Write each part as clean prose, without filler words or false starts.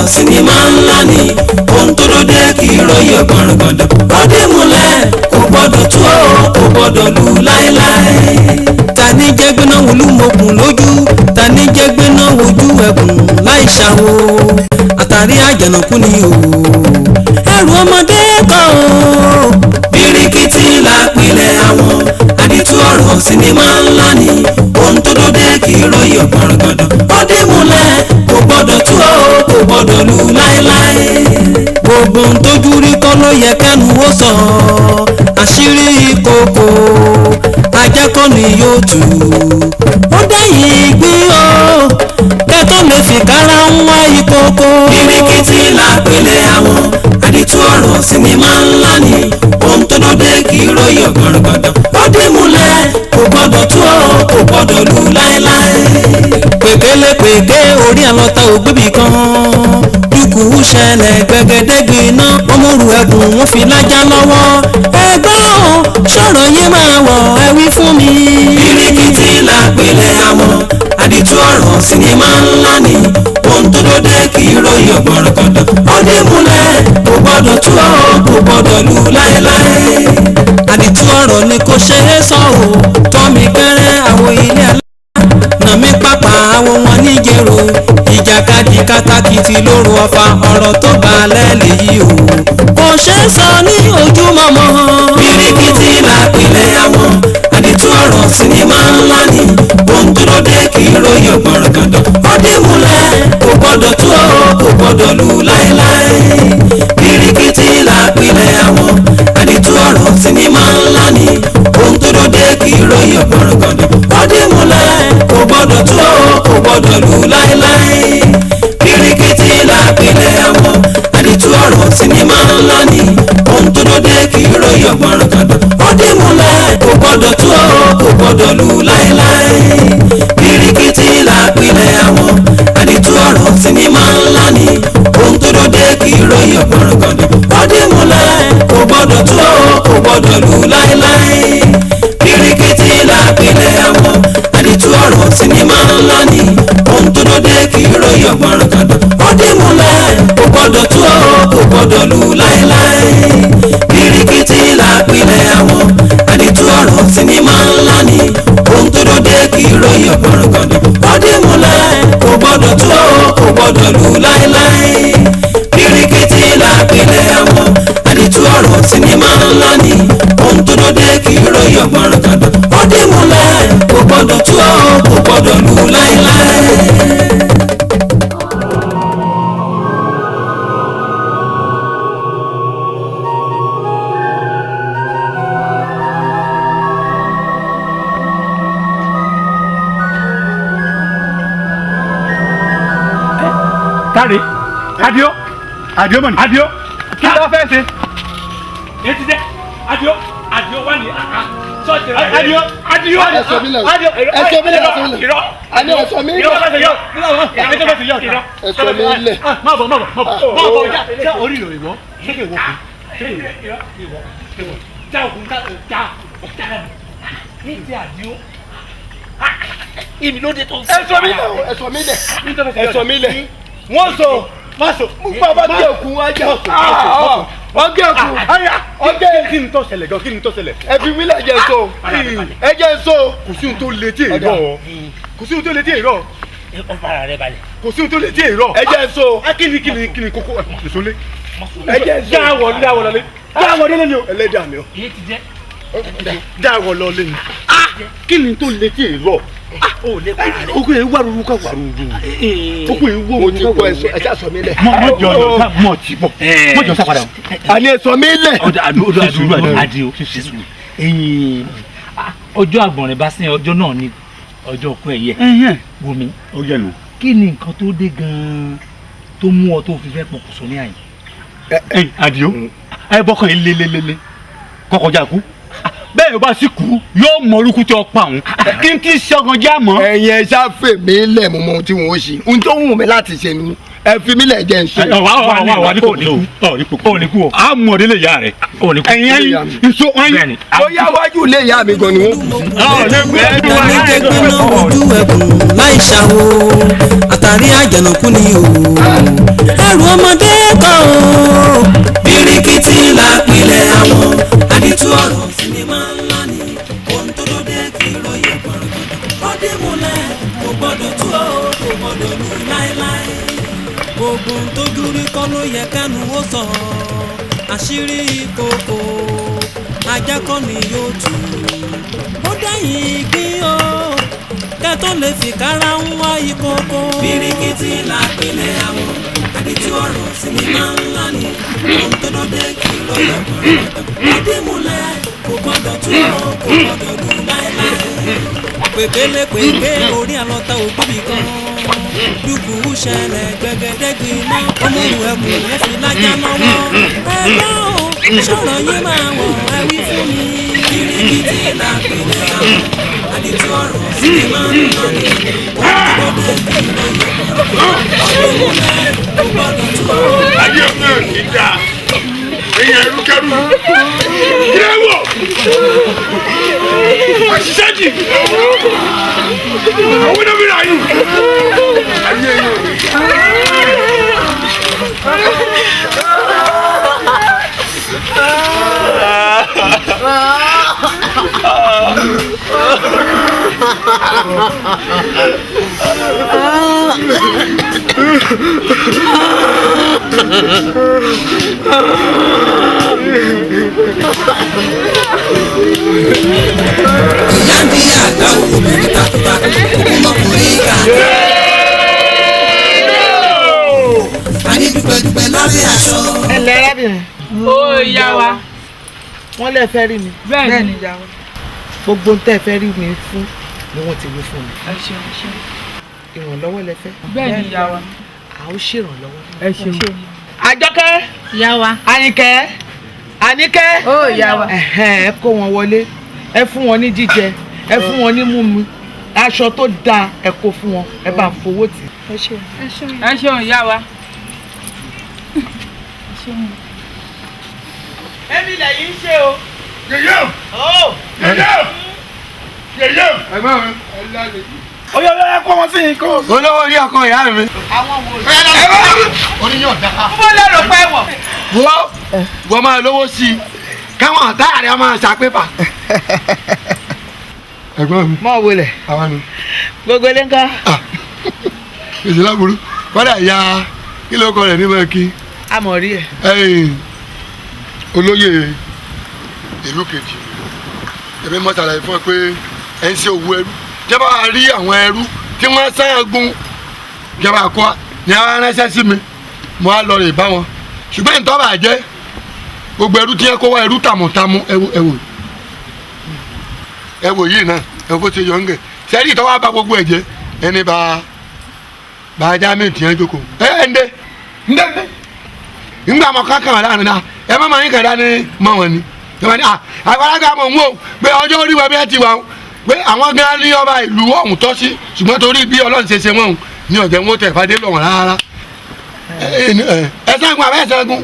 ọ̀rọ̀ sinimá ńlá ni ohun tó dóde kì í ròyìn ọ̀gbọ̀nràngàndàn ó dé múlẹ̀ kò gbọ́dọ̀ tú ọ́ kò gbọ́dọ̀ lù láéláé. Ta ní jẹ́ gbéná wolúmọ̀kùn lójú, ta ní jẹ́ gbéná wojú ẹkùn láì ṣàwò, àtàrí àjànàkú ni o ẹrù ọmọdé kọ́ o. Bíríkìtì lápìlẹ̀ àwọn àdìtú ọ̀rọ̀ sinimá ńlá ni ohun tó dóde kì í ròyìn ọ̀gbọ̀nràngàndàn ó dé múlẹ̀ kò gbọ́dọ̀ tú ọ́ kò gbọ́dọ̀ lù láéláé. Gbogbo ohun tójú rí kọ́ ló yẹ kẹ́nu ó sọ, àṣírí kòkó ajá kọ́ ni yóò tú. Ó dẹ̀yìn ìgbín o kẹ́tọ́ lè fi kára ń wá ìkókó. Bíríkìtì lápìlẹ̀ àwọn àdìtú ọ̀rọ̀ sinimá ńlá ni ohun tó dóde kì í ròyìn ọ̀gbọ̀nràngàndàn ó dé múlẹ̀ kò gbọ́dọ̀ tú ọ́ kò gbọ́dọ̀ lù láéláé. Pèkélé pèké orí àlọ́ta ògbébì kan dúkù ṣẹlẹ̀ gbẹgẹdẹgbẹ iná ọmọrù ẹkùn wọn fi lájà lọ́wọ́ ẹgbẹ́ ò sọ̀rọ̀ yé máa wọ̀ ẹ wí fún mi. Bíríkìtì lápìlẹ̀ àwọn àdìtú ọ̀rọ̀ sinimá ńlá ni ohun tó dóde kì í ròyìn ọ̀gbọ̀nràngàndàn ó dé múlẹ̀ kò gbọ́dọ̀ tú ọ́ kò gbọ́dọ̀ lù láéláé. Àdìtú ọ̀rọ̀ ni kò ṣe é sọ ò tọ́mi pẹ́rẹ́ àwọn ilé alá nàmí pápá àwọn wọn níjẹ̀rọ ìjàkadì kátàkìtì lóru ọfà ọ̀rọ̀ tó balẹ̀ lèyí o kò ṣe é sọ ní ojúmọmọ. Bíríkìtì lápìlẹ̀ àwọn àdìtú ọ̀rọ̀ sinimá ńlá ni ohun tó dóde kì í ròyìn ọ̀gbọ̀nràngàndàn ó dé múlẹ̀ kò gbọ́dọ̀ tú ọ́ kò gbọ́dọ̀ lù láéláé. Bíríkìtì lápìlẹ̀ àwọn àdìtú ọ̀rọ̀ sinimá ńlá ni ohun tó dóde kì í ròyìn ọ̀gbọ̀nràngàndàn ó dé múlẹ̀ kò gbọ́dọ̀ tú ọ́ kò gbọ́dọ̀ lù láéláé. Bíríkìtì lápìlẹ̀ àwọn àdìtú ọ̀rọ̀ sinimá ńlá ni ohun tó dóde kì í ròyìn ọ̀gbọ̀nràngàndàn ó dé múlẹ̀ kò gbọ́dọ̀ tú ọ́ kò gbọ́dọ̀ lù láéláé. Bíríkìtì lápìlẹ̀ àwọn àdìtú ọ̀rọ̀ sinimá ńlá ni ohun tó dóde kì í ròyìn ọ̀gbọ̀nràngàndàn ó dé múlẹ̀ kò gbọ́dọ̀ tú ọ́ kò gbọ́dọ̀ lù láéláé. Bíríkìtì lápìlẹ̀ àwọn àdìtú ọ̀rọ̀ sinimá ńlá ni ohun tó dóde kì í ròyìn ọ̀gbọ̀nràngàndàn ó dé múlẹ̀ kò gbọ́dọ̀ tú ọ́ kò gbọ́dọ̀ lù láéláé. Bíríkìtì lápìlẹ̀ àwọn àdìtú ọ̀rọ̀ sinimá ńlá ni ohun tó dóde kì í ròyìn ọ̀gbọ̀nràngàndàn ó dé múlẹ̀ kò gbọ́dọ̀ tú ọ́ kò gbọ́dọ̀ lù láéláé. Bíríkìtì lápìlẹ̀ àwọn àdìtú ọ̀rọ̀ sinimá ńlá ni ohun tó dóde kì í ròyìn ọ̀gbọ̀nràngàndàn ó dé múlẹ̀ kò gbọ́dọ̀ tú ọ́ kò gbọ́dọ̀ lù láéláé. Káre Adio Adio mọ̀ni Adio kí ló fẹ́ ṣe? Etí jẹ́ Adio Adio wà ní sọ́ọ̀tì rẹ̀ Adio Adio ẹ̀sọ́ mi lẹ̀ ẹ̀sọ́ mi lẹ̀ ẹ̀sọ́ mi lẹ̀ àní ẹ̀sọ́ mi lẹ̀ ẹ̀sọ́ mi lẹ̀. Má bọ̀ má bọ̀ má bọ̀ má bọ̀ ọjà ṣé orí ìròyìn wọ́ ṣé kò wọ́ kù ṣé kò wọ́ já òkun já já ní ti Adio èmi ló dé tó ń sọ. Ẹ̀sọ́ mi lẹ̀ ẹ̀sọ́ mi lẹ̀ ẹ̀sọ́ mi lẹ̀ wọ́n sọ má sọ nípa bá gé òkun ajá wọ́n gé òkun ọgé. Kí ni tó ṣẹlẹ̀ gan? Kí ni tó ṣẹlẹ̀? Ẹ fi mí lẹ̀ jẹ́ so ẹ jẹ́ so. Kò sí ohun tó le tí èrò kò sí ohun tó le tí èrò Ó fara rẹ balẹ̀. kò sí ohun tó le tí èrò. Ẹ jẹ́ so. Kí ni kí ni kí ni kókó ìsọlé. Ẹ jẹ́ so. Jáwọ́ jáwọ́ lọlé jáwọ́ délé ni o. Ẹlẹ́dàá mi o. Èyí ti jẹ́. Jáwọ́ lọlé ni. Kí ni tó le tí èrò? O lè para rẹ. Okùn yẹn wà rúru ká wà rúru. Okùn yẹn wà Mo ti rúru ká kọ wà ẹsọ rúru. ẹ ṣáà sọ mí lẹ̀. Mọ jọ mọ ti bọ mọ jọ sápadà o. Àní ẹ sọ mí lẹ̀. Ọ̀dà àdúró àdìo ẹ̀yìn ọjọ́ àgbọ̀nrín bá sin ọjọ́ náà ni ọjọ́ òkú ẹ̀yẹ wòmí. Ó yẹ nu. Kí ni nǹkan tó dé gan-an tó mú ọ tó fi fẹ́ pokùnso ní àyè? Ẹ̀yin Àdìó ẹ bọkàn yìí lélelele kọkọjá kú bẹ́ẹ̀ bá sì kú yóò mọ orúkú tí ó pa òun kí n ti ṣọgàn já mọ́. Ẹ̀yin ẹ ṣáà fè mí lẹ̀ mo mọ ohun tí wọ́n ṣe ohun tó wù mí láti ṣe nu ẹ fi mí lẹ̀ jẹ́ ń ṣe. Wà wà wà ní kò ní kú ọ̀ ní kú o a mọ̀ délé ìyá rẹ̀ ẹ̀yin ẹ̀yin nso ẹ̀yin. Bóyá wájú ilé ìyá mi gan ni wọ́n kù sí. Ta ní jẹ́ gbéná wojú ẹkùn láì ṣàwò àtàrí àjànàkú ni o. Ẹrù ọmọdé kọ́ o. Bíríkìtì la pilẹ̀ àwọn àdìtú ọ̀rọ̀ sinimá ńlá ni. Ohun tó dóde kì í ròyìn gbọ̀rọ̀gbọ̀rọ̀. Ó dé múlẹ̀ kò gbọ́dọ̀ tú o, kò gbọ́dọ̀ lù láéláé. Gbogbo ohun tó dúrí kọ́ ló yẹ kẹ́nu ó sọ. Àṣírí ìkòkò ajá kọ́ ni yóò tú. Ó dẹ̀yìn ìgbín o, kẹ́ tó lè fi kára ń wá ìkòkò. Bíríkìtì la pilẹ̀ àwọn àdìtú ọ̀rọ̀ sinimá ńlá ni. Ohun tó dóde kì í ròyìn gbọ̀rọ̀gbọ̀rọ̀. Ó dé múlẹ̀ kò gbọ́dọ̀ tú o, kò gbọ́dọ̀ lù láéláé. Pèpéle pèpé orí àlọ́ta ògbóbi kan. Dúkùú ṣẹlẹ̀ gbẹgẹdẹ́gbin náà. Ọmọlù ẹkùn ó fi lájà lọ́wọ́. Ẹgbẹ́ o, ṣọ̀rọ̀ yín máa wọ̀ ẹ wí fún mi. Bíríkìtì la pilẹ̀ àwọn àdìtú ọ̀rọ̀ sinimá ńlá ni. Ohun tó dóde kì í ròyìn gbọ̀rọ̀gbọ̀rọ̀. Ó dé múlẹ̀ kò gbọ́dọ̀ tú o. Ayé mi ò ní dáa. Èèyàn ẹrúkẹrú. Yẹ́wò! Àṣìṣe jì. Àwọn iná mi rà yìí. Ayé yìí ò ní dáa. Ìyá ń bí àgbà obìnrin takuntakun, ọmọkùnrin kà. A ní dúpẹ́dúpẹ́ lábẹ́ aṣọ. Ẹ ǹlẹ́ arábìnrin. Ó yá wa. Wọ́n lè fẹ́ rí mi. Bẹ́ẹ̀ ni. Ìyá wa. Gbogbo ń tẹ́ fẹ́ rí mi fún ni wọ́n ti wí fún mi. Ẹ ṣeun, ẹ ṣeun. Ìrànlọ́wọ́ lẹ fẹ́. Bẹ́ẹ̀ ni ìyá wa. A ó ṣèrànlọ́wọ́. Ẹ ṣeun. Àjọkẹ́. Ìyá wa. Àyìnkẹ́. Àníkẹ́. Ó yá wa. Ẹ kó wọn wọlé. Ẹ fún wọn ní jíjẹ. Ẹ fún wọn ní mímu. Aṣọ tó dáa ẹ kó fún wọn. Ẹ bá fowó tì. Ẹ ṣeun. Ẹ ṣeun ìyá wa. Èmi lẹ̀yìn ń ṣe o. Yèyé o! Yèyé o! Yèyé o! Ẹ̀gbọ́n mi. Oyè oyè kó wọn sí i kó. Olówó orí ọkọ ìyá mi. Àwọn wo Ẹ bá oníyàn dáa. Mo lérò pé wọ̀. Wọ́n wọ́n máa lówó sí i káwọn ọ̀tá rẹ̀ máa ṣàpépà. Ẹ̀gbọ́n mi. Mọ̀ wọlé. Àwa ni. Gbogbo ilé ń ká. Èsì láburú. Kọ́dà ìyá kí ló kọ rẹ̀ ní mọ́ kí. A mọ̀ rí ẹ̀. Olóyè ìlú kejì èmi mọ ṣàlàyé fún ẹ pé ẹ ń ṣe òwú ẹrú jẹba rí àwọn ẹrú tí wọ́n sáàgùn jẹba kọ ní ara ránṣẹ́ sí mi mo á lọ rè bá wọn ṣùgbọ́n ìtọ́ bà jẹ́ gbogbo ẹrú tí ẹ kó wá ẹrú tàmùtàmù ẹwò ẹwò ẹwò yìí náà ẹwò bó ṣe yọ ń gẹ̀ sẹ́rí ìtọ́ wá bá gbogbo ẹ̀ jẹ́ ẹni bá bá Jamiu tiẹ̀ jókòó ẹ ẹ ń dé ń dé ń dé ngba mọ kankan láàrin náà ẹ má máa ń kàdá ní mọ wọn ni ẹ má ní àgbàlagbà mọ̀ ń wò pé ọjọ́ orí wa bí ẹ ti wà ó pé àwọn gan ní ọba ìlú ọ̀hún tọ́ sí ṣùgbọ́n torí bí Ọlọ́run ṣe ṣe wọ́n ní ọ̀jẹ̀ wọn tẹ̀ fàdé lọ́wọ́n rárá ẹ ságun àbẹ́ ságun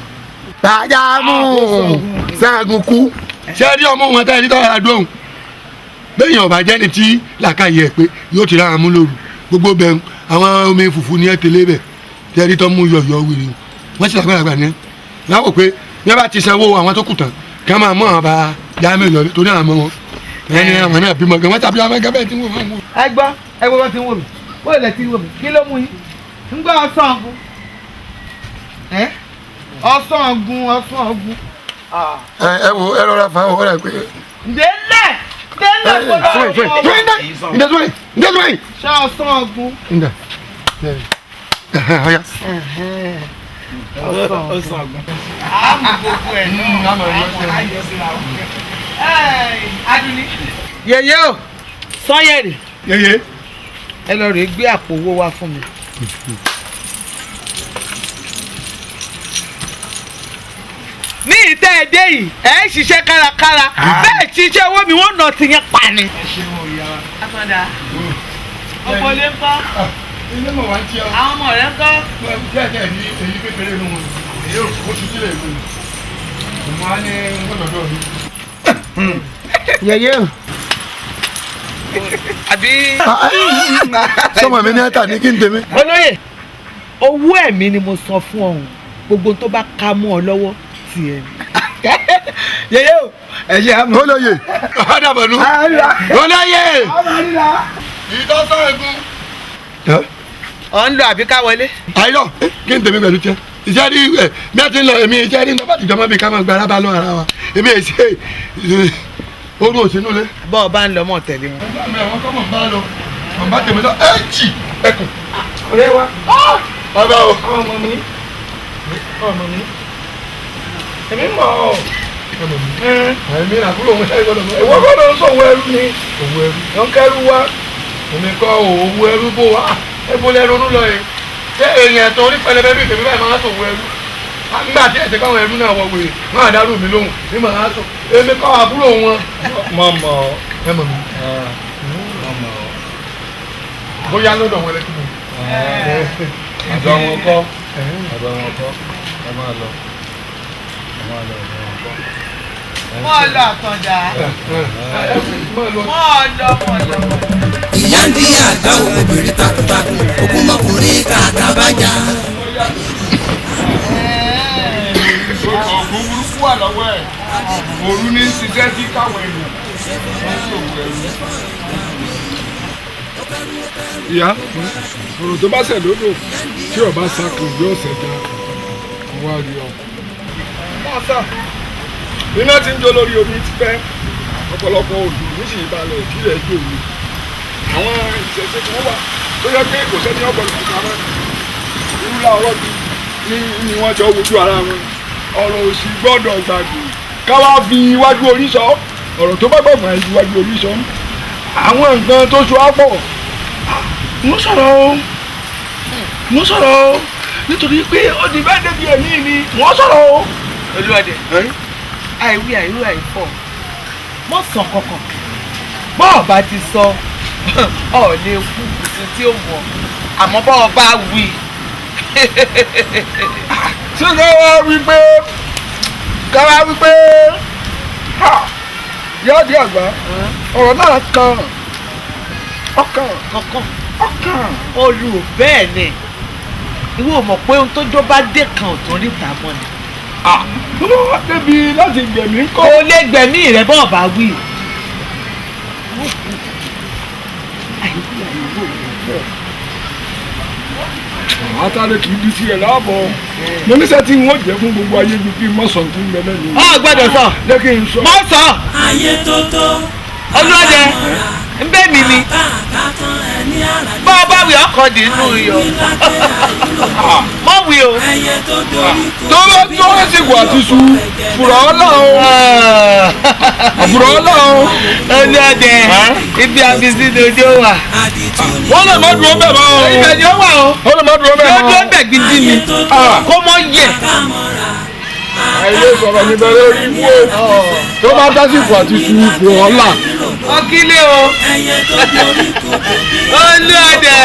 Bàjámù ságun kú ṣé rí ọmọ wọn táyà nítorí àdóhùn bẹ́ẹ̀yàn ọba jẹ́ni tí làákàyè ẹ̀ pé yóò ti rára mú lóru gbogbo bẹ́ẹ̀ àwọn omi fùfú ni ẹ tẹ̀lé bẹ̀ tẹ́rí tó mú yọ̀yọ̀ wìrì wọ́n sì lágbára ní ẹ́ láwọ̀ pé bí wọ́n bá ti sanwó àwọn tó kù tán kí wọ́n máa mú àwọn bá Jamiu lọ torí àwọn ọmọ wọn ẹni àwọn náà bímọ gan wọ́n tàbí àwọn gan bẹ́ẹ̀ tí wọ́n mú. Ẹ gbọ́ ẹ gbọ́ bá ti ń wò mí bó ilẹ̀ ti ń wò mí kí ló mú yín ń gbọ́ ọsán ọ̀gùn ọsán ọ̀gùn ọsán ọ̀gùn. Ẹ wo ẹ rọra fa ọ̀rẹ́ pé. Ǹdẹ́lẹ̀ ǹdẹ́lẹ̀ gbọ́dọ̀ ǹdẹ́ ǹdẹ́ ṣé ọsán ọ̀gùn. ǹdẹ́ ọ̀ya. Ọsàn ọ̀gùn. Àmú gbogbo ẹ̀ náà Adúní. Yèyé o, Sanyẹ̀rì. Yèyé. Ẹ lọ rèé gbé àpò owó wá fún mi. Ní ìtẹ́ ẹ dé yìí, ẹ ń ṣiṣẹ́ kárakára, bẹ́ẹ̀ ṣiṣẹ́ owó mi wọ́n nà ti yẹn pa ni. Ẹ ṣeun ìyá wa. Akọ̀dà, ọkọ ilé ń kọ́. Ilé mọ̀ wá ń tí ọ. Àwọn ọmọ rẹ̀ ń kọ́. Díẹ̀ ní èyí kékeré nu wọn, èyí ò kó ti sílẹ̀ ìlú. Mo á ní gbọ́dọ̀ mi. Yèyé o. Àbí. Sọmọ mi ní ẹ̀ta ní kí n tèmi. Olóyè, Owó ẹ̀mí ni mo san fún ọ̀hún, gbogbo tó bá ká mú ọ lọ́wọ́ tiẹ̀ ni. Yeye o, ẹ ṣe àmọ́. Olóye ọ̀dàbọ̀nù olóye ìtọ́sọ̀ egun. Ọ̀ ń lọ àbí ká wọlé. Àìrọ̀ kí n tèmi pẹ̀lú tiẹ̀ iṣẹ́ rí ẹ bí a ti ń lọ èmi iṣẹ́ rí nígbà tìjọba bíi ká máa gba arábá lọ ara wa èmi èsì orun òsínú lé. Bọ́ ọ bá ń lọ mọ̀ tẹ̀lé wọn. Àwọn kọ́ mọ̀ bá lọ mọ̀ bá tèmi lọ ẹ jì ẹkùn. Ọ̀rẹ́ wa. Ọba o. Ọmọ mi ọmọ mi èmi mọ̀ ọ́. Èmi làkúrò òun ṣáà gbọ́dọ̀ mọ̀. Ìwọ kọ́ ló ń sọ̀wọ́ ẹrú ni. Òwò ẹrú. Ló ń kẹ́rù wá. Èmi kọ́ òwò ẹrú bó wa ebo lẹ́rú lọ yìí. Ṣé èèyàn tó orí pẹlẹbẹ bíi tèmi báyìí máa sọ̀wọ́ ẹrú? Nígbà tí ẹ̀sẹ̀ káwọn ẹrú náà wọ wèrè máa dárú mi lóhùn ní màá sọ. Èmi kọ́ àbúrò wọn. Mọ̀ mọ̀ ọ́. Ẹ mọ̀ mi. Mọ̀ mọ̀ ọ́. Bóyá lọ́dọ̀ wọn lẹ́kùn mi. Àdó wọn kọ́. Àdó wọn kọ́. Ẹ máa lọ. Ẹ máa lọ ọ̀dọ̀ wọn kọ́. Mọ́ ọ lọ Àtàndá. Mọ́ ọ lọ mọ́ ọ lọ. Ìyá ń di àgbà obìnrin takuntakun ogún mọ́kùnrin kàkà bájà. Ògùn burúkú wà lọ́wọ́ ẹ̀. Òru ní ṣiṣẹ́ sí káwọn èèyàn. Wọ́n ṣòwò ẹrú. Ìyá, ọ̀rọ̀ tó bá ṣẹ̀ lódò tí ọba sakùn yóò ṣẹ̀dá wá rí ọ. Iná ti ń jó lórí omi ti pẹ́, ọ̀pọ̀lọpọ̀ òjò níṣìí balẹ̀ ìdílé ẹjọ́ òru. Àwọn ìṣẹ̀ṣe kan wà tó yẹ pé kò sẹ́ni ọ̀pọ̀lọpọ̀ kan mọ́. Irú láọ̀rọ̀ bí ni wọ́n jọ wojú ara wọn. Ọ̀rọ̀ òsì gbọ́dọ̀ gbàgbé. Káwá fi iwájú orí sọ, ọ̀rọ̀ tó bá gbọ̀gbọ̀n iwájú orí sọ. Àwọn nǹkan tó so á pọ̀. Mo sọ̀rọ̀ o, mo sọ̀rọ̀ o, nítorí pé ó di bẹ́ẹ̀ débi ẹ̀mí ni mo sọ̀rọ̀ o. Olúọdẹ, àìwí àìrú àìfọ̀, mọ̀ sàn kankan, bọ́ ọba ti sọ, ọ̀ lè kú kùsùn tí ó wọ̀, àmọ́ bọ́ ọba wí. Ṣé ká wá wí pé ká wá wí pé yáàdì àgbà ọ̀rọ̀ náà kan ọkàn kankan ọkàn. Olú bẹ́ẹ̀ ni, ìwọ ò mọ̀ pé ohun tó jó bá dé kan ò tó ríta mọ́ ni. Tó bá wá débi láti gbẹ̀mí ńkọ́. Kò lè gbẹ̀mí rẹ̀ bọ́ ọba wí. Àtàlẹ́ kì í di sí ẹ̀ láàbọ̀. Mo níṣẹ́ tí wọ́n jẹ́ fún gbogbo ayé ju kí n mọ̀ sọ̀ tí ń bẹ lẹ́nu. Ọ gbọ́dọ̀ sọ. Jẹ́ kí n sọ. Mọ̀ sọ. Ayé tó tó. Olúọdẹ, ń bẹ́ mi ni. Bọ́ ọ bá wí ọkọ̀ dì nínú iyọ̀. Mọ̀ wí o. Tó bá tó àsìkò àti su fùrọ̀ ọ́lá o. Fùrọ̀ ọ́lá o. Olúọdẹ, ibi àfisí ni ojú wà. Wọ́n lè má dúró bẹ́ẹ̀ mọ́ o. Ibẹ̀ ni ó wà o. Wọ́n lè má dúró bẹ́ẹ̀ mọ́. Yóò dúró bẹ́ẹ̀ gidi ni. Kó mọ́ yẹ. Àìlè sọ̀rọ̀ mi bẹ̀rẹ̀ orí ibú o. Tó bá dásìkò àti su fùrọ̀ ọ́lá. Ọkílé o. Olúọdẹ.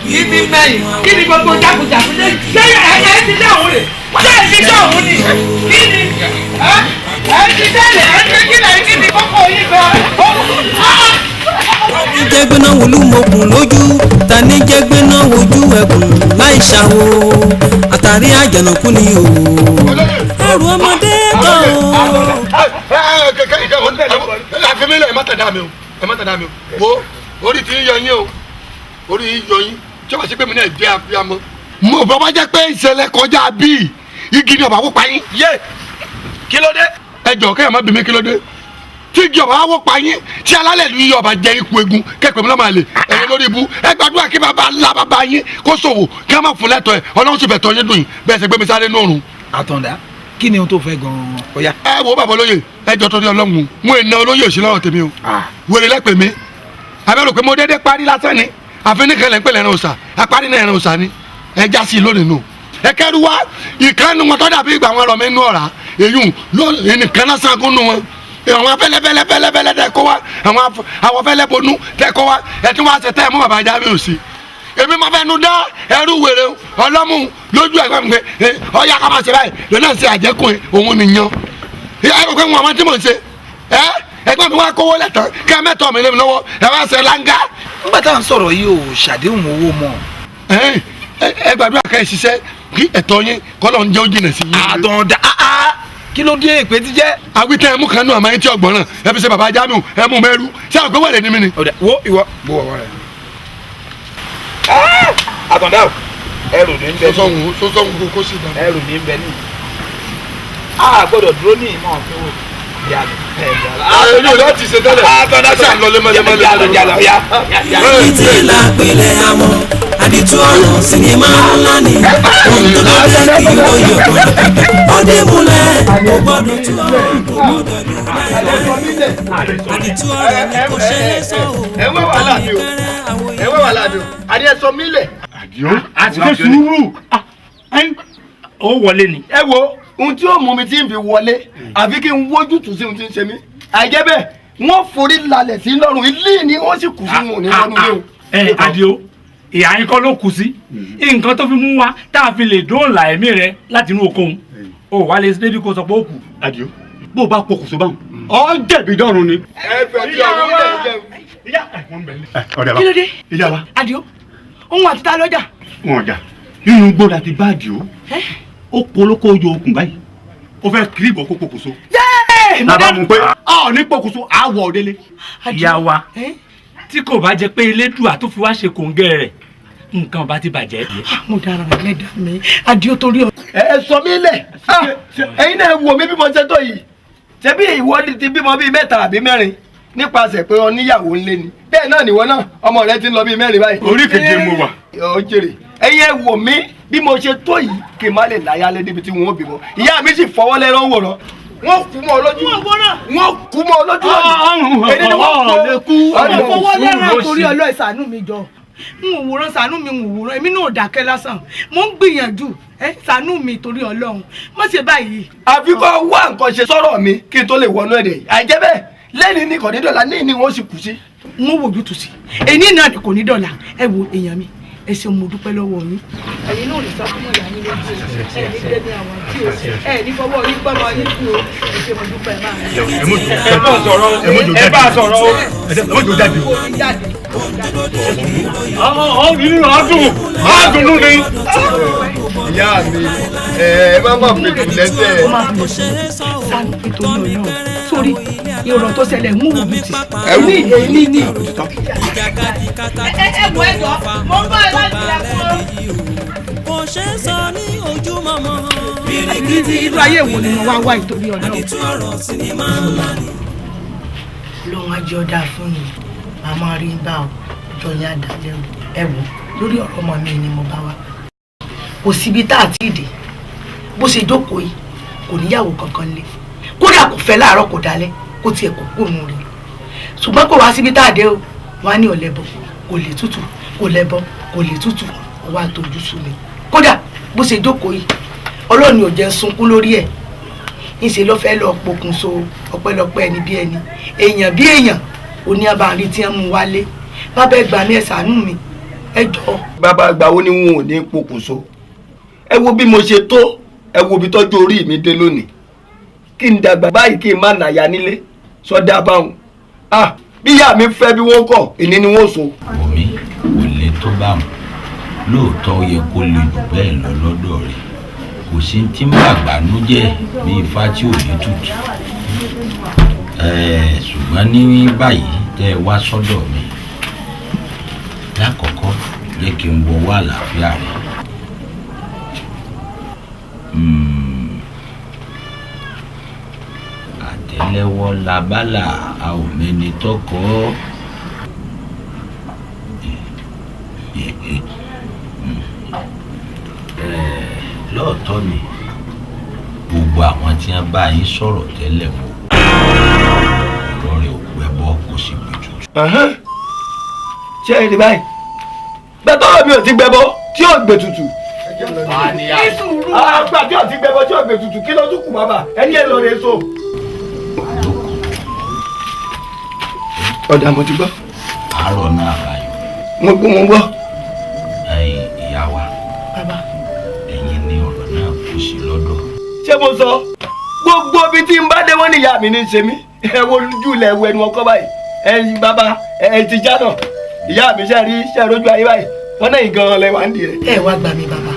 Kí ni mẹ́yìn? Kí ni gbogbo jákujàku ṣe? Ṣé ẹ ti dá òun rè? Ṣé ẹ ti dá òun ni? Kí ni? Ẹ ti dálẹ̀ ẹ ti kí lẹ́yìn kí ni kókó yìí gan? Jẹ́gbẹ́ná wolúmọkùn lójú, ta ní jẹ́gbẹ́ná wojú ẹkùn láì ṣàwò, àtàrí àjànàkú ni o. Ẹrù ọmọdé kan o. Àfimílẹ̀ ẹ má tẹ̀dá mi o, ẹ má tẹ̀dá mi o. Wo orí ti ń yọ yín o, orí ń yọ yín, tí wọ́n sì pé mi náà jẹ́ àfihàn. Mo bọ́ bá jẹ́ pé ìṣẹ̀lẹ̀ kọjá bíi igi ni ọ̀bà wó pa yín. Yé, kí ló dé? Ẹ jọ̀ọ́ kẹ́yìn má bí mi kí ló dé? Tí igi ọba wó pa yín, tí alálẹ̀ lu iye ọba jẹ ikú egun kẹ́pẹ́ mi lọ́mọ àlè ẹ̀yin lórí ibú. Ẹ gbàdúrà kí bàbá ńlá bàbá yín kó ṣòwò kí wọ́n má fún lẹ́tọ̀ọ́ ẹ̀, Ọlọ́run sì fẹ̀tọ́ yín dùn yín bẹ́ẹ̀ ṣe gbé mi sáré nùrùn. Àtàndá, kí ni ohun tó fẹ́ gan-an? Ó yá. Ẹ wo bàbá olóyè, ẹ jọ torí Ọlọ́run, mo ì na olóyè òsì lọ́rọ̀ tèmi o. Wèrè lẹ́pẹ̀ mi, àbẹ̀rù pé mo dédé parí lásán ni, àfi ní kẹlẹ̀ ń pèlè ẹran òòṣà, apárí náà ẹran òòṣà ni, ẹ já sí i lónìí nù. Ẹ kẹ́rù wá, ìkànnì wọn tó dàbí ìgbà wọn rọ̀ mí nú ọ̀rá, èyún nìkan lásán kún nù wọn. Àwọn fẹ́lẹ́fẹ́lẹ́fẹ́lẹ́ tẹ kó wa, àwọn fẹ́lẹ́ bonú tẹ kó wa, ẹ tún wá ṣe tẹ́ ẹ mú bàbá Jamiu sí. Èmi máa fẹ́ nu dá ẹrú wèrè ọlọ́mú lójú ẹ̀gbọ́n mi pé ọ̀ya ká máa ṣe báyìí lónà ṣe àjẹkùn òun nìyan. Ẹ rò pé wọn àwọn tí mò ń ṣe ẹ ẹ̀gbọ́n mi wá kówó lẹ́tàn kí ẹ mẹ́tọ̀ mi lé mi lọ́wọ́ ẹ wá ṣe láńgá. Nígbà tá à ń sọ̀rọ̀ yìí ò ṣàdéhùn owó mọ́. Ẹ gbàdúrà ká ẹ ṣiṣẹ́ kí ẹ̀tọ́ yín kọ́lọ́ ń jẹ́ ó jìnà sí yín. Àtọ̀dá kí ló dé èpè tí jẹ́. Awítẹ́ ẹmú kan náà àmọ́ etí ọgbọ̀n náà ẹ fi ṣe bàbá Jamiu ẹmú mẹ́rú ṣé àwọn gbọ́wọ́ rẹ̀ ní mi ni. Wo ìwọ bó wọ̀ rẹ̀. Àtọ̀dá o ẹrù ní bẹ ní. Sọ́sọ́hún kó sì dá. Ẹrù ní bẹ ní. A gbọ́dọ̀ dúró ní ìmọ̀ òfin wò. Èmi ò láti ṣe tẹ́lẹ̀. Àtọ̀dá ṣe àlọ́ lemọ́lemọ́. Títí lápilẹ̀ àmọ́ àdìtú ọ̀rọ̀ sinimá ńlá ni ohun tó ló dé kí ló yọ gbọ́dọ̀ ọdẹ múlẹ̀ kò gbọ́dọ̀ tú ọ̀rọ̀ kò gbọ́dọ̀ lù láìláì àdìtú ọ̀rọ̀ ni kò ṣe é sọ o. Ẹ wá wàhálà mi o, ẹ wá wàhálà mi o, àdìẹ sọ mí lẹ̀. Àdìó àti ṣe sùúrù ó wọlé ni. Ẹ wo ohun tí ó mú mi tí ń fi wọlé àfi kí n wójútùú sí ohun tí ń ṣe mí àìjẹ́ bẹ́ẹ̀ wọ́n forí lalẹ̀ sí lọ́rùn ilé ni wọ́n sì kù fún wọn ní wọnú ilé o. Ẹ Àdìó ìyá yín kọ́ ló kù sí nǹkan tó fi mú wa tá a fi lè dóòlà ẹ̀mí rẹ láti inú okòun o wà lè débi kó sọ pé ó kù. Àdìó bó o bá pokùnso báwọn ọ jẹ̀bi dọ́run ni. Ẹ fẹ́ tí ọ̀run ilé jẹun. Ọ̀rẹ́ wa Kí ló dé? Ìyá wa. Àdìó òun àti ta lọ́jà. Wọn ọjà nínú igbó la ti bá Àdìó ó polókó ojú okùn báyìí ó fẹ́ kiri ìbọn kó pokùnso. Bàbá mu pé ọ ní pokùnso àwọ̀ délé. Ìyá wa tí kò bá jẹ́ pé Elédùà tó fi wá ṣe kòǹgẹ́ rẹ̀ nǹkan bá ti bàjẹ́. Mo dára ẹlẹ́dàá mi Àdìó torí ọ. Ẹ sọ mí lẹ̀, ẹ̀yin náà wò mí bí mo ṣe tó yìí, ṣebí ìwọ ti bímọ bíi mẹ́ta àbí mẹ́rin nípasẹ̀ pé ọ níyàwó ńlé ni, bẹ́ẹ̀ náà nìwọ náà ọmọ rẹ ti ń lọ bíi mẹ́rin báyìí. Orí keje mo wà. Ó jèrè. Ẹ̀yin ẹ wò mí bí mo ṣe tó yìí kí n má lè láyálé débi tí wọn ò bímọ, ìyá mi sì fọwọ́ lẹ́rọ̀ ń wòran, wọ́n kú mọ́ ọ lójú, wọ́n kú mọ́ ọ lójú lónìí, èdè ni wọ́n kú. Ọmọ fọwọ́ lẹ́rọ̀ torí ọlọ́ ìsànú mi jọ, n ò wòran ṣàánú mi, n ò wòran èmi náà dákẹ́ lásán, mo ń gbìyànjú ẹ ṣàánú mi torí Ọlọ́run, má ṣe báyìí. Àfi kó wá nǹkan ṣe sọ̀rọ̀ mi kí n tó lè wọnú ẹ̀dẹ̀ yìí, àìjẹ́ bẹ́ẹ̀ lẹ́ni ní kò ní dọ̀la ní ní wọ́n sì kù sí. N ó wojú tù sí èyí náà kò ní dọ̀la. Ẹ wo èèyàn mi, ẹ ṣeun mo dúpẹ́ lọ́wọ́ yín. Ẹ̀yin náà lè sọ fún ìyá yín lójú ẹ ní gbẹ́mí àwọn tí o ẹ ní fọwọ́ yín gbọ́mọ yín kú o, ẹ ṣe mo dúpẹ́ máa. Ẹ bá sọ̀rọ̀ ẹ bá sọ̀rọ̀ o ẹ mọ̀ jò jáde o. Ọ nínú àdùn àdùnnú ni. Ìyá mi ẹ má má fètò lẹ́sẹ̀. Sanu nítorí Ọlọ́run sórí ìrọ̀ tó ṣẹlẹ̀ ń wù mí tì. Ní èyí ní. Ẹ wọ ẹjọ́ mo ń bá ẹ láti rẹ fún ọ. Kò ṣe é sọ ní ojúmọmọ. Irú ayé wo ni mo wá wá ìtorí Ọlọ́run. Àdìtú ọ̀rọ̀ sinimá ńlá ni. Lóun ajé ọ̀dà fún mi, màmá rí bá ọ jọ yín àdálẹ́ o. Ẹ wò lórí ọ̀rọ̀ ọmọ mi ni mo bá wá. Kò síbi tá a ti dé bó ṣe jókòó yìí kò níyàwó kankan lé, kódà kò fẹ́ láàárọ̀ kò dalẹ́ kó tiẹ̀ kò kúrò rẹ̀, ṣùgbọ́n kò wá síbi tá a dé o, wọ́n á ní ọ̀lẹ́bọ kò lè tútù, kò lẹ́bọ kò lè tútù, ọwọ́ àtọ́jú sú mi. Kódà bó ṣe jókòó yìí Ọlọ́run ò jẹ́ sunkún lórí ẹ̀, ńṣe ló fẹ́ lọ pokùnso. Ọpẹ́lọpẹ́ ẹni bí ẹni, èèyàn bí èèyàn òní abàrin tí wọ́n mú wálé. Bàbá ẹ gbà mí, ẹ ṣàánú mi, ẹ jọ̀ọ́. Bàbá àgbà wo ni wọn ò ní pokùnso? Ẹ wo bí mo ṣe tó, ẹ wo bí tọ́jú orí mi dé lónìí, kí n dàgbà báyìí kí n má nàyà nílé sọdá báwọn. Bí ìyá mi fẹ́ bí wọ́n kọ̀ èní ni wọ́n so. Omi kò le tó bá wọn lóòótọ́, ó yẹ kó le jù bẹ́ẹ̀ lọ lọ́dọ̀ rẹ̀. Kò sí tí ń bàgbà nú jẹ́ bí ifá tí ò ní tutù. Ṣùgbọ́n ní báyìí tẹ́ ẹ wá sọ́dọ̀ mi lákọ̀ọ́kọ́ jẹ́ kí n wọwọ́ àlàáfíà rẹ̀. Àtẹ́lẹwọ́ labálà a ò mẹ́ni tọkọ. Lóòótọ́ ni gbogbo àwọn tí wọ́n bá yín sọ̀rọ̀ tẹ́lẹ̀ wò ọ̀rọ̀ rẹ̀ ò gbẹ́bọ́ kò sì gbé tutù. Ṣé ẹ rí báyìí gbẹtọ́rọ̀ mi ò ti gbẹbọ tí ò gbé tutù. Àgbà tí ò ti gbẹbọ tí ò gbé tutù kí ló tún kù bàbá ẹni ẹ lọ rẹ so. Ọ̀dà mo ti gbọ́. Àárọ̀ náà àbáyọ. Mo gbọ́ mo gbọ́. Ẹ̀yin ìyá wa, ẹ̀yin ni ọ̀rọ̀ náà kù sí lọ́dọ̀. Ṣé mo sọ gbogbo ibi tí n bá dé wọ́n ní ìyá mi ní í ṣe mí, ẹ wo ojú ilẹ̀ ẹ̀wọ̀ ẹnu ọkọ báyìí, ẹ̀yin bàbá ẹ̀ ti já náà. Ìyá mi ṣe rí ṣe rójú ayé báyìí wọn náà gan lẹ wà ń di rẹ. Ẹ wá gbà mí bàbá.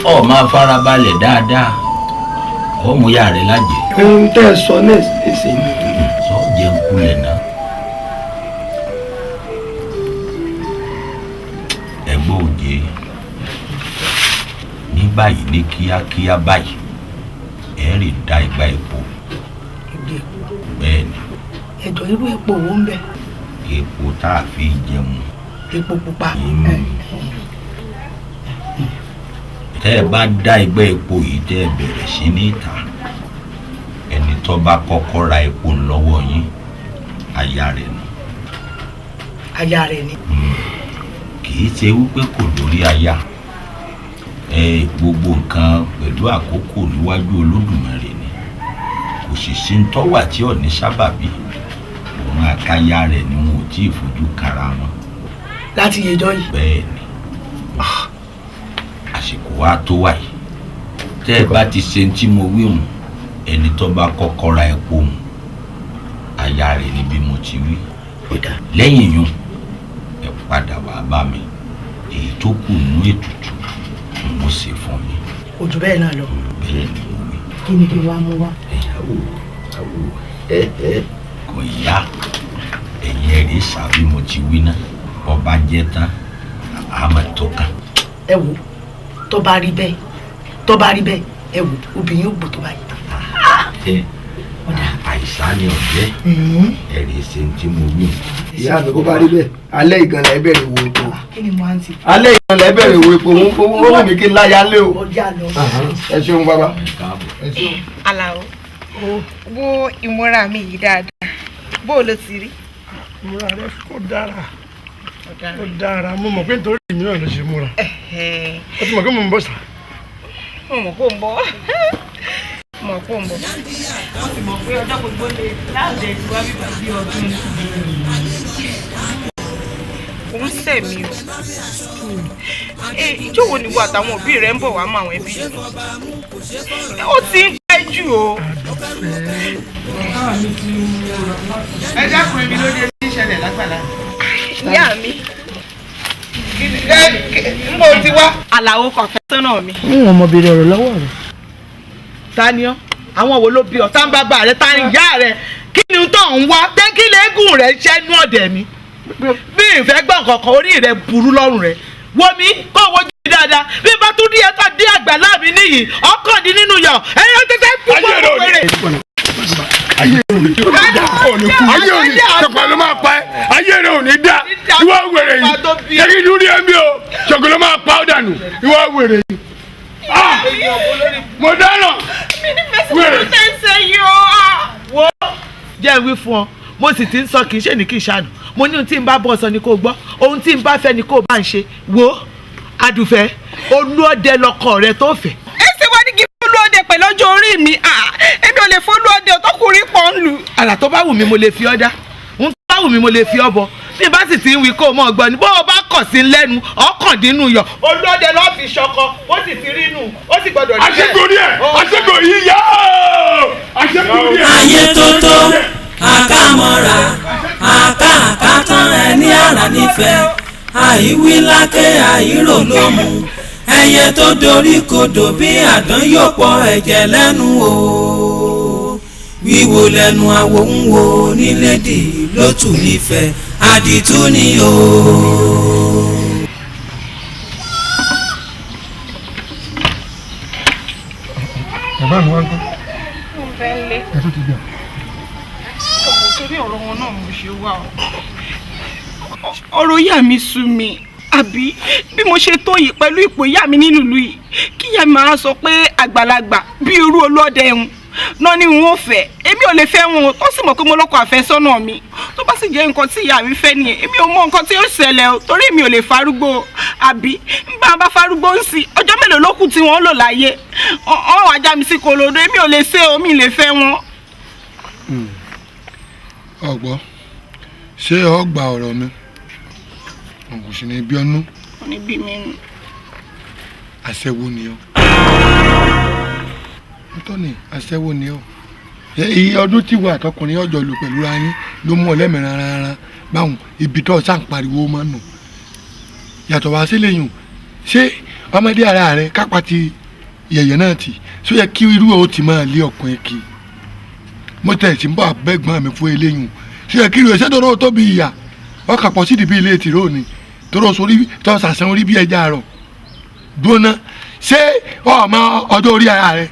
Ọ máa farabalẹ̀ dáadáa, ọ mú ìyá rẹ lájẹ. Ohun tẹ́ ẹ sọ náà ṣe ni. Sọ jẹun kulẹ̀ náà. Ẹgbẹ́ òjé ní báyìí ní kíákíá báyìí ẹ rí da igba epo. Bẹ́ẹ̀ ni. Ẹjọ irú epo wo ń bẹ? Epo tá a fi jẹun. Epo pupa. Tẹ́ ẹ bá dá igba epo yìí tẹ́ ẹ bẹ̀rẹ̀ sí ní ìta, ẹni tó bá kọ́kọ́ ra epo lọ́wọ́ yín, aya rẹ̀ nù. Aya rẹ̀ ni. Kì í ṣe wípé kò lórí aya. Gbogbo nǹkan pẹ̀lú àkókò níwájú Olódùmarè ni. Kò sì sí ń tọ́wà tí ò ní sábàbí. Òun àtaya rẹ̀ ni wọn ò tí ì fojú kara wọn. Láti yejọ́ yìí. Bẹ́ẹ̀ ni. Àsìkò wa tó wà yìí. Tẹ́ ẹ bá ti ṣe tí mo wí hùn, ẹni tó bá kọ́kọ́ ra epo hùn, aya rẹ̀ ni bí mo ti wí. Lẹ́yìn yún, ẹ padà wá bá mi. Èyí tó kù nínú ètùtù mo ṣe fún yín. Ojú bẹ́ẹ̀ náà lọ. Bẹ́ẹ̀ ni mo wí. Kí ni kí n wá mú wá? Kò yá, ẹ̀yin ẹ̀rí sàbí mo ti wí náà, ọba jẹ́ tán, àmọ́ tó kàn. Ẹ wo, tó bá rí bẹ́ẹ̀, tó bá rí bẹ́ẹ̀, ẹ wo, obìnrin yóò gbò tó báyìí. Àìsàn ni ọ̀jẹ́, ẹ̀rí ṣe ń tí mo wí. Ìyá mi kó bá rí bẹ́ẹ̀, alẹ́ ìgànlẹ̀ ẹ bẹ̀rẹ̀ wo epo. Kí ni mo á ń ti? Alẹ́ ìgànlẹ̀ ẹ bẹ̀rẹ̀ wo epo, ó wù mí kí n láya lé o. Ẹ ṣeun bàbá. Àlàó, wo ìmúra mi yìí dáadáa, bó o ló ti rí? Ìmúra rẹ kò dára, ó dára, mo mọ̀ pé nítorí èmi náà ló ṣe múra. Ó ti mọ̀ pé mo ń bọ̀ sà. Mo mọ̀ pé ó ń bọ̀. Mo mọ̀ pé ó ń bọ̀. Wọ́n ti mọ̀ pé ọjọ́ gbogbo lè láàbẹ̀ tí wá bíbá bí ọdún. Kò ń sẹ̀ mí o. Ìjọ́ wo ni wo àtàwọn òbí rẹ̀ ń bọ̀ wá mọ àwọn ẹbí yìí? Ó ti ń pẹ́ jù o. Ẹ dákun, èmi ló dé ní ìṣẹ̀lẹ̀ lágbàlá. Ìyá mi. N bò ti wá. Àlàó kan fẹ́ sọ́nà mi. N ò mọ bèrè ọ̀rọ̀ lọ́wọ́ rẹ̀. Ta ni ọ́? Àwọn wo ló bí ọ? Tá ń bàbá rẹ, tá ń ìyá rẹ? Kí ni tó ń wá? Tẹ́kí lẹ́gùn rẹ̀ ṣẹ́nu ọ̀dẹ̀ mi. Bí ìfẹ́ gbọ̀n kankan, orí rẹ̀ burú lọ́rùn rẹ̀. Wo mi kó o wojú mi dáadáa. Bí bá tún díẹ̀ tó dé àgbàlá mi níyì, ọkàn dín nínú yọ̀. Ẹyọ tẹ́tẹ́ kú kó péré. Ayé rẹ̀ ò ní dá, ayé ò ní ṣọ̀pọ̀ ló máa pa ẹ́, ayé rẹ̀ ò ní dá, ìwọ wèrè yìí, jẹ́kí dúró ẹ̀ mi o, ṣọ̀pọ̀ ló máa pa ọ́ dànù, ìwọ wèrè yìí. Mo dáná. Mi ní fẹsẹ̀ yìí o. Wo jẹ́ wí fún ọ, mo sì ti ń sọ kì í ṣe ní kì í ṣàánú. Mo ní ohun tí n bá bọ́ sọ ni kò gbọ́, ohun tí n bá fẹ́ ni kò bá ń ṣe. Wo Adùfẹ́, Olúọdẹ lọkọ rẹ tó fẹ́. Ẹ ṣe wá ní kí Olúọdẹ pẹ̀lú ọjọ́ orí mi, èmi ò lè fọlúọdẹ ọtọkùnrin pọ̀ ń lù. Àrà tó bá wù mí mo lè fi ọ́ dá, ohun tó bá wù mí mo lè fi ọ́ bọ. Bí n bá sì ti ń wí kó o mọ̀ gbọ́ ni, bó o bá kọ̀ sí lẹ́nu, ọkàndínú yọ. Olúọdẹ lọ́ọ́ fi ṣọkọ, ó sì ti rí inú, ó sì gbọ́dọ̀ rí bẹ́ẹ̀. Àṣekò rí ẹ̀, àṣekò yìí yá o, àṣekò rí ẹ̀. Ayé tó tó, àkàmọ́ra, àkàkà tán ẹni àrà nífẹ̀ẹ́, àìwí lákẹ́ àìrò ló mú. Ẹyẹ tó dorí kodò bí àdán yóò pọ̀ ẹ̀jẹ̀ lẹ́nu o. Wíwo lẹ́nu àwo ń wo nílédì ló tù nífẹ̀ẹ́, àdìtú ni o. Bàbá mi wá ń kọ́. Mo fẹ́ lé. Ẹ tó ti gbà. Ọ̀pọ̀ torí ọ̀rọ̀ wọn náà mo ṣe wá o. Ọ̀rọ̀ ìyá mi sú mi. Àbí bí mo ṣe tó yìí pẹ̀lú ipò ìyá mi nínú ìlú yìí, kí ìyá mi máa sọ pé àgbàlagbà bí irú Olúọdẹ ń náà ni n ó fẹ́, èmi ò lè fẹ́ wọn o, tó sì mọ̀ pé mo lọ́kọ àfẹ́sọ́nà mi. Tó bá sì jẹ́ nǹkan tí ìyá mi fẹ́ nìyẹn, èmi ò mọ nǹkan tí ó ṣẹlẹ̀ o, torí èmi ò lè farúgbó. Àbí ń bá bá farúgbó ń sìn, ọjọ́ mélòó ló kù tí wọ́n lò láyé? Ọ̀hún ajá mi sí kolodo, èmi ò lè ṣe o, mi lè fẹ́ wọn. Ọ̀gbọ́, ṣé o gba ọ̀rọ̀ mi? Kò sì ní bí ọ́nú. Kò ní bí mi nù. Aṣẹ́wó ni ọ́. Tọ́ni aṣẹ́wó ni ọ́. Iye ọdún tí wà àtọkùnrin ọjọ́ lò pẹ̀lú ra yín ló mú ọlẹ́mìíràn rárá báwọn ibi tó sá ń pariwo máa nù. Yàtọ̀ wá sílẹ̀ yùn ṣé ọmọdé ara rẹ kápá ti yẹ̀yẹ̀ náà tì ṣó yẹ kí irú ò ti máa lé ọkùnrin kì í. Mo tẹ̀ sí ń bọ̀ abẹ́gbọ́n mi fún eléyùn ṣó yẹ kí irú ẹ̀ṣẹ́ tó tóbi ìyà ọkà pọ̀ sídìí bí ilé tìró ni tóró sórí tó sàṣẹ orí bí ẹja rọ̀ gbóná ṣé ọmọ ọjọ́ orí ara rẹ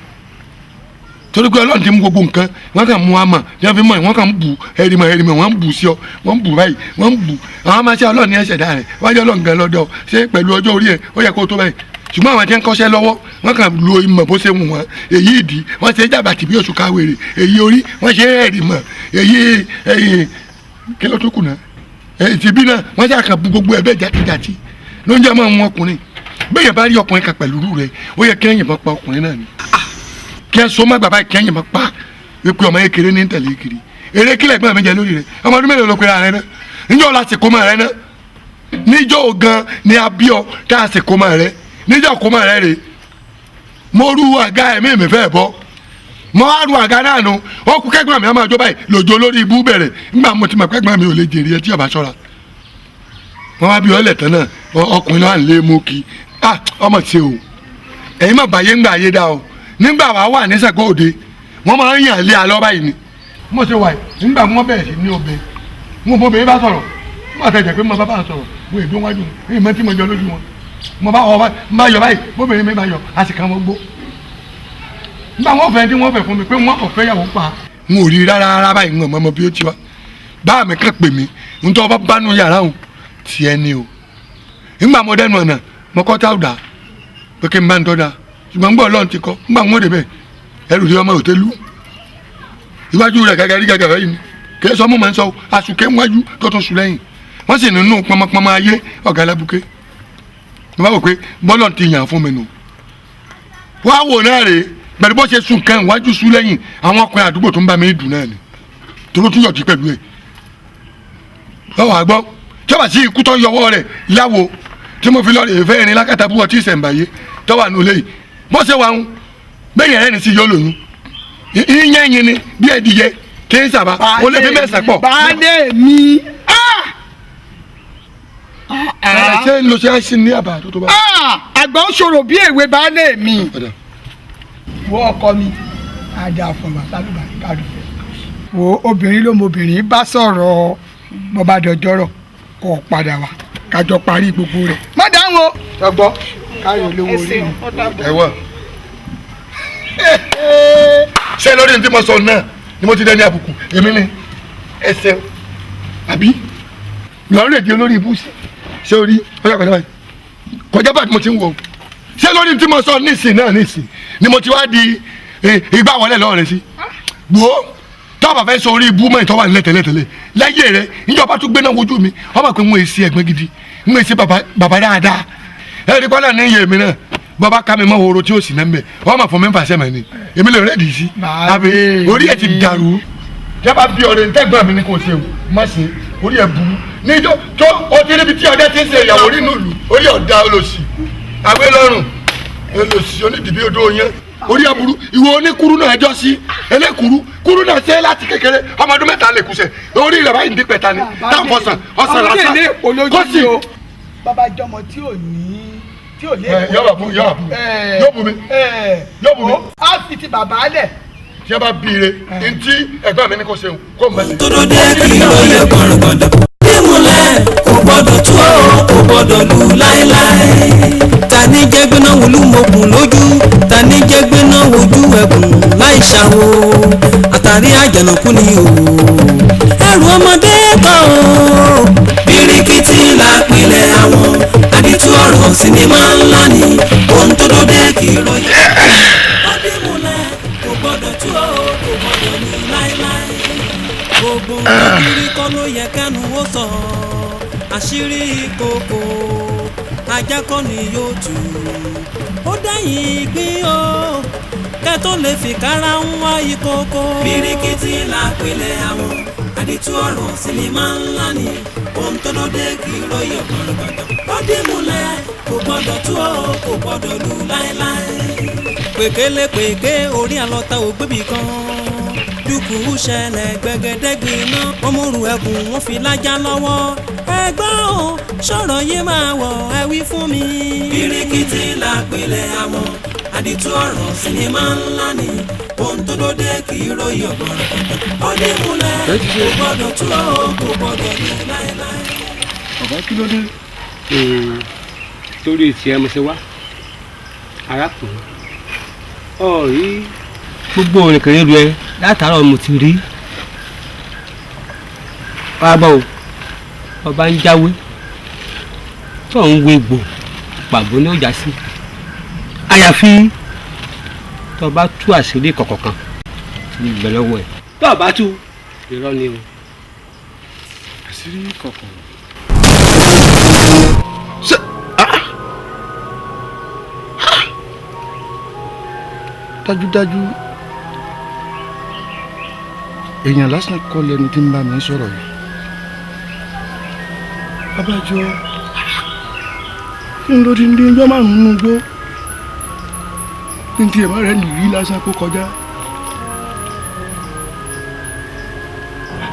torí pé Ọlọ́run ti mú gbogbo nǹkan wọ́n kàn mú àmọ̀ ní wọ́n fi mọ̀ wọ́n kàn ń bù ẹ̀rìmọ̀ ẹ̀rìmọ̀ wọ́n ń bù sí ọ wọ́n ń bù báyìí wọ́n ń bù àwọn máa ṣe Ọlọ́run ní ẹ̀ṣẹ̀dá rẹ̀ wájú Ọlọ́run gan lọ́dọ̀ ṣé pẹ̀lú ọjọ́ orí ẹ̀ ó yẹ kó tó báyìí ṣùgbọ́n àwọn tí ń kọ́ṣẹ́ lọ́wọ́ wọ́n kàn lo ìmọ̀ bó ṣe wù wọ́n èyí ìdí wọ́n ṣe jàbàtì bí oṣù káwèrè èyí orí wọ́n ṣe ẹ̀rìmọ̀ èyí ẹ̀yìn kí ló tó kù náà tìbí náà wọ́n ṣe àkàn bu gbogbo ẹ̀ bẹ́ẹ̀ jàtijàti ló ń jẹ́ mọ́ àwọn ọkùnrin bẹ́ẹ̀ yẹn bá rí ọkùnrin kan pẹ̀lú rẹ̀ ó yẹ kí ẹ̀yìn bá pa ọkùnrin náà ni kí ẹ so má bàbá kí ẹ̀yìn bá pa wípé ọmọ kékeré ní tẹ̀lé kiri eré kílẹ̀ gbọ́n mi jẹ lórí rẹ̀ ọmọ ọdún mélòó ló pera rẹ náà níjọ́ la sì kó mọ́ rẹ náà níjọ́ gan ni a bí ọ tá a sì kó mọ́ rẹ níjọ́ kó mọ́ rẹ rè mo rú àga ẹ̀mí mi fẹ́ bọ́ mo wá ru àga náà nu ó kú kẹ́gbọ́n mi á máa jó báyìí lòjó lórí ibú bẹ̀rẹ̀ nígbà mo ti mọ̀ kẹ́gbọ́n mi ò lè jèrè ẹ tí ọba ṣọ́ra wọ́n wá bí ọlẹ̀ tán náà ọkùnrin náà lè mú kí ah ọmọ ṣe o ẹ̀yin má bàyé ńgbà ayé dá o nígbà wàá wà ní Ṣàngó Òde wọ́n máa ń yàn lé alọ́ báyìí ni mo ṣe wà yìí nígbà wọ́n bẹ̀rẹ̀ sí ní obìnrin wọn bó obìnrin bá sọ̀rọ̀ mo àtẹ̀jẹ̀ pé mo bá bá sọ̀rọ̀ mo èdè wájú mi ìmọ̀ tí mo jọ lójú wọn mo bá wọ bá yọ báyìí bóbìnrin mi bá yọ a sì kàn wọ́n gbó nígbà wọn fẹ́ tí wọ́n fẹ́ fún mi pé wọ́n kò fẹ́ yàwó pa n ò rí rárá rárá báyìí n ò mọ bí ó ti wá bá mi kàn pè mí n tọ́ bá bánú yàrá òun tiẹ̀ ni o nígbà mo dẹnu ọ̀nà mo kọ́ tá ò dá pé kí n bá ń tọ́ da ṣùgbọ́n ń gbọ́ Ọlọ́run ti kọ́ nígbà wọn ò débẹ̀ ẹrù rí ọmọ òtẹ́lú iwájú rẹ̀ gàgà rí gàgà báyìí ni kì í sọ mú màá ń sọ àsùké wájú tó tún sùn lẹ́yìn wọ́n sì nínú pọnmọpọnmọ ayé ọ̀gá alábùké mo bá wò pé bọ́lọ̀ ti yàn fún mi nù wá wò náà rèé pẹ̀lú bó ṣe sùn kan iwájú sùn lẹ́yìn àwọn ọkùnrin àdúgbò tó ń bá mi dùn náà ni tó tún yọ̀jú pẹ̀lú ẹ̀ lọ́wọ́ àgbọ́ tí ó bá sí ikú tó yọwọ́ rẹ̀ láwo tí mo fi lọ rè fẹ́ irin lákàtà búwọ́ tí ìṣẹ̀ǹbáyé tó wà nulẹ̀ yìí bó ṣe wà ń bẹ́yẹn rẹ̀ ní sí yọ lóyún ìyẹn yín ni bí ẹ̀dìyẹ kí n sábà ó lè fi mẹ́sàn-án pọ̀. Baálé mi. Ṣé ń lo ṣe àìsí ní àbá tó tó bá. Àgbà ó ṣòro bí èwe baálé mi. Wo ọkọ mi ajá fún bàbá kádùfẹ́. Wo obìnrin ló mọ obìnrin bá sọ̀rọ̀ bọ́ba dọjọ́rọ̀ kó padà wá kájọ parí gbogbo rẹ̀. Má dáhùn o. Ṣọgbọ́ káyọ̀ olówó orí mi. Ẹ wọ ṣé lórí ní tí mo sọ náà ni mo ti dẹni àbùkù èmi ni ẹsẹ̀ àbí lọ́rùn èdè olórí ibú ṣé orí ọjà kọjá báyìí kọjá báyìí mo ti ń wọ ṣé lórí tí mo sọ nísìn náà nísìn ni mo ti wá di ìgbà wọlé lọ́wọ́ rẹ sí wo tọ́ba fẹ́ sọ orí ibú mọ́ ìtọ́wà nílẹ̀ tẹ́lẹ̀tẹ́lẹ̀ láyé rẹ níjọba tún gbéná wojú mi ọba pé ń wọ́n èsì ẹ̀gbọ́n gidi ń wọ́n èsì bàbá dáadáa ẹ̀rí kọ́lá ní iye mi náà bàbá ká mi mọ́ horo tí ó sì náà ń bẹ̀ wọ́n máa fọ mi ń fàṣẹ mọ́ ni èmi lè rẹ́ẹ̀dì sí àbí orí ẹ̀ ti dàrú yaba bí ọ̀rẹ́ ntẹ́gbọ́n mi ni kò ṣe o má ṣe orí ẹ̀ burú níjọ́ tó o ti níbi tí ọdẹ ti ń ṣe ìyàwó nínú ìlú orí ọ̀dà olòṣì àwé lọ́rùn olòṣì onídìbí odò yẹn orí ẹ̀ burú ìwọ oníkuru náà ẹjọ́ sí ẹlẹ́kuru kuru náà ṣe láti kékeré ọmọ ọdún mẹ́ta lè kúṣẹ̀ orí rẹ̀ báyìí ń dín pẹ̀ta ni táwọn fọsàn ọsàn lásán kó sì. Bàbá jọmọ tí ò ní tí ò lè. Yọ̀bà bú yọ̀bà bú yóò bú mi yóò bú mi. Á fi ti bàbá lẹ̀. Tí a bá bí ire ntí ẹ̀gbọ́n mi ní kò ṣeun kó mọ̀ sí. Tòdó dé kí lóye gbọ̀nrọ̀gbọ̀ndọ̀ ìmùlẹ̀ kò gbọ́dọ̀ tú ọ kò gbọ́dọ̀ lù láéláé. Ta ní jẹ́ gbéná wòlú mokùn lójú ta ní jẹ́ gbéná wojú ẹkùn láì ṣàwò àtàrí àjànàkú ni o. Ẹrù ọmọdé kọ́ o. Bíríkìtì la pilẹ̀ àwọn àdìtú ọ̀rọ̀ sinimá ńlá ni ohun tó dóde kì í ròyìn. Ọdínmúlẹ̀ kò gbọ́dọ̀ tú ọ kò gbọ́dọ̀ lù láéláé. Gbogbo àṣírí kọ́ ló yẹ kẹ́nu ó sọ àṣírí kòkó ajá kọ́ ni yóò tú ó dẹ́yìn ìgbín o kẹ́ tó lè fi kára ń wá ìkókó. Bíríkìtì la pilẹ̀ àwọn àdìtú ọ̀rọ̀ sinimá ńlá ni ohun tó lóde kì í ròyìn ọ̀gbọ̀nrọ̀gbọ̀dọ̀ ó dé múlẹ̀ kò gbọ́dọ̀ tú ọ kò gbọ́dọ̀ lù láéláé. Pèkélé pèké orí àlọ́ta ògbébì kan Dúkùú ṣẹlẹ̀ gbẹgẹdẹgbin náà, wọ́n múru ẹkùn wọ́n fi lájà lọ́wọ́. Ẹgbọ́n o, sọ̀rọ̀ yìí máa wọ̀, ẹ wí fún mi. Bíríkìtì la pilẹ̀ àmọ́, àdìtú ọ̀rọ̀ sinimá ńlá ni. Ohun tó dóde kì í ròyìn ọ̀gbọ̀nràn. Ó dé múlẹ̀, kò gbọ́dọ̀ tú ó, kò gbọ́dọ̀ lù láéláé. Bàbá, kí ló dé? Torí tiẹ̀ mo ṣe wá, arákùnrin ọ̀rí gbogbo òrìnkèrè rẹ látàárọ̀ mo ti rí wàá bọ̀. Ọba ń jáwé tó ń wo egbò pàbó ní ọjà sí, àyàfi tó bá tú àṣírí kọ̀ọ̀kan kan tí ń bẹ lọ́wọ́ ẹ̀. Tó bá tú, irọ́ ni o. Àṣírí kọ̀ọ̀kan. Ṣé dájúdájú èèyàn lásán kọ́ lẹni tí ń bá mi sọ̀rọ̀ yìí? Abájọ kí n ló ti ń dín ọjọ́ márùn-ún nínú igbó kí n tiẹ̀ má rẹ̀ nìyí lásán kó kọjá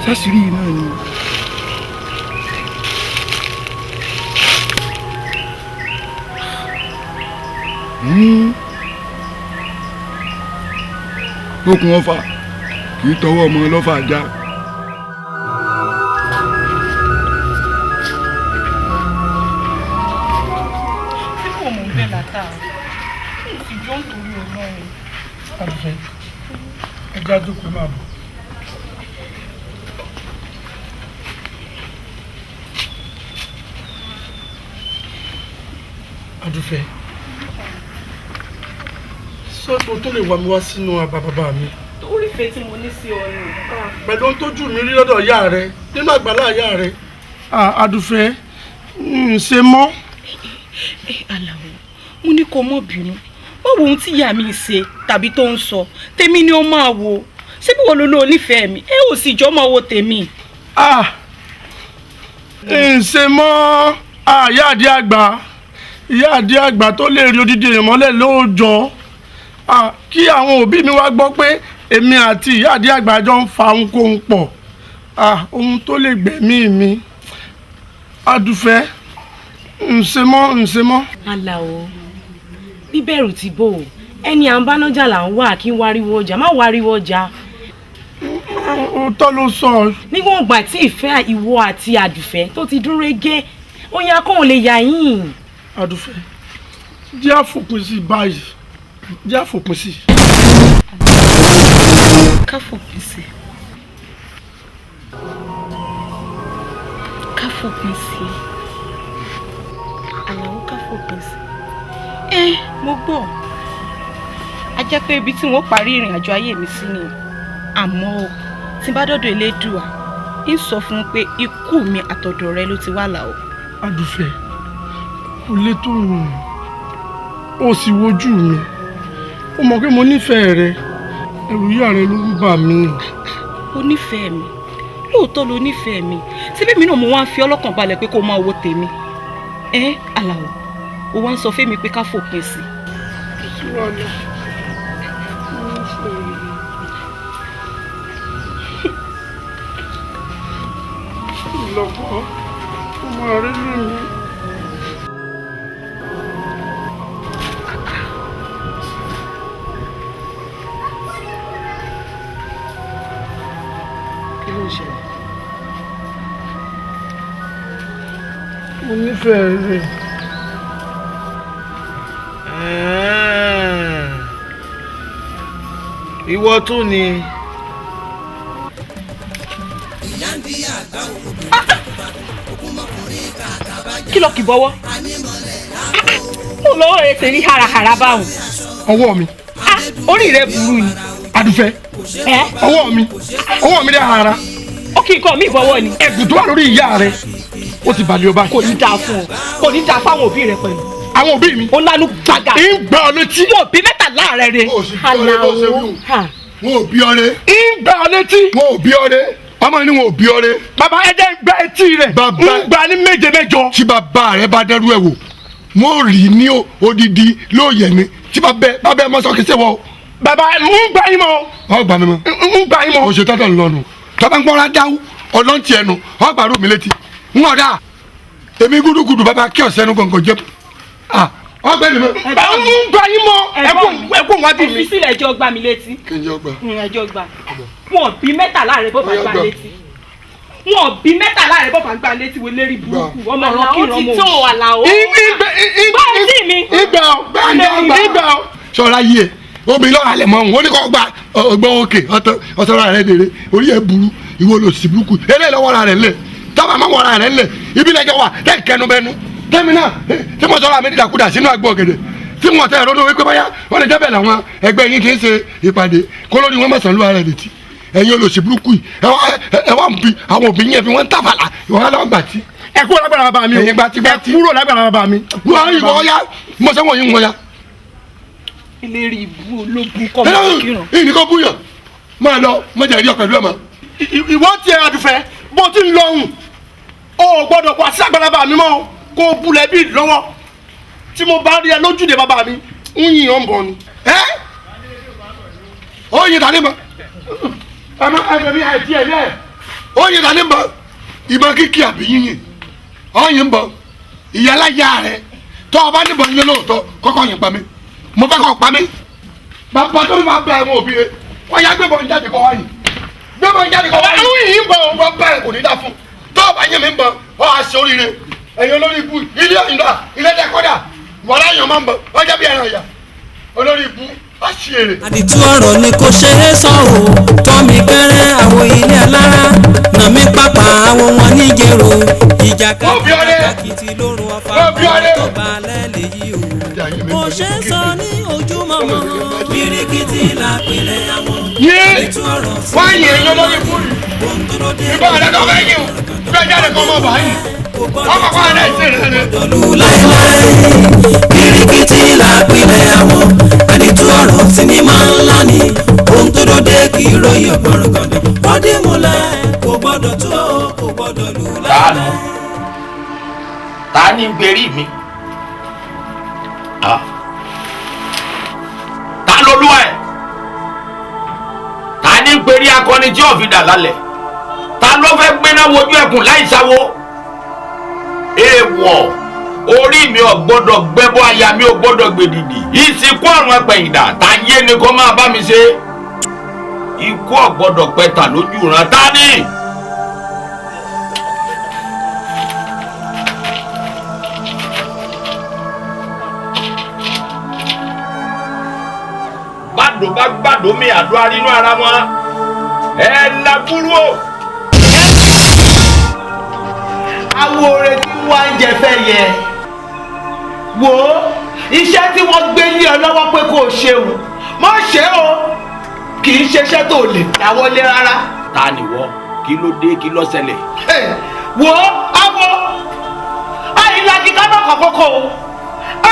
sásìrí yìí náà ni. Lókun ọfà kì í tọwọ́ ọmọ ọlọ́fà já. Tí kò mọ̀ bẹ́ẹ̀ látàárọ̀, kí n sì jọ́ nítorí Ọlọ́run. Àdùfẹ́, ẹja jókòó, máa bọ̀. Àdùfẹ́, sọ́tò tó lè wá mi wá sínú àbá bàbá mi? Orí ìfẹ́ tí mo ní sí ọ ni. Pẹ̀lú ohun tójú mi rí lọ́dọ̀ ìyá rẹ nínú àgbàlá ìyá rẹ. Àdùfẹ́, ń ṣe mọ́. Ẹ Àlàó, mo ní kó mọ̀ bínú. Báwo ohun tí ìyá mi ń ṣe tàbí tó ń sọ, tèmi ni ó máa wò. Ṣé bí wo ló ló onífẹ̀ẹ́ mi? Ẹ ò sì jọ máa wo tèmi. Ń ṣe mọ́. Ìyá àdí àgbà, ìyá àdí àgbà tó lè rí odidi èèyàn mọ́lẹ̀ lóòjọ́, kí àwọn òbí mi wá gbọ́ pé èmi àti ìyá àdí àgbà jọ ń fa ohunkóhun pọ̀, ohun tó lè gbẹ̀mí mi. Àdùfẹ́, ń ṣe mọ́, ń ṣe mọ́. Àlàó, bíbẹ̀rù ti bò ó. Ẹni à ń bá nájà là ń wà, kí n wariwo ọjà má wariwo ọjà. Òótọ́ ló sọ. Níwọ̀n ìgbà tí ìfẹ́ ìwọ àti Àdùfẹ́ tó ti dúró gé, oyin akóhùn lè yà yín. Àdùfẹ́, jẹ́ àfòpin sí báyìí, jẹ́ àfòpin sí. Ká fòpin sí. Ká fòpin sí. Àlàó, ká fòpin sí. Ẹ mo gbọ́. A jẹ́ pé ibi tí wọ́n parí ìrìn àjò ayé mi sí ni. Àmọ́ o, tí n bá dọ́dọ̀ Elédùà, ń sọ fún un pé ikú mi àtọ̀dọ̀ rẹ ló ti wá là o. Àdùfẹ́, kò lè tó rùn. Ó sì wojú mi. Ó mọ̀ pé mo nífẹ̀ẹ́ rẹ. Ẹ̀rù ìyá rẹ ló ń bà mí. O nífẹ̀ẹ́ mi. Lóòótọ́ ló nífẹ̀ẹ́ mi. Síbí mi náà mo wá ń fi ọlọ́kàn balẹ̀ pé kó máa wo tèmi. Ẹ Àlàó, o wá ń sọ fẹ́mi pé ká fòpin sí. Kò sí wàhálà. Mo nífẹ̀ẹ́ rẹ. Ìlọ́kọ̀, ọmọ rẹ lónìí. Kí ló ń ṣẹlẹ̀? Mo nífẹ̀ẹ́ rẹ. Ìwọ tún ni. Kí ló kì bọ́wọ́? Mo lọ́wọ́ rẹ ṣe rí harahara báwọn. Ọwọ́ mi. Orí rẹ burú ni. Àdùfẹ́, ọwọ́ mi, ọwọ́ mi dẹ́ hara. Ó kì í kọ́ mi ìbọ̀wọ́ ni. Ẹ̀gùn tó wà lórí ìyá rẹ, ó ti balẹ̀ ọba. Kò ní dáa fún ọ, kò ní dáa fáwọn òbí rẹ pẹ̀lú. Àwọn òbí mi. Ó lánú gbàgà. Ń gbà ọ létí. Wọn ò bí mẹ́tàlá rẹ re. Àlàó, Wọn ò bí ọ re. Ń gbà ọ létí. Wọn ò bí ọ re. Ọmọ ni wọn ò bí ọ re. Bàbá, ẹ jẹ́ ń gbá etí rẹ̀. Bàbá ń gbà ní méje mẹ́jọ. Tí bàbá rẹ bá dẹ́rú ẹ̀ wò, wọn ò rí ní odidi lóòyẹ̀ ni. Tí bàbá ẹ mọ sọ kìí ṣe wọ. Bàbá ń gbà yín mọ́. Ọ gbà mí mọ́. Ń gbà yín mọ́. O ṣe tọ́tọ̀ lọ́nu tọ́ba ń gbọ́ra dáwú ọlọ́ntì ẹnu ọ gbàrú mi létí ń ọ̀dà èmi gúdúgúdú bàbá kí ọ̀sẹ̀ nu gọ̀ǹgọ̀ jẹ́ ọgbẹ́ mi mọ́. Bàbá ń gbà yín mọ́ ẹ kó wájú mi. Ẹ fi sílẹ̀ ẹjọ́ gbà mí létí. Kí n jẹ́ ọgbà. Ẹjọ́ gbà. Wọn bí mẹ́tàlá rẹ̀ bọ́ bá gbà létí. Wọn bí mẹ́tàlá rẹ̀ bọ́ bá gbà létí wo lérí burúkú ọmọ ọ̀rọ̀ kí ìrọ̀mọ́. Àlàó ti tó àlàó. Ìgbà ìgbà sọ̀rọ̀ ayé ẹ̀ obìnrin lọ́ọ́ alẹ̀ mọ́ òun ó ní kó gba ọgbọ́n òkè ọ̀sọ̀rọ̀ rẹ̀ dèrè orí ẹ̀ burú ìwọ ló sì burúkú eléyìí lọ́wọ́ ra rẹ̀ lẹ̀ tábà má wọ́ra rẹ̀ lẹ̀ ibi lẹ́jọ́ wà tẹ́ kẹnu bẹnu tẹ́mi náà tí mo sọ̀rọ̀ àmì dídàkudà sínú àgbo ọ̀gẹ̀dẹ̀ tí mo tẹ́ ẹ̀rọ wípé báyà wọ́n lè jẹ́bẹ̀ làwọn ẹgbẹ́ yín ti ń ṣe ìpàdé kó lórí wọn mọ̀sán lóra rẹ̀ létí ẹ̀yin olóṣì burúkú yìí ẹ wá ń bi àwọn òbí yẹn fi wọ́n ń tàfàlà ìwọ́n lọ́wọ́ gbà tí. Ẹ kúrò lágbára bàbá mi o. Ẹ̀yin gbatigba tí. Ẹ kúrò lágbára bàbá mi. Wọ́n ìwọ ya mo sẹ́wọ̀n yín wọ́n ya. Ìlérí ìbú ológun kọ́ mọ́ kírun. Ìní kò búyàn máa lọ mọ̀jà ìrí ọ̀pẹ̀lú ẹ̀ mọ́. Ìwọ tiẹ̀ Àdùfẹ́ bó ti ń lọ hùn o ò gbọ́dọ̀ wá sí àgbàlá bàbá mi mọ́ kó o bulẹ̀ bí lọ́wọ́ tí mo bá rí ẹ lójúde bàbá mi ń yìn ọ́ ń bọ̀ ni. Ẹ ó yin tani mọ ẹ má ẹ mi àìtí ẹ lẹ ó yin tani mọ ìbọn kíkì àbí yínyìn ó yin bọ ìyálà yá rẹ tọ́ ọ bá níbọn yín lóòótọ́ kọ́kọ́ yín pa mí mo fẹ́ kọ́ pa mí bàbá tó bá bẹ àwọn òbí rẹ wọ́n yá gbébọn jáde kọ́ wáyé gbébọn jáde kọ́ wáyé àwọn yìí ń bọ̀ wọ́n bá ẹ̀ kò ní dá fún tó o bá yín mi ń bọ̀ ọ́ àṣẹ oríire ẹ̀yin olórí ibú ilé ọ̀yìnbá ilé dẹ́kọ́dà wọ́n láyọ̀ máa ń bọ̀ wọ́n jẹ́ bí ẹran ìyá olórí ibú àṣìírè. Àdìtú ọ̀rọ̀ ni kò ṣe é sọ o tọ́ mi kẹ́rẹ́ àwọn ilé alára nà mí pàpà àwọn wọn níjẹ̀rọ ìjà kàkìtì lóru ọ̀fà tó balẹ̀ lèyí o kò ṣe é sọ ní ojúmọmọ bíríkìtì làpilẹ̀ àwọn àdìtú ọ̀rọ̀ sí wọ́n yìn ẹ̀yin olórí ibú yìí ìbọn rẹ̀ tó fẹ́ yìn o bẹ́ẹ̀ jáde kọ́ ọmọ bàá yìí ọmọ kọ́ ẹ̀ ṣe rẹ̀ rẹ̀. Láéláé bíríkìtì làpilẹ̀ àwọn àdìtú ọ̀rọ̀ sinimá ńlá ni ohun tó dóde kì í ròyìn ọ̀gbọ̀nrọ̀gọ̀dọ̀ ó dé múlẹ̀ kò gbọ́dọ̀ tó kò gbọ́dọ̀ lù láéláé. Ta ni ń perí mi? Ta lolúwa ẹ̀? Ta ni ń perí akọni tí ò fi dà lálẹ́? Ta ló fẹ́ gbéná wojú ẹkùn láì sáwó? Èèwọ̀ orí mi ò gbọ́dọ̀ gbẹ́bọ́ aya mi ò gbọ́dọ̀ gbèdìdì ìsìnkú àrùn apẹ̀yìndà ta yé ni kó máa bá mi ṣe ikú ò gbọ́dọ̀ pẹ̀tà lójú ìran ta ni. Bàdó bá gbàdó mi àdó arínú ara wọn ẹ làbúrú o. Awo ore tí wọ́n ń jẹ fẹ́ yẹ wò ó iṣẹ́ tí wọ́n gbé lé ọ lọ́wọ́ pé kó o ṣeun mọ́ ṣe o kì í ṣeṣẹ́ tó lè dáwọ́lé rárá. Ta ni wọ kí ló dé kí ló ṣẹlẹ̀. Wò ó awo àìlagi ká má kọ kókó o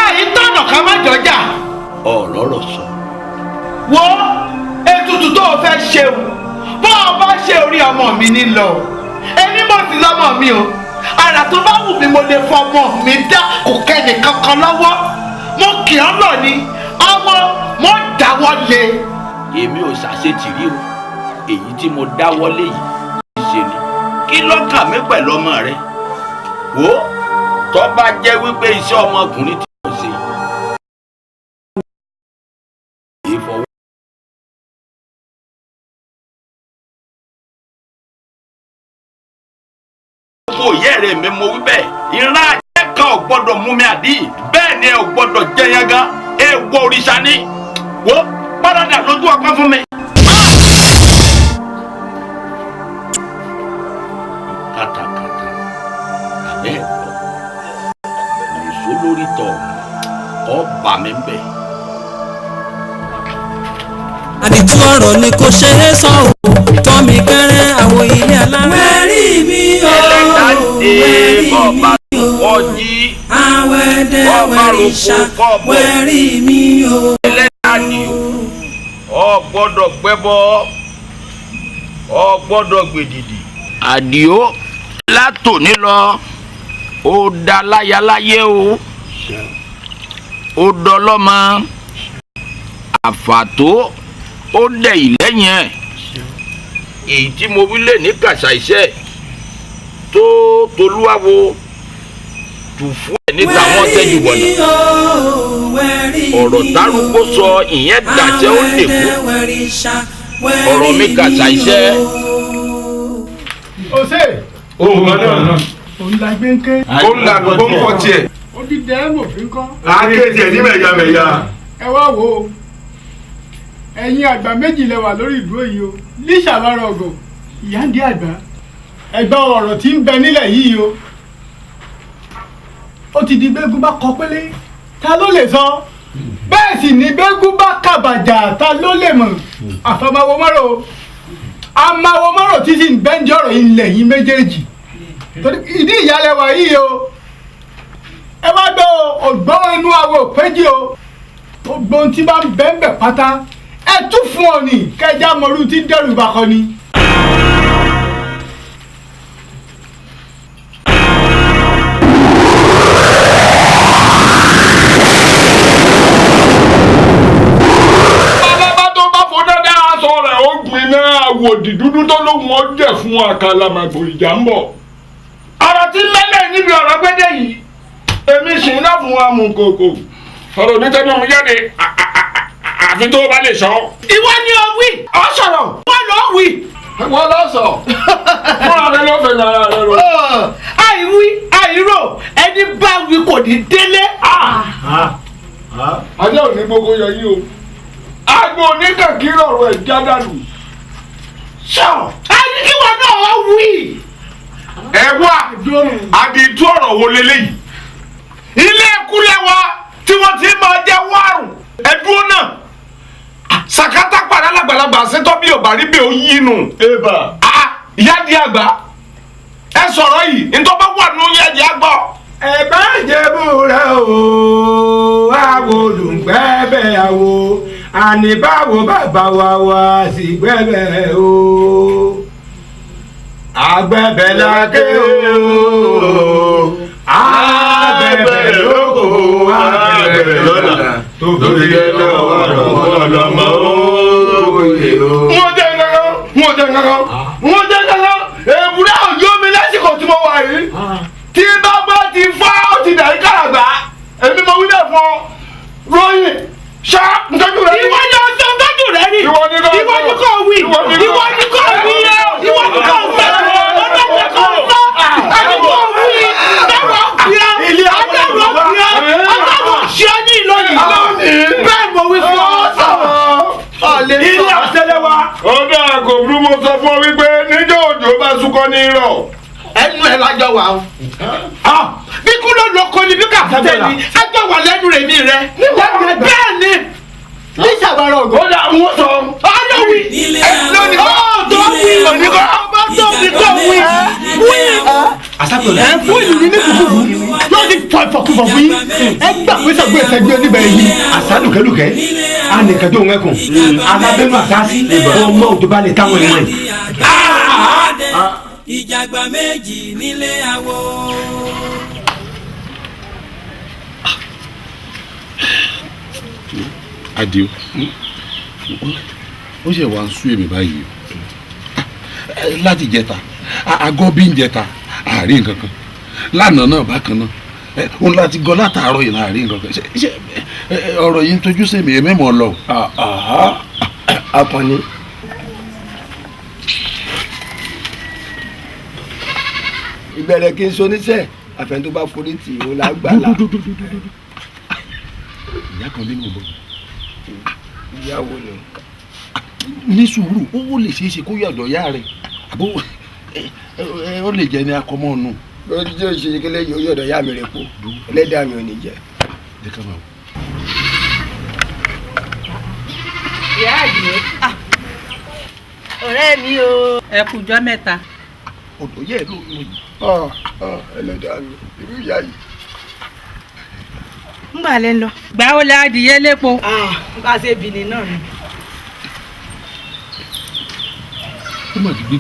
àìtọ̀nà ká má jọjà. Ọ̀rọ̀ rọ̀ sọ. Wò ó ètùtù tó o fẹ́ ṣeun bó o bá ṣe orí ọmọ mi nílọ èmi mo sì lọ́mọ mi o àrà tó bá wù mí mo lè fọmọ mi dá kò kẹ́ni kankan lọ́wọ́ mo kì ọ́ lọ ni ọmọ mo dáwọ́ lé. Èmi ò ṣàṣetìrí o èyí tí mo dáwọ́ lé yìí ṣe ni kí ló kàn mí pẹ̀lú ọmọ rẹ wò ó tó bá jẹ́ wípé iṣẹ́ ọmọkùnrin tí mo ṣe. Òye rẹ̀ mi mo wí bẹ́ẹ̀ ìran ajẹ́ kan ò gbọ́dọ̀ mú mi àdí bẹ́ẹ̀ ni ẹ ò gbọ́dọ̀ jẹ yanga ẹ wọ òrìṣà ni wo párádà lójú ọpẹ́ fún mi. Kàtàkàtà àbẹ́ ẹ̀kọ́ nìṣó lórí tọ̀ ọ bà mí bẹ̀. Àdìtú ọ̀rọ̀ ni kò ṣe é sọ o tọ́ mi kẹ́rẹ́ àwọn ilé alára. Wẹ́rí mi o wẹ́rí mi o àwẹ̀dẹ̀ wẹ́rí ṣá wẹ́rí mi o. Ẹlẹ́dàá ni o gbọ́dọ̀ gbẹ́bọ o gbọ́dọ̀ gbèdìdì. Àdìó látòní lọ ó da láyaláyé o ó dọlọ́mọ àfàtó Ó dẹ̀ ìlẹ́yìn ẹ̀. Èyí tí mo wí lè ní kàṣà iṣẹ́ tó tolúwàwo tù fún ẹ̀ níta wọ́n tẹ́jú bọ̀nà. Ọ̀rọ̀ tárúgbó sọ ìyẹn dàṣẹ́ ó lè kú. Ọ̀rọ̀ mi kàṣà iṣẹ́. Ose. Òun kan náà. Òun la gbé ń ké. Ó ń la gbogbo ń kọ tiẹ̀. Ó di dẹ́ẹ̀mù fi ń kọ́. Àáké tiẹ̀ ní mẹ̀yàmẹ̀yà. Ẹ wá wo ẹ̀yin àgbà méjì lẹ wà lórí ìdúró yìí o lísà lọ́rọ̀ ògò ìyá ń di àgbà ẹgbẹ́ ọ̀rọ̀ tí ń bẹ nílẹ̀ yìí o ó ti di gbégún bá kọ pélé ta ló lè sọ bẹ́ẹ̀ sì ni gbégún bá kàbàjà ta ló lè mọ̀ àfọmọ́wọ́ mọ́rò amáwọ́ mọ́rò tí sì ń bẹ́ńjọ́ ọ̀rọ̀ ilẹ̀ yìí méjèèjì torí ìdí ìyálẹ̀wà yìí o ẹ wá gbọ́ ògbọ́n inú awo péjì o gbogbo ohun tí bá ń bẹ́ẹ̀ bẹ̀ pátá ẹ tún fún ọ ní kẹjá mọrú tí dẹrù bá kọ ni. Bàbá tó bá fọdọ́ dá aṣọ rẹ̀ ó gbin náà àwòdì dúdú tó lóhùn ó jẹ̀ fún àkàlàmàgbò ìjà ń bọ̀. Ọ̀rọ̀ tí lẹ́lẹ̀ níbi ọ̀rọ̀ gbẹ́dẹ̀ yìí èmi sì ń náà fún amúkòkò. Ọ̀rọ̀ onítẹ̀nu mi jáde àfi tó o bá lè sọ. Ìwọ ni o wí. Ọ sọ̀rọ̀. Wọ́n lọ wí. Wọ́n lọ sọ. Fúnra rẹ ló fẹ́ nara rẹ rọ. Àìwí àìrò ẹni bá wí kò ní délé. Ajá ò ní gbogbo yọ yí o. Agbo oníkàkí ọ̀rọ̀ ẹ̀ já dànù. Sọ ẹni kí wọn náà wí. Ẹ wá àdìtú ọ̀rọ̀ wo leléyìí? Ilé ẹ̀kú lẹ́wà tí wọ́n ti máa jẹ́ wárùn ẹ̀dúró náà sàkátà padà lágbàlagbà ṣètò bí ọba rí bí ó yí nù. Ìyá di àgbà ẹ sọ̀rọ̀ yìí ntọ́ bá wà nù yẹn jẹ́ àgbọ̀. Ẹ bá jẹ́bù rẹ o àwo olùgbẹ́bẹ̀ àwo àní báwo bàbá wa wá sí gbẹ́bẹ̀ o àgbẹ̀bẹ̀ làkè o àgbẹ̀bẹ̀ lóko àgbẹ̀bẹ̀ lọ́nà tó fi lé lọ́wọ́ ọlọ́mọ òye o. Wọ́n jẹ́ nǹkan wọ́n jẹ́ nǹkan wọ́n jẹ́ nǹkan èbúrẹ́ òjò mi lásìkò tí mo wà yìí tí bàbá ti fọ́ ó ti dàrí kàràgbà èmi mo wí bẹ́ẹ̀ fún ọ ròyìn ṣá ntọ́jú rẹ. Ìwọ ni ọsọ ntọ́jú rẹ ni ìwọ ni kò wí ìwọ ni kò wí ìwọ ni kò sọ ọlọ́dẹ kò sọ ẹni kò wí dáwọ̀ fìyà adáwọ̀ fìyà adáwọ̀ ṣíọ́ ní ìlọrin bẹ́ẹ̀ mo wí fún ọ. Ilé àṣẹlẹ̀ wa. Ó dáa kò burú mo sọ fún ọ wípé níjọ́ òjò bá súnkọ́ ní rọ̀. Ẹnu ẹ lájọ wà o. Bí kú ló lọ kọ ni bí kàkútẹ ni ẹjọ wà lẹ́nu rẹ̀ mi rẹ. Bẹ́ẹ̀ ni. Ní ìṣàbàrọ̀ ògùn. Ó dà ń sọ. Ọ̀dọ̀ wí. Lónìí kọ́. Ọ̀dọ̀ wí. Òní kọ́. Ọ̀dọ̀ wí kọ́ wí. Wí. Ẹ fún ìlú ní kùkùkù yóò ti fọ ìfọkúfọ fún yín ẹ gbà pé sọgbó ẹsẹ gbé oníbẹ̀rẹ̀ yìí. Àṣà lùkẹ́lùkẹ́ anìkẹ́jọ́ òun ẹkùn alábẹ́nu àṣàṣì ọmọ òjò bá lè táwọn ìwọ̀n yìí. Ìjàgbá méjì nílé àwo. Adio, ó ṣe wá ń sú èmi báyìí o láti jẹta àgọ́ bí ń jẹta àárín nǹkan kan lánàá náà bákan náà òun láti gọ látàárọ̀ yìí láàárín nǹkan kan ṣe ọ̀rọ̀ yìí ń tojú sí mi èmi mọ̀ lọ. Akànnì. Ìbẹ̀rẹ̀ kí n so níṣẹ́ àfẹn tó bá forí tì í ó lágbàlá. Ìyá kan lé mi bọ̀. Ìyàwó ni. Ní sùúrù ó lè ṣeé ṣe kó yàdọ̀ yá rẹ̀ àbó ó lè jẹ ní akọmọ nù. Lójú tí o ṣe kí lè yóò yọ̀dọ̀ yá mi rẹ̀ po ẹlẹ́dàá mi ò ní jẹ. Jẹ́ ká máa wò. Ìyá àgbẹ̀ ọ̀rẹ́ mi o. Ẹ kú jọ́ mẹ́ta. Ọ̀dọ̀ yẹ́ ẹ ló ń lò. Ẹlẹ́dàá mi irú ìyá yìí. Ń bà lẹ́ lọ. Gbà ó la adìyẹ lépo. Bá a ṣe bìnrin náà ni. Ó mà ti gbé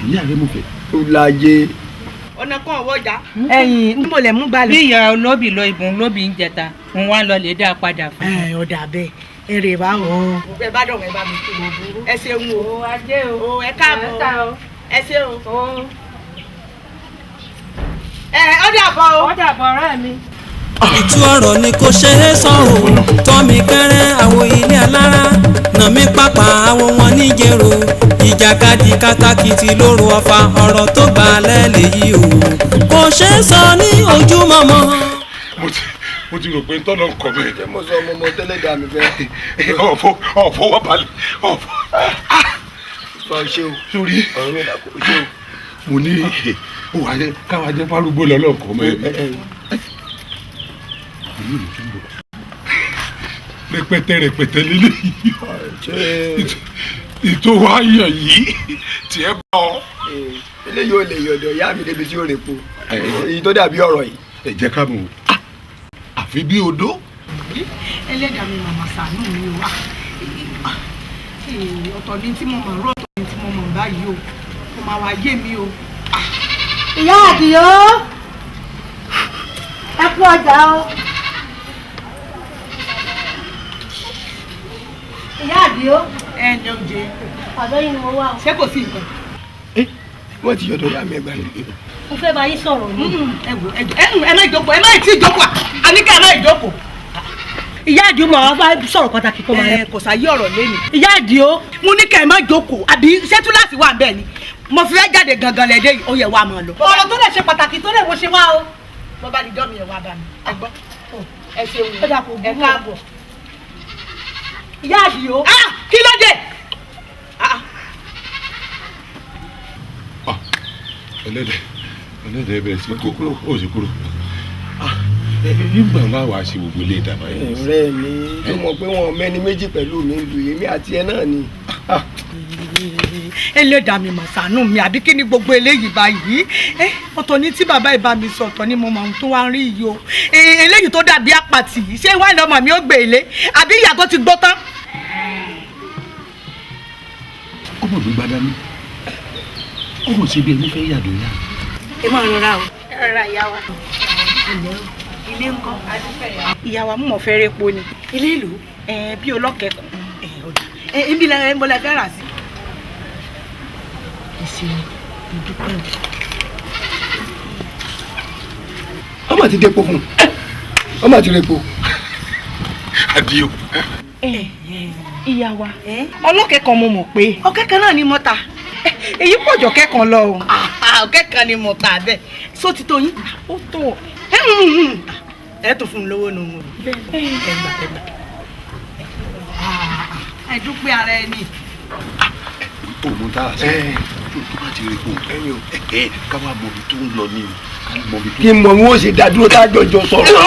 ìyá rẹ mú fẹ́. Ó láyé. Ọ̀nà kan ọ̀wọ́ ọjà. Ẹ̀yin ń bò lẹ̀ mú balẹ̀. Bí ìyá olóbì lọ ìbùn olóbì ń jẹta, ń wá lọ lè dá a padà fún. Ẹ ọ̀dà bẹ́ẹ̀ Èrè bá o. Ẹ bá dọ̀wọ́ ẹ bá mi kí ẹ ṣeun o. O ẹ káàbọ̀ ẹ ṣe o. Ẹ ó dàbọ̀ o. Ó dàbọ̀ ọ̀rẹ́ mi. Ìtú ọ̀rọ̀ ni kò ṣe é sọ o. Tọ́ mi kẹ́rẹ́ àwo ilé alára. Nà mí pàpà àwo wọn níjẹ̀rọ. Ìjàkadì kátàkìtì lóru ọ̀fà ọ̀rọ̀ tó gbà lẹ́lẹ̀ yìí o. Kò ṣe é sọ ní ojúmọmọ. Mo ti rò pé tọ́lọ̀ ń kọ̀ mí. Ṣé mo sọ ọmọ ọmọ tẹ́lẹ̀ dà mí fẹ́. Ọ̀fọ̀ wà balẹ̀ ọ̀fọ̀. Sọ ṣé o. Sórí. Ọ̀rọ̀ mi là kó ṣé o. Mo ní káwa jẹ́ fárúgbó lọ́lọ́kọ̀ mọ́ ẹ. Rẹpẹtẹ rẹpẹtẹ lílé yìí ìtò wa yàn yìí tiẹ̀ bá ọ. Eléyìí ò lè yọ̀dọ̀ ìyá mi débi tí ó rè po èyí tó dàbí ọ̀rọ̀ yìí. Ẹ jẹ́ ká mọ̀ àfi bí odó. Ẹlẹ́dàá mi màmá ṣàánú mi o. Ọ̀tọ̀ ni tí mo mọ̀ rú ọ̀tọ̀ ni tí mo mọ̀ báyìí o. Kò máa wá yé mi o. Ìyá Àdìó ẹ kú ọjà o. Ìyá Àdìó. Ẹ ní oúnjẹ. Ọ̀dọ́ yìí ni mo wà o. Ṣé kò sí nǹkan? Wọ́n ti yọ̀dọ̀ ìyá mi ẹgbàá mi. Mo fẹ́ bá yín sọ̀rọ̀ ni. Ẹ wò ẹ má ìjókòó ẹ má ì tí ìjókòó àníkẹ́ ẹ má ìjókòó. Ìyá Àdìó mà wá bá sọ̀rọ̀ pàtàkì kan máa. Ẹ kò sáyé ọ̀rọ̀ lẹ́nu. Ìyá Àdìó. Mo ní kẹ́ ẹ má jókòó àbí ṣé túláàsì wà bẹ́ẹ̀ ni mo fi fẹ́ jáde gangan lẹ́dẹ̀ yìí ó yẹ wá máa lọ. Ọ̀rọ̀ tó lè ṣe pàtàkì tó lè wo ṣe wá o. Bọ́ bá di dọ́ mi ẹ̀ wá bá mi. Ẹ gbọ́ ẹ ṣeun ẹ káàbọ̀. Ìyá Àdìó. Kí ló dé? Ẹlẹ́dẹ̀ bẹ̀rẹ̀ sí kúrò ó sì kúrò. Nígbà láwa ṣe gbogbo ilé ìdàbà yìí. Ọ̀rẹ́ mi tó mọ̀ pé wọn mẹ́ni méjì pẹ̀lú mi lu èmi àti ẹ náà ni. Ẹlẹ́dàá mi mà ṣàánú mi àbí kí ni gbogbo eléyìí báyìí? Ọ̀tọ̀ ni tí bàbá ìbá mi sọ ọ̀tọ̀ ni mo mọ ohun tó wá ń rí yìí o. Eléyìí tó dàbí àpàtì yìí ṣé wàá lọ́mọ mi ó gbé ilé àbí ìyá tó ti gbọ́ tán. Ọmọ mi gbadá mi ọmọ ṣe bí ẹni fẹ́ yàdó yá. Ẹ máa rọra o. Ẹ rọra ìyá wa. Ilé ńkọ́? Ìyá wa mú mọ̀ fẹ́ repo ni. Ilé ìlú? Bí ọlọ́kẹ́kọ̀ọ́. Ibi lẹ ń bọ́ lẹ fẹ́ rà sí. Ẹ ṣeun, mo dúpẹ́ o. Ọmọ ti dépo fún un. Ọmọ ti repo. Àdìo. Ìyá wa ọlọ́kẹ́kọ̀ọ́ mo mọ̀ pé. Ọ̀kẹ́kọ̀ọ́ náà ni mo ta. Èyí pọ̀jọ̀ kẹ́kọ̀ọ́ lọ o. Ọ̀kẹ́kọ̀ọ́ ni mo ta bẹ́ẹ̀. Só ti tó yín? Ó tó. Ẹ tó fún mi lówó nù. Ẹ gbà ẹ gbà. Ẹ dúpẹ́ ara ẹni. Òun tá a sọ tó bá ti rí kó ká wá mọ ibi tó ń lọ ní o. Kí n mọ bí wọ́n ṣe dá dúró tá a jọjọ sọ̀rọ̀.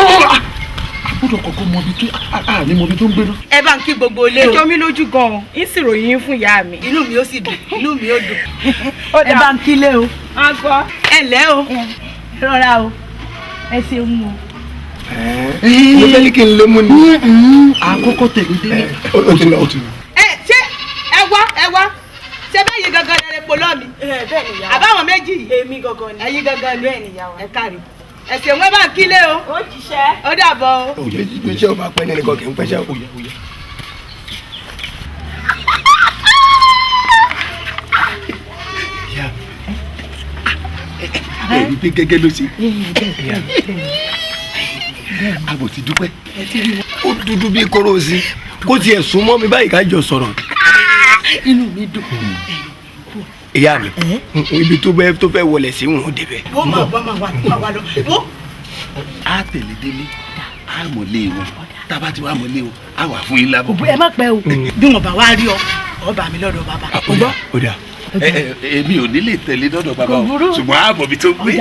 A gbọ́dọ̀ kọ́kọ́ mọ ibi tó a ní mọ ibi tó ń gbé náà. Ẹ bá ń kí gbogbo ilé o. Ẹ jọ mí lójú gan-an, ń sì ròyìn yín fún ìyá mi. Inú mi ó sì dùn, inú mi ó dùn. Ẹ bá ń kílé o. A gbọ́. Ẹ lẹ́ o. Ẹ rọra o. Ẹ ṣeun o. Mo fẹ́ ní kí n lé mú ni. Àkọ́kọ́ tẹ̀lé délé. Ó ti lọ. Ẹ ṣé ẹ wá ẹ wá ṣé báyìí gangan lẹ repo lọ́ mi. Àbáwọn méjì yìí. Èmi gangan ni. Ẹ̀yin gangan ni. Bẹ́ẹ̀ ni ìyá wa. Ẹ káre. Ẹ ṣeun ẹ bá ń kílé o. Ó jíṣẹ́. Ó dàbọ̀ o. Iṣẹ́ ò bá pẹ́ ní ẹnìkan kì í pẹ́ṣẹ́ o. Ẹ̀rí pé gẹ́gẹ́ ló ṣe. Àbò ti dúpẹ́. Ó dúdú bíi kóró sí kó tiẹ̀ sún mọ́ mi báyìí ká jọ sọ̀rọ̀. Inú mi dùn. Ìyá mi ibi tó fẹ́ wọlé sí wọn ò débẹ̀. Wọ́n máa wá máa wá máa wá lọ. A tẹ̀lé délé a mọ̀ lé wọn tá a bá ti wá mọ̀ lé wọn a wà fún yín lábọ̀. Ẹ má pẹ́ o bí wọn bá wá rí ọ ọ bá mi lọ́dọ̀ bàbá. Ó dà. Èmi ò ní lè tẹ̀lé dọ́dọ̀ bàbá o ṣùgbọ́n ààbọ̀ mi tó gbé.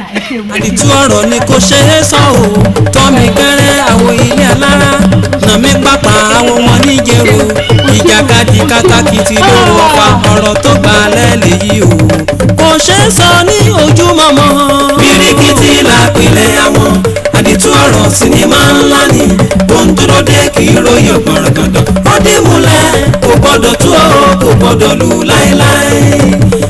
Àdìtú ọ̀rọ̀ ni kò ṣe é sọ o. Tọ́ mi kẹ́rẹ́ àwo ilé alára. Nà mí pàpà àwo wọn níjẹ̀rọ. Ìjàkadì kátàkìtì lóru ọ̀fà ọ̀rọ̀ tó gbà lẹ́lẹ̀ yìí o. Kò ṣe é sọ ní ojúmọmọ. Bíríkìtì làpilẹ̀ àwọn. Àdìtú ọ̀rọ̀ sinimá ńlá ni. Ohun tó dé kì í ròyìn ọ̀gbọ̀nràngàndàn. Ó dé múlẹ̀ kò gbọ́dọ̀ tú ọ kò gbọ́dọ̀ lù láéláé.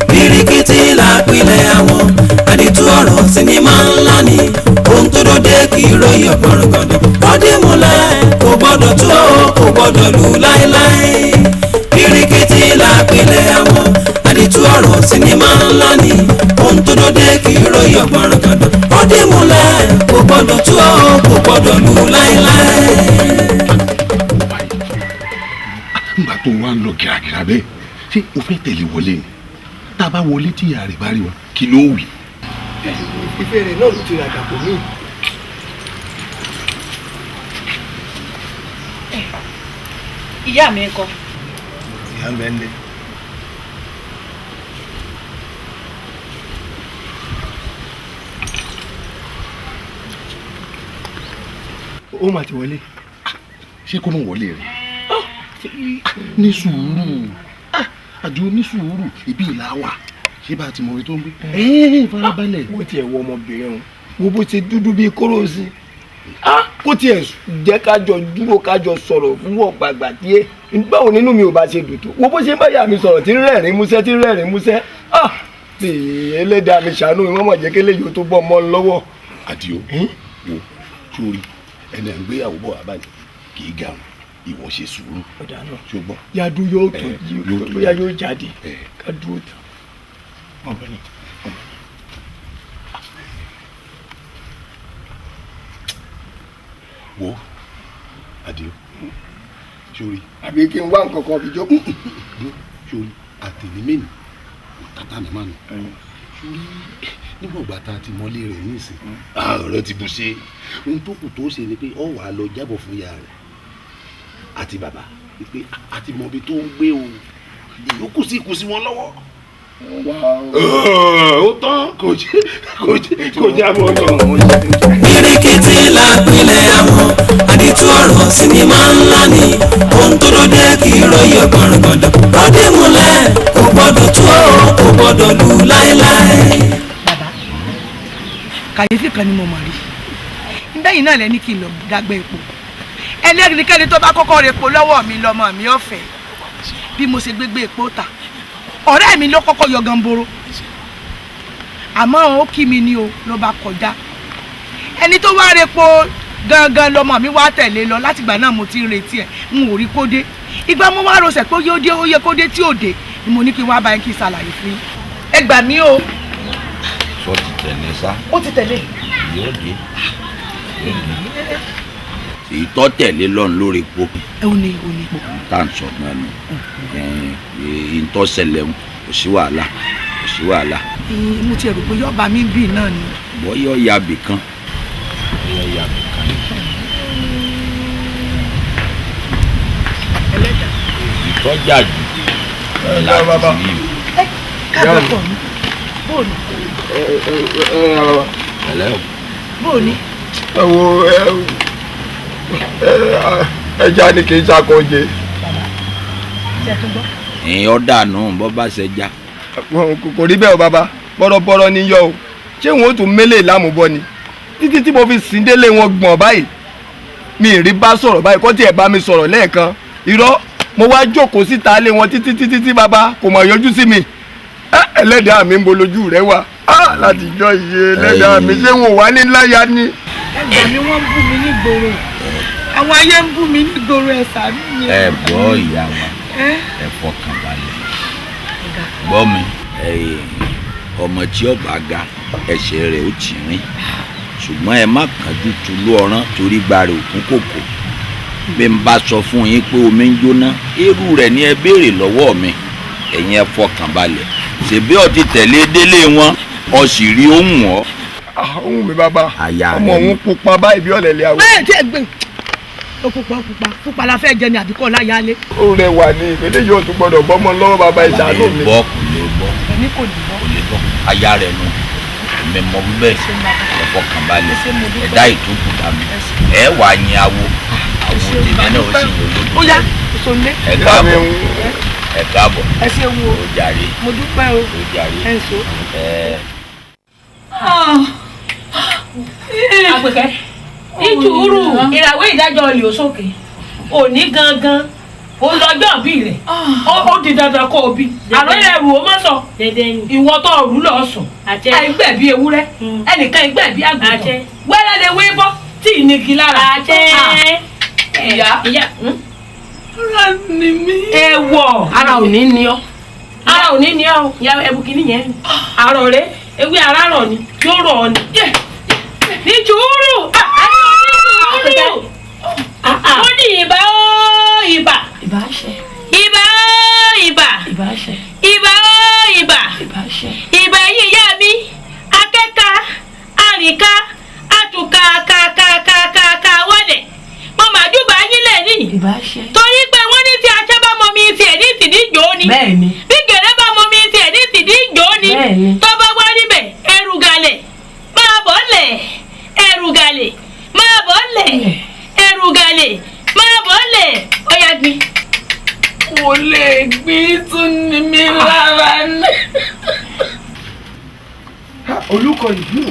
Bíríkìtì làpilẹ̀ àwọn. Àdìtú ọ̀rọ̀ sinimá ńlá ni. Ohun tó dé kì í ròyìn ọ̀gbọ̀nràngàndàn. Ó dé múlẹ̀ kò gbọ́dọ̀ tú ọ kò gbọ́dọ̀. gbọ́dọ̀ lù láéláé. Birikiti lápilẹ̀ àwọn àdìtú ọ̀rọ̀ sinimá ńlá ni. Ohun tó dóde kì í ròyìn ọ̀gbọ̀nràn gàdán. Ó dé múlẹ̀ kò gbọ́dọ̀ tú ọ́ kò gbọ́dọ̀ lù láéláé. Nígbà tó wá ń lọ gìràgìrà bẹ́ẹ̀, ṣé o fẹ́ tẹ̀lé wọlé ni? Tá a bá wọlé tí ìyá rẹ̀ bá rí wa, kí ló wí? Ìfẹ́ rẹ̀ náà ló ti ràgà bò mí. Ìyá mi ńkọ́? Ìyá mi ń lé. Ó mà ti wọlé. Ṣé kó mọ̀ wọlé rẹ̀? Ní sùúrù, àjò ní sùúrù, ibi ìlà wà. Ṣé bá a ti mọ ibi tó ń gbé? Farabalẹ̀. Wọ́n tiẹ̀ wọ ọmọbìnrin o, wo bó ṣe dúdú bíi kóró sí i. Kó tiẹ̀ jẹ́ kájọ dúró kájọ sọ̀rọ̀ fún ọ̀gbàgbà díẹ̀. Báwo nínú mi ò bá ṣe dùn tó? Wo bó ṣe ń bá ìyá mi sọ̀rọ̀ tí ń rẹ́rìn-ín músẹ́ tí ń rẹ́rìn-ín músẹ́. Ẹlẹ́dàá mi ṣàánú mi, wọ́n mọ̀ jẹ́ kélé yóò tó bọ́ ọmọ lọ́wọ́. Àdìo, wo sórí ẹni à ń gbéyàwó bọ̀ wá báyìí kì í garun, ìwọ ṣe sùúrù. Ṣùgbọ́n yadu yóò tó bóyá yóò jáde ká dúró tán. Wo Àdìo, sórí. Àbí kí n wá nǹkan kan fi jókòó. Sórí àtẹnimẹ́ni tata mi máa nù. Sórí níwọ̀n ìgbà tá a ti mọ́lé rẹ̀ nísìn, ọ̀rọ̀ ti bù ṣe. Ohun tó kù tó ṣe ni pé ọ wà á lọ jábọ̀ fún ìyá rẹ̀ àti bàbá pé a ti mọ ibi tó ń gbé o, ìyókù sí kù sí wọn lọ́wọ́. Ó tán kò jábọ̀ lọ. Birikiti lápilẹ̀ àwọn àdìtú ọ̀rọ̀ sinimá ńlá ni. Ohun tó dóde kì í ròyìn ọ̀gbọ̀nràn gàdán. Ó dé múlẹ̀ kò gbọ́dọ̀ tú ọ́ kò gbọ́dọ̀ lù láéláé. Bàbá, kàyéfì kan ni mo mọ̀ rí. Ndẹ́yìn náà lẹ́ni kí n lọ dágbé epo. Ẹlẹ́rìíkẹ́ni tó bá kọ́kọ́ repo lọ́wọ́ mi lọ́mọ mi ọ̀fẹ́. Bí mo ṣe gbégbé epo ta, ọ̀rẹ́ mi ló kọ́kọ́ yọ gamboro. Àmọ́ ó kí mi ni o ló bá kọjá. Ẹni tó wá repo gangan lọmọ mi wá tẹ̀lé lọ. Látìgbà náà mo ti ń retí ẹ̀, n ò rí kó dé. Ìgbà mo wá rọsẹ̀ pé ó dé, ó yẹ kó dé tí ò dé ni mo ní kí n wá bá yín kí n ṣàlàyé fún yín. Ẹ gbà mí o. Sọ ti tẹ̀lé sá. Ó ti tẹ̀lé. Yóò dé. Èyí tó tẹ̀lé lọ́n lórí epo. Ẹ ò ní ò ní. Tá à ń sọ náà nù. Èyí tó ṣẹlẹ̀ ń kò sí wàhálà, kò sí wàhálà. Mo ti rò pé yọba mi bì náà ni. Bọ́yọ̀ ya bì kan. Bọ́yọ̀ ya bì kan. Ẹlẹ́dàá. Ìtọ́jà jù láti rí o. Ẹ káàbọ̀ pọ̀ mi. Bóòlù. Ẹlẹ́ o. Bóòlù. Ẹ wo ẹja ni kì í ṣàkóńjẹ. Ìyẹn ọ̀dà nù bọ́ bá ṣe já. Kò rí bẹ́ẹ̀ o bàbá, bọ́rọ̀bọ́rọ̀ ni yọ o. Ṣé wọn ò tún mélèé lámúbọ ni? Títí tí mo fi sìn délé wọn gbọ̀n báyìí, mi ì rí bá sọ̀rọ̀ báyìí, kọ́ tiẹ̀ bá mi sọ̀rọ̀ lẹ́ẹ̀kan. Irọ́, mo wá jókòó síta lé wọn títí títí tí bàbá kò mọ̀ yọjú sí mi. Ẹlẹ́dàá mi ń bo lójú rẹ wà láti jọ iye ẹlẹ́dàá mi, ṣé wọn ò wá ní láyà ni. Ẹgbẹ́ mi wọ́n ń bú mi nígboro, àwọn ayé ń bú mi nígboro, ẹ ṣàánú mi. Ẹ gbọ́ ìyá wa, ẹ fọkàn balẹ̀. Gbọ́ mi, ọmọ tí ó bá ga ẹsẹ̀ rẹ̀ ó tì rìn, ṣùgbọ́n ẹ má kánjú tulú ọ̀rán torí gba rẹ̀ òkú kòkò. Bí n bá sọ fún yín pé omi ń jóná, irú rẹ̀ ni ẹ béèrè lọ́wọ́ mi. Ẹ̀yin ẹ fọkàn balẹ̀. Ṣèbí ọ ti tẹ̀lé délé wọn, ọ sì rí ohùn ọ. Ohùn mi bàbá, ọmọ òun pupa báyìí bí ọ̀lẹ̀lẹ̀ àwọ̀. Bẹ́ẹ̀ tí ẹ gbé ó pupa pupa pupa la fẹ́ jẹ ni àbíkọ́ láyálé. Ó rẹwà ni ìpínlẹ̀ yóò tún gbọ́dọ̀ bọ́mọ lọ́wọ́ bàbá, ìṣàánú mi. Kò lè bọ́, kò lè bọ́. Èmi kò lè bọ́. Kò lè bọ́. Aya rẹ̀ nu, èmi mọ bíbẹ̀, ẹ fọkàn balẹ̀, ẹ̀dá ìtókù dà mí. Ẹ wà yin awo, awo tèmi náà ó sì yọ lódò. Ó yá, ìṣòlè. Ẹ káàbọ̀, ẹ káàbọ̀. Ẹ ṣeun o. Ó jàre. Mo dúpẹ́ o. Ó jàre. Ẹ ń so. Ẹ. Àpèkẹ́ ìjùrù ìràwé ìdájọ́ olè òsókè òní gangan ó lọ́jọ́ bí rẹ̀ ó di dandan kó o bí àlọ́ ẹrù ó má sọ ìwọ tó rú lọ sùn àìgbẹ̀bí ewúrẹ́ ẹnìkan ìgbẹ̀bí àgùntàn wẹ́rẹ́ lè wé bọ́ tí ì nígi lára. Ìyá ìyá Ara ni mí. Ẹ wọ̀ ara ò ní ní ọ. Ara ò ní ní ọ. Ìyá ẹbu kìíní yẹn. Àrọ̀ rẹ ewé ara rọ̀ ni yóò rọ̀ ọ ni. Ní jùúrù. Ní jùúrù. Ó ní ìbà ó ìbà. Ìbà ṣe. Ìbà ó ìbà. Ìbà ṣe. Ìbà ó ìbà. Ìbà ṣe. Ìbà yìí ìyá mi akẹ́ka àrìnká àtùkà kàkàkàkà wọlé. Mo mà júbà yín lẹ̀ ní. Ìbà ṣe. Torí pé wọ́n ní tí aṣẹ́ bá mọ mi tiẹ̀ ní tìdí jò ni. Bẹ́ẹ̀ni. Bí gèrè bá mọ mi tiẹ̀ ní tìdí jò ni. Bẹ́ẹ̀ni. Tó bá wá níbẹ̀ ẹrù gàlẹ̀ máa bọ̀ lẹ̀ ẹrù gàlẹ̀ máa bọ̀ lẹ̀ ẹrù gàlẹ̀ máa bọ̀ lẹ̀ ọ̀yà gbin. Kò lè gbin tún ní mi lára ní. Olùkọ́ ìlú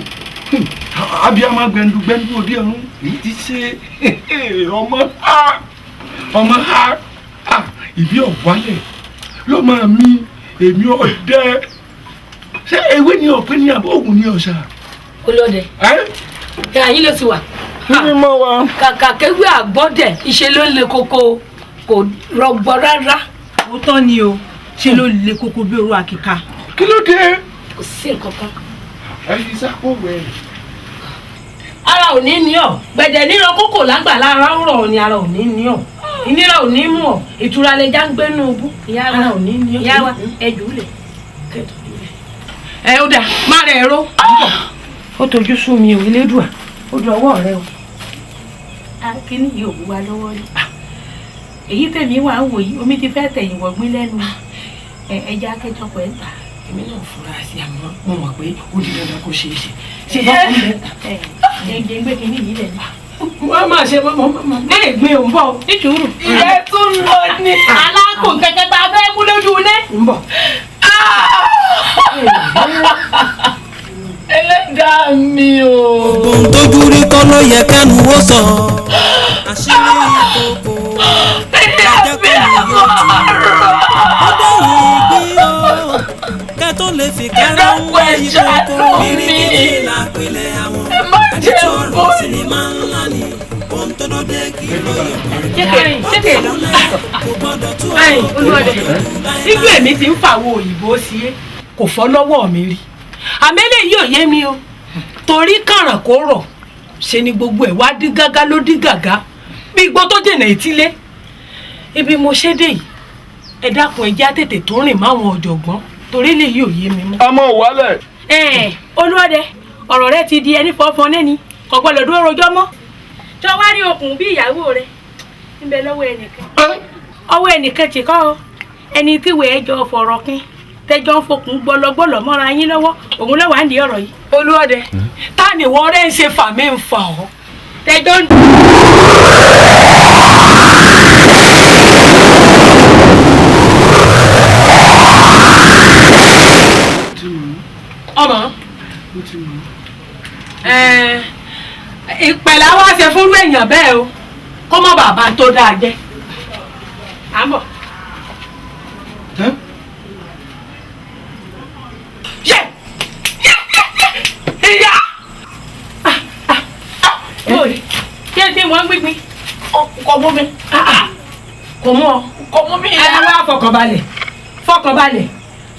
abiyamọ gbẹndugbẹndu òde ọ̀run èyí ti ṣe ọmọ ha ọmọ ha ìbí ọ̀wálẹ̀ ló máa mi èmi ọ̀dẹ ṣé ewé ni ọ̀pẹ ní àbọ̀ ògùn ní ọ̀sà. Olóde ẹ̀yìn ló ti wà. Mímọ́ wa. Kàkà kéwé àgbọ́dẹ̀ ìṣe ló ń le koko kò rọgbọ rárá. Òótọ́ ni o ṣe ló le koko bí orú àkìkà. Kí ló dé? Kò sí nǹkan kan. Ẹyin sápò wẹ̀. Ara ò ní ní ọ gbẹ̀dẹ̀ níran kókò lágbàlá ara ń rọ̀ ni ara ò ní ní ọ ìnira ò ní mú ọ ìtura lè já ń gbénú ubú ara ò ní ní ọ. Ìyá wa ẹ jù ú lẹ̀ ẹ ó dà má rẹ̀ ẹ̀rọ. Ó tojú sú mi ò Elédùà ó dùn ọwọ́ rẹ o. Kíní yìí ò wú wa lọ́wọ́ rí èyí tèmi wà ń wò yìí omi ti fẹ́ tẹ̀yìn wọ̀gbìn lẹ́nu ẹja akẹ́jọpọ̀ ẹ̀ ń tà. Èmi náà fura sí àmọ́ mo mọ̀ pé ó di dandan kó ṣeé ṣe. Ṣé bá wọn bẹ ta? Ẹ jẹ́ gbé kínní yìí lẹ̀ ní. Wọ́n máa ṣe mọ́ lè gbin òun bọ̀ ní sùúrù. Ìyẹn tún lọ ní. Alákò kẹ̀kẹ́ tá a fẹ́ mú lójú ilé. Ń bọ̀. Ẹlẹ́dàá mi o. Ohun tójú rí kọ́ ló yẹ kẹ́nu ó sọ. Àṣírí ìkòkò jẹ́ kó ní yóò tù. Ó dẹ̀yìn ìgbín o. Kẹ́ tó lè fi kára ń wá ìkòkò. Bíríkìtì làpilẹ̀ àwọn. Ẹni tó rọ̀ sinimá ńlá ni. Ohun tó dóde kì í lóye kò gbọ́dọ̀ tú Ẹ̀yin Olúọdẹ ijú èmi ti ń fàwọn òyìnbó sí é kò fọ́ lọ́wọ́ mi rí àmọ́ eléyìí ò yé mi o torí kàràn kó rọ̀ ṣe ni gbogbo ẹ̀ wá dí gágá ló dí gàgá bí igbó tó jìnà etílé ibi mo ṣe dé yìí ẹ dákun ẹ jẹ́ á tètè tó rìn máwọn ọ̀jọ̀gbọ́n torí eléyìí ò yé mi mọ́. Ọmọ wálẹ̀. Ẹ Olúọdẹ ọ̀rọ̀ rẹ ti di ẹni fọ́fọ́n lẹ́ni kò gbọ́dọ̀ dúró rojọ́ mọ́ jọ wá rí okùn bí ìyàwó rẹ ń bẹ lọ́wọ́ ẹnìkan ọwọ́ ẹnìkan ti kọ́ ọ ẹni tí wẹ́ẹ́ jọ fọ̀rọ̀ kín tẹjọ́ ń fokùn gbọlọgbọlọ mọ́ra yín lọ́wọ́ òun lọ́wọ́ à ń di ọ̀rọ̀ yìí. Olúọdẹ ta ni ìwọ rẹ ń ṣe fàmí ń fà ọ́. Tẹjọ́ ń. Ọmọ ìpẹ̀lẹ́ wa ṣe fúnrú èèyàn bẹ́ẹ̀ o kó mọ́ bàbá tó dáa jẹ́. À ń bọ̀. Yẹ ìyá. Bóòlì kí ẹ ti wọ́n ń gbígbín. Kò mú mi. Kò mú ọ. Kò mú mi. Ẹ wá fọkànbalẹ̀ fọkànbalẹ̀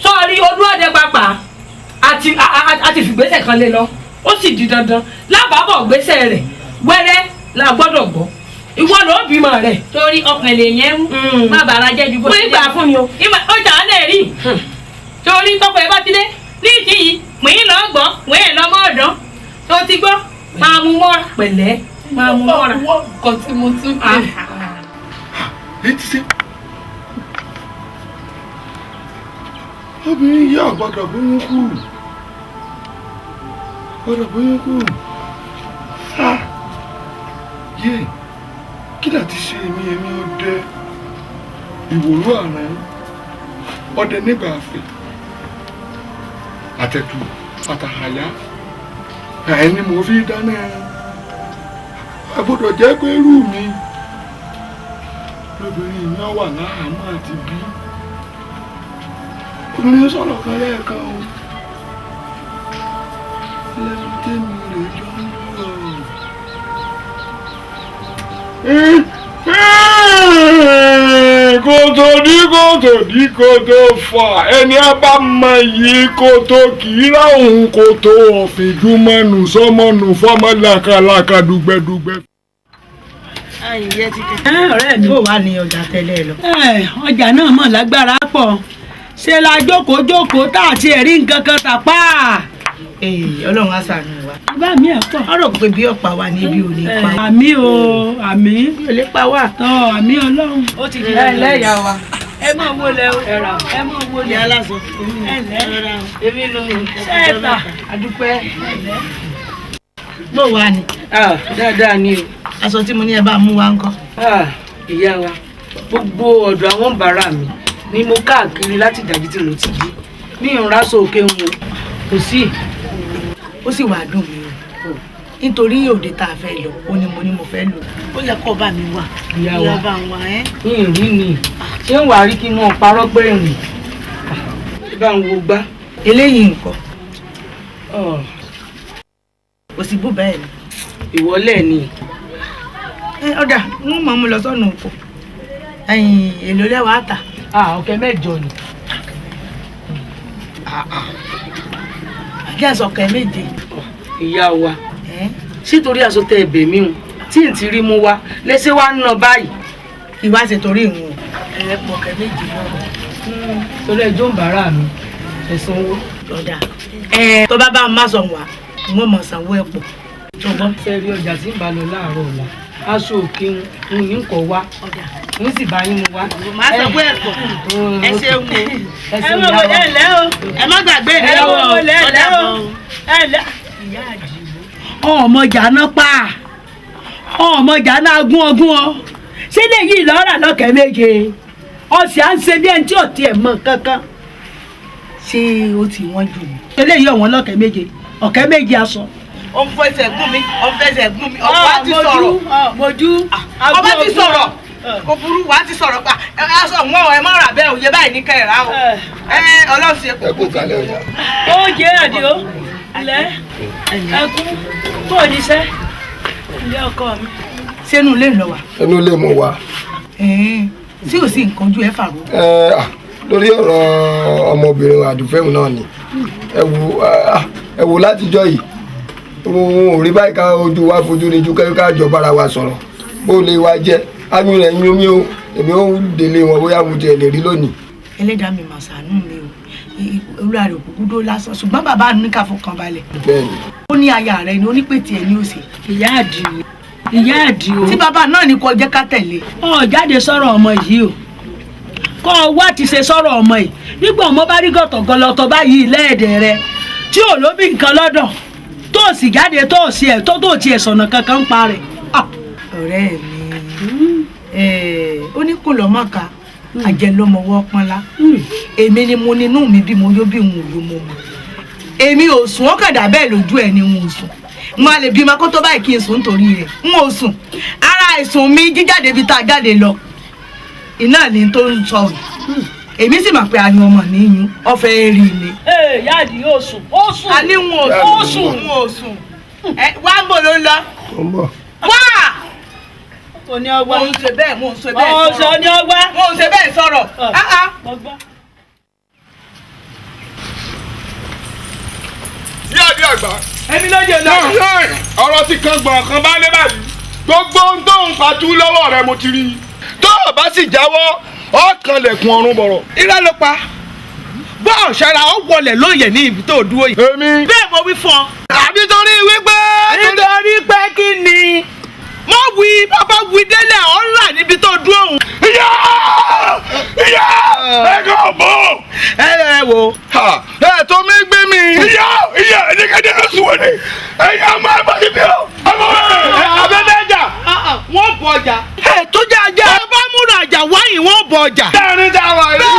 sọ́ọ́rí Olúọdẹ pàápàá àti fìgbésẹ̀ kan lé lọ ó sì di dandan lábàábọ̀ gbésẹ̀ rẹ̀ wẹ́rẹ́ la gbọ́dọ̀ gbọ́ ìwọ ló bímọ rẹ̀. Torí ọkàn lè yẹn ń má bàrà jẹ́ ju bó ṣe jẹ́. Wọ́n gbà fún mi o. Ó jà á lè rí. Torí tọkọ ẹ bá ti dé ní ìkíyì pín lọ gbọ́ wẹ́ẹ̀ lọ́mọ ọ̀dán tó ti gbọ́ máa mú mọ́ra. Pẹ̀lẹ́ máa mú mọ́ra. Wọ́n kàn tí mo tún pè. Èyí ti ṣe. Obìnrin yìí ò gbọ́dọ̀ bóyún kú. Gbọ́dọ̀ bóyún kú. Yé kí láti ṣe èmi èmi ọdẹ ìwòrú àrùn ọdẹ nígbà àfẹ àtẹ̀tù àtàhàyà ẹni mo fi dáná ẹran a gbọ́dọ̀ jẹ́ pé irú mi lóbìnrin mi wà láhàámọ́ àti bí obìnrin sọ̀rọ̀ kan lẹ́ẹ̀kan o lẹ́nu tẹ́mi rẹ̀ jọ ń lọ. Kòtò dí kòtò dí kòtò fà, ẹni a bá mọ yìí kòtò kì í ráhùn kòtò ọ̀fìnjúmọ́nù sọ́mọ́nù fọ́mọ́ làkàlàkà dùgbẹ̀dùgbẹ̀. Ọ̀rẹ́ mi. Bó wà ní ọjà tẹ́lẹ̀ lọ. Ọjà náà mọ̀ lágbára pọ̀, ṣe la jókòó jókòó tá àti ẹ̀rí nǹkan kan tà pa. Ọlọ́run á ṣàánú wa. Bá mi ẹ̀ pọ̀. Ọ̀rọ̀ pé bí ọ̀pá wa níbi ò lè pa. Àmì o, àmì. Ò lè pa wá. Tọ́ àmì Ọlọ́run. Ó ti di ẹlẹ́yà wa. Ẹ mọ̀ wo lẹ o. Ẹ mọ̀ wo lẹ. Ìyá aláṣọ. Ẹ lẹ́. Èmi ló ń ṣẹ́ẹ̀ta. Àdúpẹ́. Bó wà ní. Dáadáa ni o. Aṣọ tí mo ní ẹ bá mú wa ńkọ́. Ìyá wa, gbogbo ọ̀dọ̀ àwọn bàárà mi ni mo káàkiri láti ìdájí tí mo ti jí. Mi ò ráṣọ òkè ń wo. Kò sí. Ó sì wàá dùn mí o, nítorí òde tá a fẹ́ lọ ó ní mo ní mo fẹ́ lò ó yẹ kó bá mi wà. Ìyá wa, bá ń wà ẹ́. Mi ò rí ni. Ṣé ń wàá rí kí n mọ̀ parọ́ pé rìn? Bá ń wo gbá. Eléyìí nǹkan. Kò sí bó bẹ́ẹ̀ ni. Ìwọlẹ̀ ni. Ọ̀dà ń mọ̀ mú lọ sọ́nà oko. Èlò lẹ́wàá tà. Ọ̀kẹ́ 8 ni. Kí ẹ sọ̀kẹ́ 7. Ìyá wa, sítorí aṣọ tẹ ẹ̀bẹ̀ mi hùn tí n ti rí mú wa lẹ́sẹ̀ wa ń nà báyìí. Ìwà ṣe torí ìwọ̀n. Ẹ pọ̀ ọ̀kẹ́ 7 náà. Torí ẹjọ́ ń bàárà mi ẹ̀sán owó. Ọ̀dà tó bá bá ń má sọ̀ wá, wọ́n mọ̀ sanwó ẹ̀ pọ̀. Ṣùgbọ́n ṣe rí ọjà tí ń bá lọ láàárọ̀ ọ̀la, aṣọ òkè ń ní kọ̀ wá, ń sì bá yín mu wá. Màá sanwó ẹ̀ pọ̀. Ẹ ṣeun o. Ẹ mọ̀ wọlé ẹ̀ lẹ́ o. Ẹ má gbàgbé mi. Ẹ mọ̀ wọlé ẹ̀ lẹ́ o. Ẹ lẹ́. Ọmọ jàná pa, ọmọ jàná agún ọgún ọ, ṣé léyìí lọ́ra lọ́kẹ́ 7 ọ̀sẹ̀ à ń ṣe bí ẹni tí ò tiẹ̀ mọ̀ kankan. Ṣé ó ti wọ́n jù mí? Eléyìí ọ̀wọ́n lọ́kẹ́ 7, ọ̀kẹ́ 7 aṣọ. Ó ń fẹsẹ̀ gún mi, ó ń fẹsẹ̀ gún mi, ọ̀pá ti sọ̀rọ̀. Mojú, ọba ti sọ̀rọ̀, kò burú, wàá ti sọ̀rọ̀ pa. Aṣọ wọn ẹ má rà bẹ́ẹ̀ òye báyìí ní kẹ́ẹ̀rá o. Ọlọ́run ṣe kò kú kalẹ̀ ọjà. Ó jẹ́ àdìo, lẹ́ ẹkú, kò ní sẹ́, ilé ọkọ mi. Sínú ilé lọ wà. Inú ilé mo wà. Tí ò sí nǹkan ojú ẹ fàrọ. Lórí ọ̀rọ̀ ọmọbìnrin àdùfẹ́hùn náà ni ẹ wò látijọ́ yìí òun ò rí báyìí ká ojú wa fojú rí ju ká jọ bára wa sọ̀rọ̀ bó lè wa jẹ́ áyún rẹ̀ yún mí o, èmi ò délé wọn bóyá mo tiẹ̀ lè rí lónìí. Ẹlẹ́dàá mi mà ṣàánú mi o, olúwa rẹ̀ òkúkú dó lásán, ṣùgbọ́n bàbá mi ní ká fọkàn balẹ̀. Bẹ́ẹ̀ni. Ó ní aya rẹ̀ ni ó ní pé tiẹ̀ ní òsè. Ìyá àdìo, ìyá àdìo. Tí bàbá náà ní kó jẹ́ ká tẹ̀lé. Ó jáde sọ̀rọ̀ ọmọ yìí o, kọ́ ọ wá ti ṣe sọ̀rọ̀ ọmọ yìí nígbà ọmọ bá rí gọ̀tọ̀ gọlọtọ̀ báyìí lẹ́ẹ̀dẹ̀ rẹ tí ò lóbi nǹkan lọ́dọ̀ tó sì jáde tó sì ẹ̀ tó tó tiẹ̀ sọ̀nà kankan ń pa rẹ̀. Ọ̀rẹ́ mi, ó ní kò lọ́mọ ká àjẹlọ́mọwọ́ pọ́nlá. Èmi ni mo nínú mi bí mo yó bí n ò yó mo mọ̀. Èmi ò sùn, ó kàdà bẹ́ẹ̀ lójú ẹ̀ ni n ò sùn. Mo lè bímọ kó tó báyìí kí n sùn nítorí rẹ̀, n ò sùn. Ara àìsùn mi jíjáde bíi tá a jáde lọ. Iná ni tó ń sọ yìí. Èmi sì mọ̀ pé ayún ọmọ ní yún, ọ̀fẹ́ rí ni. Ee, ìyá àdìo yóò sùn, ó sùn. A ní n ò sùn, ó sùn, n ò sùn. Wá ń bò ló ń lọ. Ó ń bọ̀. Wá! Kò ní ọgbà. Mo ń ṣe bẹ́ẹ̀, mo ń ṣe bẹ́ẹ̀ sọ̀rọ̀. Ọ̀sán ní ọgbà. Mo ń ṣe bẹ́ẹ̀ sọ̀rọ̀. Ìyá àdí àgbà. Èmi ló jẹ lọ. Ọ̀rọ̀ ti kan gbọ̀n kan bá lé báyìí. Gbogbo ohun tó ń patú lọ́wọ́ rẹ mo ti rí i. Tó o bá sì jáwọ́, ọkàn lẹ̀kùn ọ̀run bọ̀rọ̀. Irọ́ ló pa. Bọ́ ọ̀ṣọ́ra ó wọlé lóye ní ibi tó dúró yìí. Èmi. Bẹ́ẹ̀ mo wí fún ọ. Àbí torí wípé. Nítorí pé kí ni? Mo wí bàbá wí délẹ̀ ọ̀ ń rà níbi tó dúró òun. Ìyá! Ìyá! Ẹ kò bọ̀. Ẹ ẹ wo. Ẹ tó mi gbé mi. Ìyá! Ìyá! Ẹ̀jẹ̀kẹ́jẹ́ ló sùn wọlé. Ẹ̀yin ọmọ ẹ̀ bá ti bí o. Ọmọ ẹ̀ abẹ́bẹ́ jà. Wọ́n bọ̀ ọjà. Ẹ tó jẹ́ ajá. Ẹ bá múra àjà wáyìn wọ́n bọ̀ ọjà. Láàrin tá a wà yìí.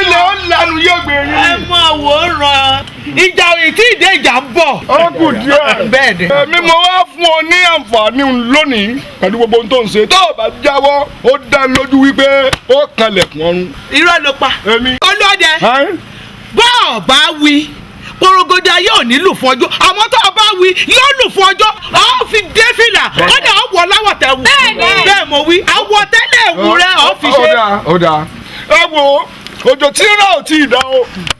Ilẹ̀ ó lanu yóò gbé yín. Ẹ mọ̀ wò ó ràn. Ìjà òyìn tí ìdè ìjà ń bọ̀. Ó kù díẹ̀. Bẹ́ẹ̀ ni. Èmi mo wá fún ọ ní àǹfààní lónìí pẹ̀lú gbogbo ohun tó ń ṣe. Tó o bá jáwọ́, ó dá mi lójú wípé ó kanlẹ̀kùn ọ̀run. Irọ́ ló pa. Èmi. Olóde. Bọ́ọ̀ bá wí, porogodo ayé ò nílù fọjú. Àmọ́ tó o bá wí yóò lù fún ọjọ́ ọ fi dé fìlà kọ́dà ọ wọ̀ láwọ̀ tẹ̀ wù. Bẹ́ẹ̀ mo wí àwọ̀ tẹ́lẹ̀ wù rẹ ọ fi ṣe. Ó dáa ẹ wo òjò tí ń rà ò tí ì dá o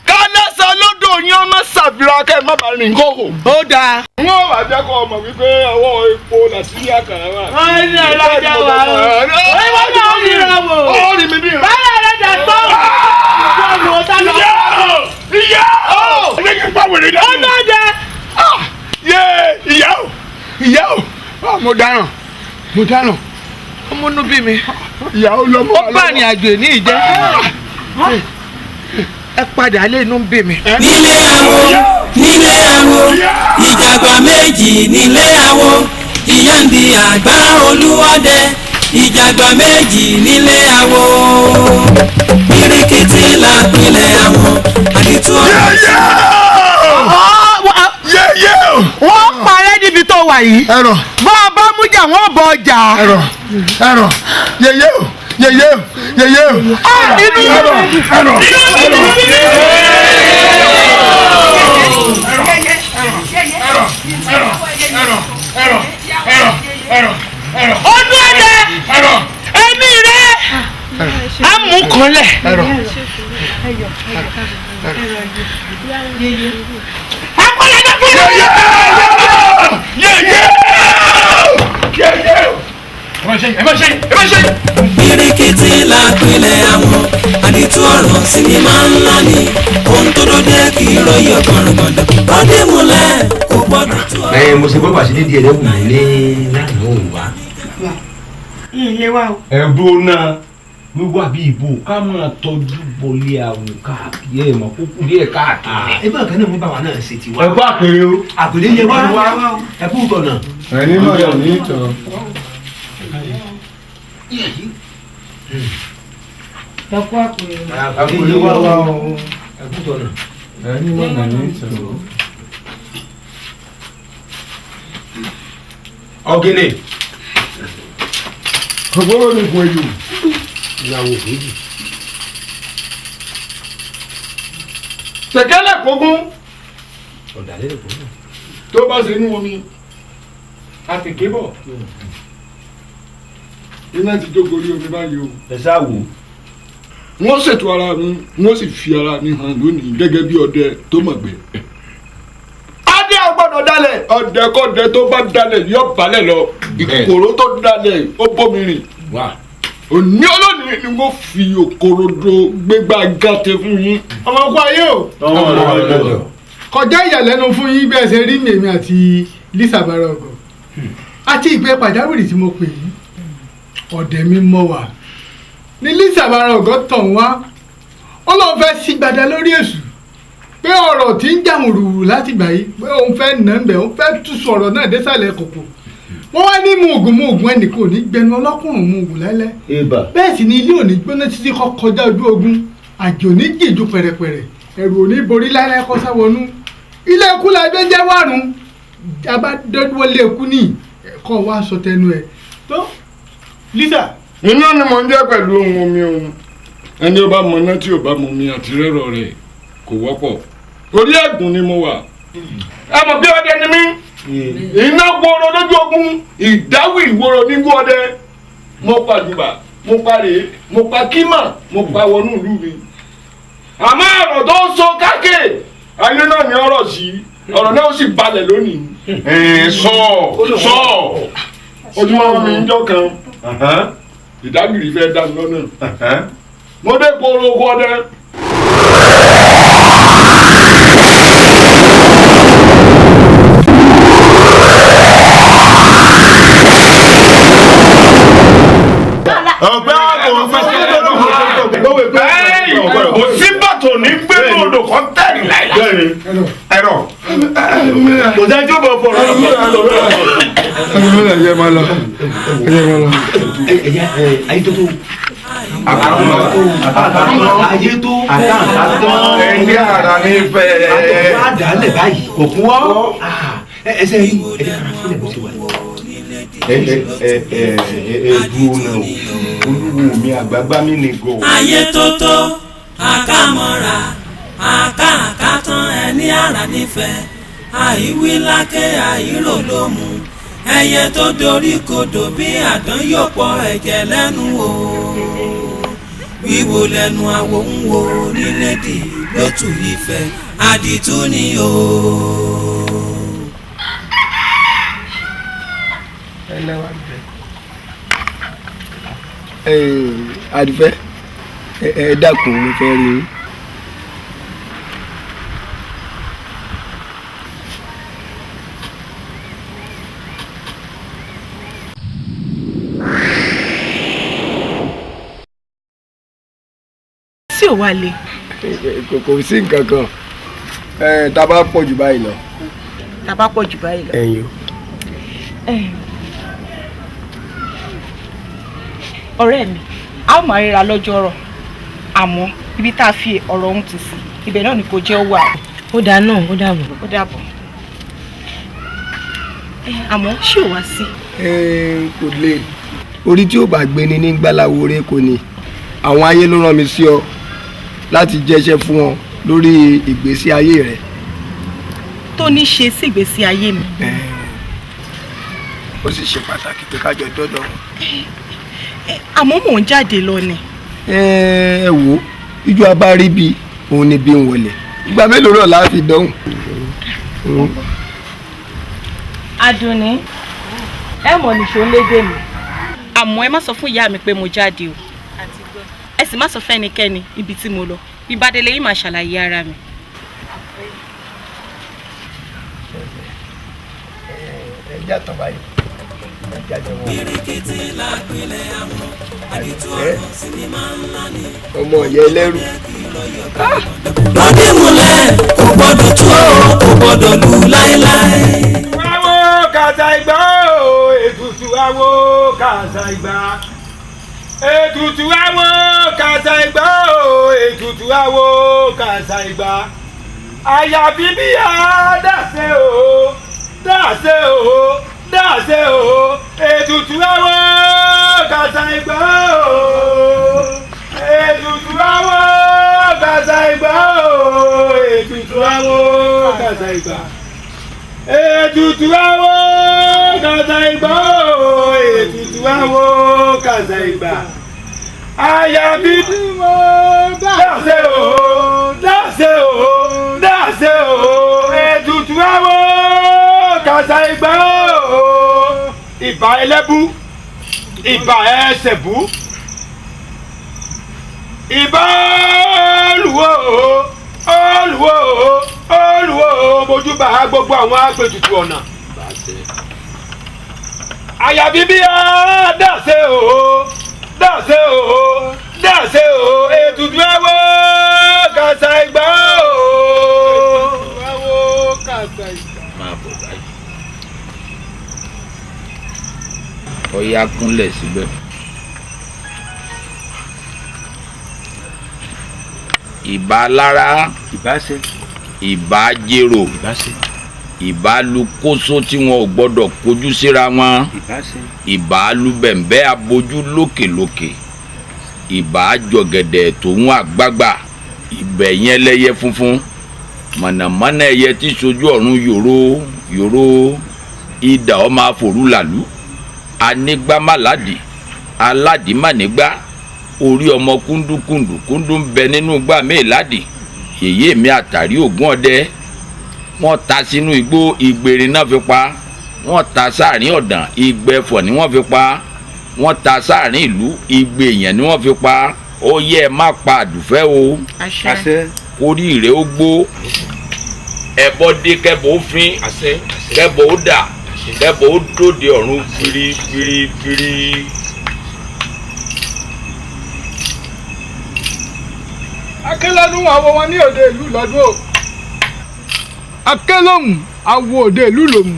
kálẹ́sà lódò yín ọmọ ṣàfihàn kẹ́ ẹ má bàa rìn kókò. Ó dáa. Wọ́n wà jẹ́ kó ọmọ wípé ọwọ́ epo làṣírí àkàrà wà. Wọ́n ní ọlọ́jà wà ó. Wọ́n ní ọlọ́jà wò. Ó rí mi bí ìrìn. Báyọ̀ ọlọ́jà sọ̀rọ̀. Ìyá o! Ìyá o! Ẹ jẹ́ kí n pa wèrè dànù. Ó náà jẹ. Yé ìyá o! Ìyá o! Mo dáràn. Mo dáràn. Ó múnú bí mi. Ìyá o lọ mọ́ Ó bá àrìn àjò ní ìjẹ́. Ẹ padà lé inú bí mi. Nílé awo, nílé awo, ìjàgbá méjì nílé awo, ìyá ń di àgbá olúwọdẹ, ìjàgbá méjì nílé awo, birikiti la pilẹ̀ àwọn àdìtú ọ̀rọ̀. Wọ́n parẹ́ níbi tó wà yìí. Bọ́ ọ bá mú jà wọ́n bọ̀ ọjà. Ẹ̀rọ ẹ̀rọ yẹyẹ o yẹyẹ o yẹyẹ o. Inú ẹ̀rọ ẹ̀rọ ẹ̀rọ. Ọdún ẹ̀dẹ̀ ẹ̀mí rẹ̀ á mú kanlẹ̀. Birikiti la pilẹ̀ àwọn àdìtú ọ̀rọ̀ sinimá ńlá ni ohun tó dóde kì í ròyìn ọ̀gbọ̀nràngàndàn rọ́dí múlẹ̀ kò gbọ́dọ̀ tú ọ. Ẹ mo ṣe gbọ́ pàṣẹ dídí ẹ̀rẹ́ wù mí ní lánàá òun wá. Ilé wa o. Ẹ̀dùn náà wíwá bí ìbò ká máa tọ́jú bọlé àwọn káàkiri ẹ̀ mọ̀ kúkú díẹ̀ káàkiri. Ẹ bá kan náà mú báwa náà ṣe tiwa. Ẹ kú àpèrè o. Àpèrè yẹ wá ẹ kú tọ̀nà. Ẹni mọ̀ yọ̀ ní ìtàn. Ẹ kú àpèrè o. Àpèrè wá wá o. Ẹ kú tọ̀nà. Ẹni mọ̀ yọ̀ ní ìtàn. Ọ̀gẹ̀nẹ̀. Kòkòrò ní kun ejò. Ìyàwó kejì. Tẹ̀kẹ́lẹ̀ kógún. Ọ̀dàlẹ̀ kò náà. Tó bá ṣe inú omi, a ti ké bọ̀. Iná ti jó gorí omi báyìí o. Ẹ ṣáà wò. Wọ́n ṣètò ara mi, wọ́n sì fi ara mi hàn lónìí gẹ́gẹ́ bí ọdẹ tó mọ̀ gbé. Adé ò gbọ́dọ̀ dalẹ̀, ọdẹkọ́dẹ tó bá dalẹ̀ yóò balẹ̀ lọ. Ìkòrò tó dalẹ̀ ó bómi rìn. Òní olónìí ni wọ́n fi òkòròdó gbégbá gàtẹ fún yín. Ọmọ ọkọ ayé o. Kọjá ìyàlẹ́nu fún yín bí ẹ ṣe rí mi èmi àti Lisa Barago àti ìpè pàjáwìrì tí mo pè yín. Ọ̀dẹ̀ mi mọ̀ wá ní Lisa Barago tàn wá, ó lóun fẹ́ sí gbada lórí èṣù pé ọ̀rọ̀ tí ń jàmùrùrù láti gbà yìí pé òun fẹ́ nà ń bẹ̀, òun fẹ́ túṣu ọ̀rọ̀ náà désàlẹ̀ kòkò. Wọ́n wá ní muògùn muògùn ẹnìkan ò ní gbẹnu ọlọ́kùnrin muògùn lálẹ́. Bẹ́ẹ̀ sì ni ilé ò ní gbóná títí kọ́ kọjá ojú ogun, àjò ní jìjú pẹ̀rẹ̀pẹ̀rẹ̀, ẹ̀rù ò ní borí lálẹ́ kọ́ sáwọnú. Ilé ikú la gbé jẹ́ wárùn, abádọ́wọlé ikú ní ẹ̀kọ́ wa sọ tẹnu ẹ̀ tó. Lisa. Iná ni mò ń jẹ́ pẹ̀lú ohun omi ohun. Ẹni ó bá mọ iná tí ò bá mọ omi àti rẹ́rọ̀ rẹ̀ kò wọ́pọ̀. Orí ẹ̀gùn ni mo wà. Ẹ mọ̀ bí ọdẹ ni mí. Iná gbòòrò lójú ogun, ìdáwì ìwòrò nígbó ọdẹ. Mo pa jùbà, mo pa rèé, mo pa kímà, mo pa wọnú ìlú mi. Àmọ́ ọ̀rọ̀ tó ń sọ káàkiri, ayé náà ni ọ̀rọ̀ sí, ọ̀rọ̀ náà ó sì balẹ̀ lónìí. Sọ sọ ojúmọ́ mi ń jọ́ kan, ìdágìrì fẹ́ dá mi lọ́nà. Mo dé kóró oko ọdẹ. Ọ̀gbẹ́ àgbò kò sí bàtò ní gbẹ́nu odò kan tẹ̀lé láìláì. Ẹ̀rọ kò sẹ́ni tí ó bọ̀ fọ̀rọ̀. Ẹ máa lọ. Ẹ máa lọ. Ayé tó tó. Ayé tó. Ẹni ara ní fẹ́. Àtọ̀kùn àdálẹ̀ báyìí. Òkun wọ́. Ẹsẹ̀ yìí ẹ̀jẹ̀ kára fílẹ̀ bó ṣe wà. Ẹ ẹ ẹ ẹ dúró náà o, olúwo mi àgbàgbà mi nìgò. Ayé tó tó àkàmọ́ra àkàkà tán ẹni ara nífẹ̀ẹ́ Àìwí lákẹ́ àìrò ló mú. Ẹyẹ tó dorí kodò bí àdán yóò pọ̀ ẹ̀jẹ̀ lẹ́nu o. Wíwo lẹ́nu àwo ń wo nílédì lótú Ifẹ̀ àdìtú ni o. Àdùfẹ́, ẹ dákun, mo fẹ́ rí yín. Sí ò wá le. Kò sí nǹkan kan, tá a bá pọ̀ jù báyìí lọ. Tá a bá pọ̀ jù báyìí lọ. Ẹ̀yin o. Ọ̀rẹ́ mi, a ó máa ríra lọ́jọ́ ọ̀rọ̀, àmọ́ ibi tá a fi ọ̀rọ̀ ọ̀hún ti sí ibẹ̀ náà ni kò jẹ́ ó wà. Ó dáa náà, ó dàbọ̀. Ó dàbọ̀. Àmọ́ ṣé ò wá sí. Kò lè orí tí ó bá gbé ni ní gbàláwo rẹ kò ní. Àwọn ayé ló rán mi sí ọ láti jẹ́ṣẹ́ fún ọ lórí ìgbésí ayé rẹ. Tó ní ṣe sí ìgbésí ayé mi. Ó sì ṣe pàtàkì pé ká jọ dọ́dọ̀ wọn. Àmọ́ mò ń jáde lọ ni. Ẹ wo ijó abáríbi òun ni bí ń wọlé, ìgbà mélòó náà la fi dánwò. Àdùnní, ẹ mọ̀ nìṣó lédè mi. Àmọ́ ẹ má sọ fún ìyá mi pé mo jáde o, ẹ sì má sọ fẹ́nikẹ́ni ibi tí mo lọ. Bí bá délé yìí máa ṣàlàyé ara mi. Ẹ jẹ́ àtọ̀ báyìí. Birikiti la pilẹ̀ àwọn àdìtú ọ̀rọ̀ sinimá ńlá ni. Ọmọ ìyá ẹlẹ́rù. Lọ́dẹ múlẹ̀ kò gbọ́dọ̀ tú o, kò gbọ́dọ̀ lù láéláé. Àwo kàṣà ìgbà o, ètùtù àwo kàṣà ìgbà. Ètùtù àwo kàṣà ìgbà o, ètùtù àwo kàṣà ìgbà. Àyà bíbí a dàṣe o, dàṣe o, dàṣe o, ètùtù àwo kàṣà ìgbà o, ètùtù àwo kàṣà ìgbà o, ètùtù àwo kàṣà ìgbà. Ètùtù àwo kàṣà ìgbà o, ètùtù àwo kàṣà ìgbà. Àyà bíbí dàṣe o, dàṣe o, dàṣe o, ètùtù àwo kàṣà ìgbà o. Ìbà ẹlẹ́bú, ìbà ẹsẹ̀bú, ìbà olùwò olùwò olùwò, mojúbà gbogbo àwọn apètùtù ọ̀nà. Àyà bíbí á dàṣe o, dàṣe o, dàṣe o, ètùtù àwo kàṣà ìgbà o. Ètùtù àwo kàṣà ìgbà. Máa bọ̀ báyìí. Ọya kúnlẹ̀ síbẹ̀. Ìbà lára, ìbà jèrò, ìbà lu kóso tí wọn ò gbọ́dọ̀ kojú síra wọn, ìbà lu bẹ̀m̀bẹ́ abojú lókèlókè, ìbà jọ̀gẹ̀dẹ̀ tòun àgbàgbà, ìbẹ̀ yẹn lẹ́yẹ funfun, mọ̀nàmọ́ná ẹyẹ tí sojú ọ̀run yòró yòró, idà ọmọ àforú làlú, anigbámáládì, aládìímànígbá, orí ọmọ kúndúkúndú kúndú ń bẹ nínú gbà méèládì, yèyé mi àtàrí ògún ọdẹ. Wọ́n ta sínú igbó, ìgbèrè náà fi pa, wọ́n ta sáàrin ọ̀dàn, ìgbẹ́fọ̀ ni wọ́n fi pa, wọ́n ta sáàrin ìlú, ìgbè èèyàn ni wọ́n fi pa. Ó yẹ ẹ má pa Àdùfẹ́ o, kórìí rẹ̀ ó gbó, ẹbọ dé kẹbọ ó fín, kẹbọ ó dà, kẹbọ ó dòde ọ̀run firifirifiri. Akélọ́nù àwọ̀ wọn ní òde ìlú lọ́dún o. Akélọ́mù àwọ̀ òde ìlú lòmù.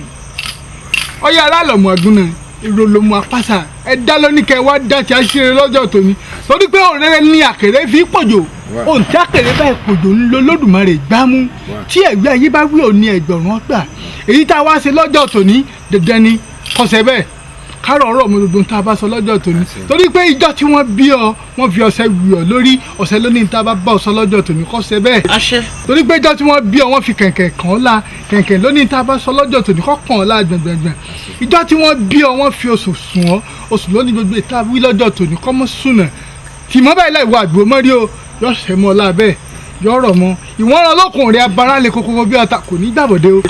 Ọyá alálọ̀mù àgúnná ìròlòmù àpàṣà ẹ dá lóníkẹ́ wá dá tí a ṣeré lọ́jọ́ tòní. Torí pé ọ̀rẹ́ ní àkèré fi pọ̀jò. Ohun tí àkèré báyìí pọ̀jò ń lo Olódùmarè gbámú. Tí ẹ̀gbẹ́ ayé bá wí òní ẹgbẹ̀rún ọgbà. Èyí tá a wá ṣe lọ́jọ́ tòní dandan ni kọsẹ̀ bẹ́ẹ̀. Ká Kárọ̀ ọ̀rọ̀ mi gbogbo tá a bá sọ lọ́jọ́ tòní. Torí pé ìjọ tí wọ́n bí ọ, wọ́n fi ọṣẹ wì ọ́ lórí, ọṣẹ lónìí tá a bá bá ọ sọ lọ́jọ́ tòní kó ṣe bẹ́ẹ̀. Torí pé ìjọ tí wọ́n bí ọ, wọ́n fi kẹ̀kẹ́ kàn ọ́ la, kẹ̀kẹ́ lónìí tá a bá sọ lọ́jọ́ tòní kó kàn ọ́ la gbẹ̀ngbẹ̀ngbẹ̀. Ìjọ tí wọ́n bí ọ, wọ́n fi oṣù sùn ọ́, oṣù lónìí gbogbo ìta wí lọ́jọ́ tòní kó mọ́ sùnà. Tìmọ́ báyìí láì wọ àgbò mọ́rí o, yọ ṣẹ̀ mọ́ ọ lábẹ́, yọ rọ̀ mọ́. Ìwọ́n rán ọlọ́kùnrin abara lè kókó bí ọta kò ní gbàbọ̀dé o.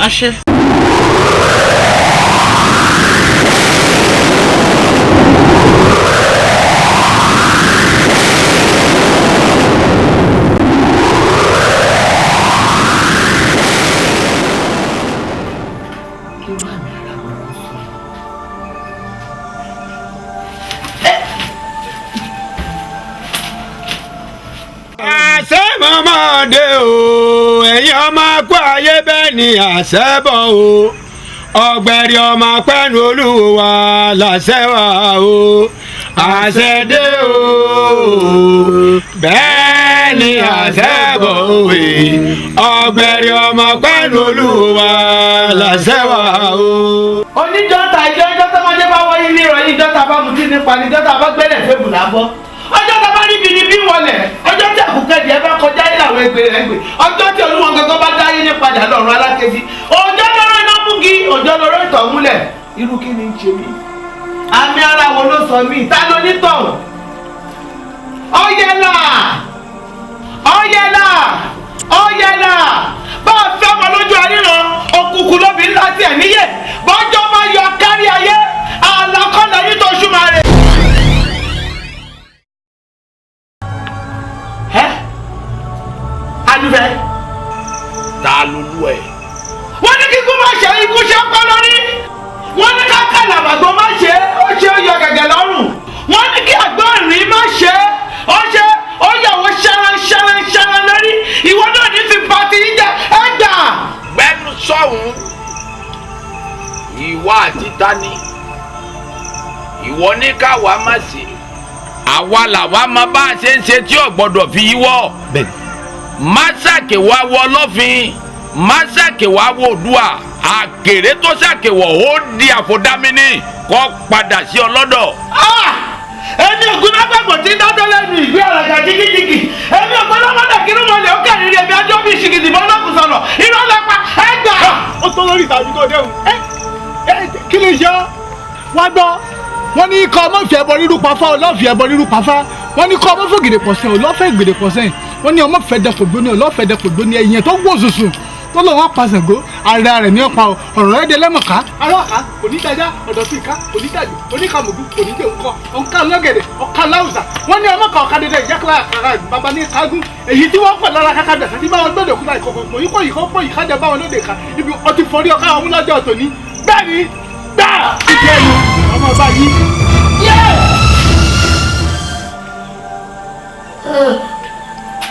Mọ́mọ́dé o, ẹ̀yin ọmọ kú ayé bẹ́ẹ̀ ni àṣẹ bọ̀ o, ọ̀gbẹ̀rì ọmọ pẹ́nu olúwa làṣẹ wà o, àṣẹ dé o, bẹ́ẹ̀ ni àṣẹ bọ̀ o, ọ̀gbẹ̀rì ọmọ pẹ́nu olúwa làṣẹ wà o. Oníjọ́ta ìjọ ìjọ tọmọdé bá wáyé ní ìrọ̀lẹ́ ìjọta bá mutí nípa ní ìjọta bá gbẹ́lẹ̀ fẹ́ bùnà bọ́. Ọjọ́ tá a bá níbi ni bí wọlé, ọjọ́ tí àkùkẹ́dì ẹ bá kọjá ní àwọn ẹgbẹ́ rẹ̀ gbé, ọjọ́ tí olúwọn gangan bá dáyé ní padà lọ́run alákejì, ọjọ́ lọ́rọ̀ iná múgi, ọjọ́ lọ́rọ̀ ìtọ̀ múlẹ̀. Irú kí ni ń ṣe mí? Àmì ara wo ló sọ mí? Ta ló ní tọ̀hún? Ọ̀yẹ̀là! Ọ̀yẹ̀là! Ọ̀yẹ̀là! Bá a fẹ́ ọmọ lójú àríran, òkùnkùn lóbi ńlá tiẹ̀ níyè, bọ́jọ́ bá yọ kárí ayé, àlàkọ́lẹ̀ yìí tó ṣùmọ̀ rẹ̀. Adúfẹ́. Ta lolú ẹ. Wọ́n ní kíkú má ṣe ikú ṣe pọ́ lórí. Wọ́n ní kákàlà àgbàgbọ́ má ṣe ó ṣe ó yọ gẹ̀gẹ̀ lọ́rùn. Wọ́n ní kí àgbọ̀nrín má ṣe ó ṣe ó yàwó ṣẹran ṣẹran ṣẹran lórí. Ìwọ náà ní fi pati yín jẹ ẹ gbà. Gbẹ́nu sọ̀hún. Ìwọ àti tani. Ìwọ ní káwa má ṣe. Àwa làwa máa bá a ṣe ń ṣe tí ò gbọ́dọ̀ fi yíwọ́. Bẹ́ẹ̀ni. Masake wa wọ lọ́fin, masake wa wọ Oòduà, àkèré tó ṣàkèwọ̀ ó di àfọ̀dámínì kọ́ padà sí ọlọ́dọ̀. Èmi ògùn náà gbàgbọ́ tí ń dájọ́ lẹ́nu ìgbé àràgà jìgìjìgì, èmi ògùn náà mọ̀dà kí ló mọ̀lẹ́ ó kẹ́rì rí èmi ajọ́ bí ìṣìgìdì bọ́ lọ́kùn sọ̀rọ̀ irọ́ lọ́pa ẹ gbà. Ó tó lórí ìtàbí tó déhùn. Kí ló ṣe ọ́? Wá gbọ́, wọ́n ní ikọ̀ ọmọ fi ẹbọ rírú pafá, ọlọ́ọ̀fì ẹbọ rírú pafá, wọ́n ní kọ́ ọmọ fún gèdè pọ̀sẹ̀, ọlọ́fẹ́ gèdè pọ̀sẹ̀, wọ́n ní ọmọ fẹ́ dẹkọ̀ gbóni, ọlọ́fẹ́ dẹkọ̀ gbóni, ẹ̀yìn tó wò sùsù tó lọ́ wọn pa Ṣàngó, ara rẹ̀ ní ọ̀pá ọ̀rọ̀ rẹ̀ dé lẹ́mọ̀ká, aráàká kò ní dájá, ọ̀dọ̀ sí ìka kò ní dájú, oníkàmùgù kò ní jẹun kọ, ọ̀nká lọ́gẹ̀dẹ̀, ọ̀ká láwùsà, wọ́n ní ọmọ kan ọ̀ka dédé ìyákùlá àkàrà bàbá ní kágún, èyí tí wọ́n pọ̀ lára káká dàsá tí báwọn gbọ́dọ̀ kúta ìkọ̀kọ̀ pọ̀ yíkọ̀ yíkọ̀ pọ̀ yíkájọ báwọn lóde ká ibi ọtí forí ọ̀ká ọmú lọ́jọ́ tòní bẹ́ẹ̀ ni gbáà ìjẹ́ ẹnu ọmọ ọba yìí.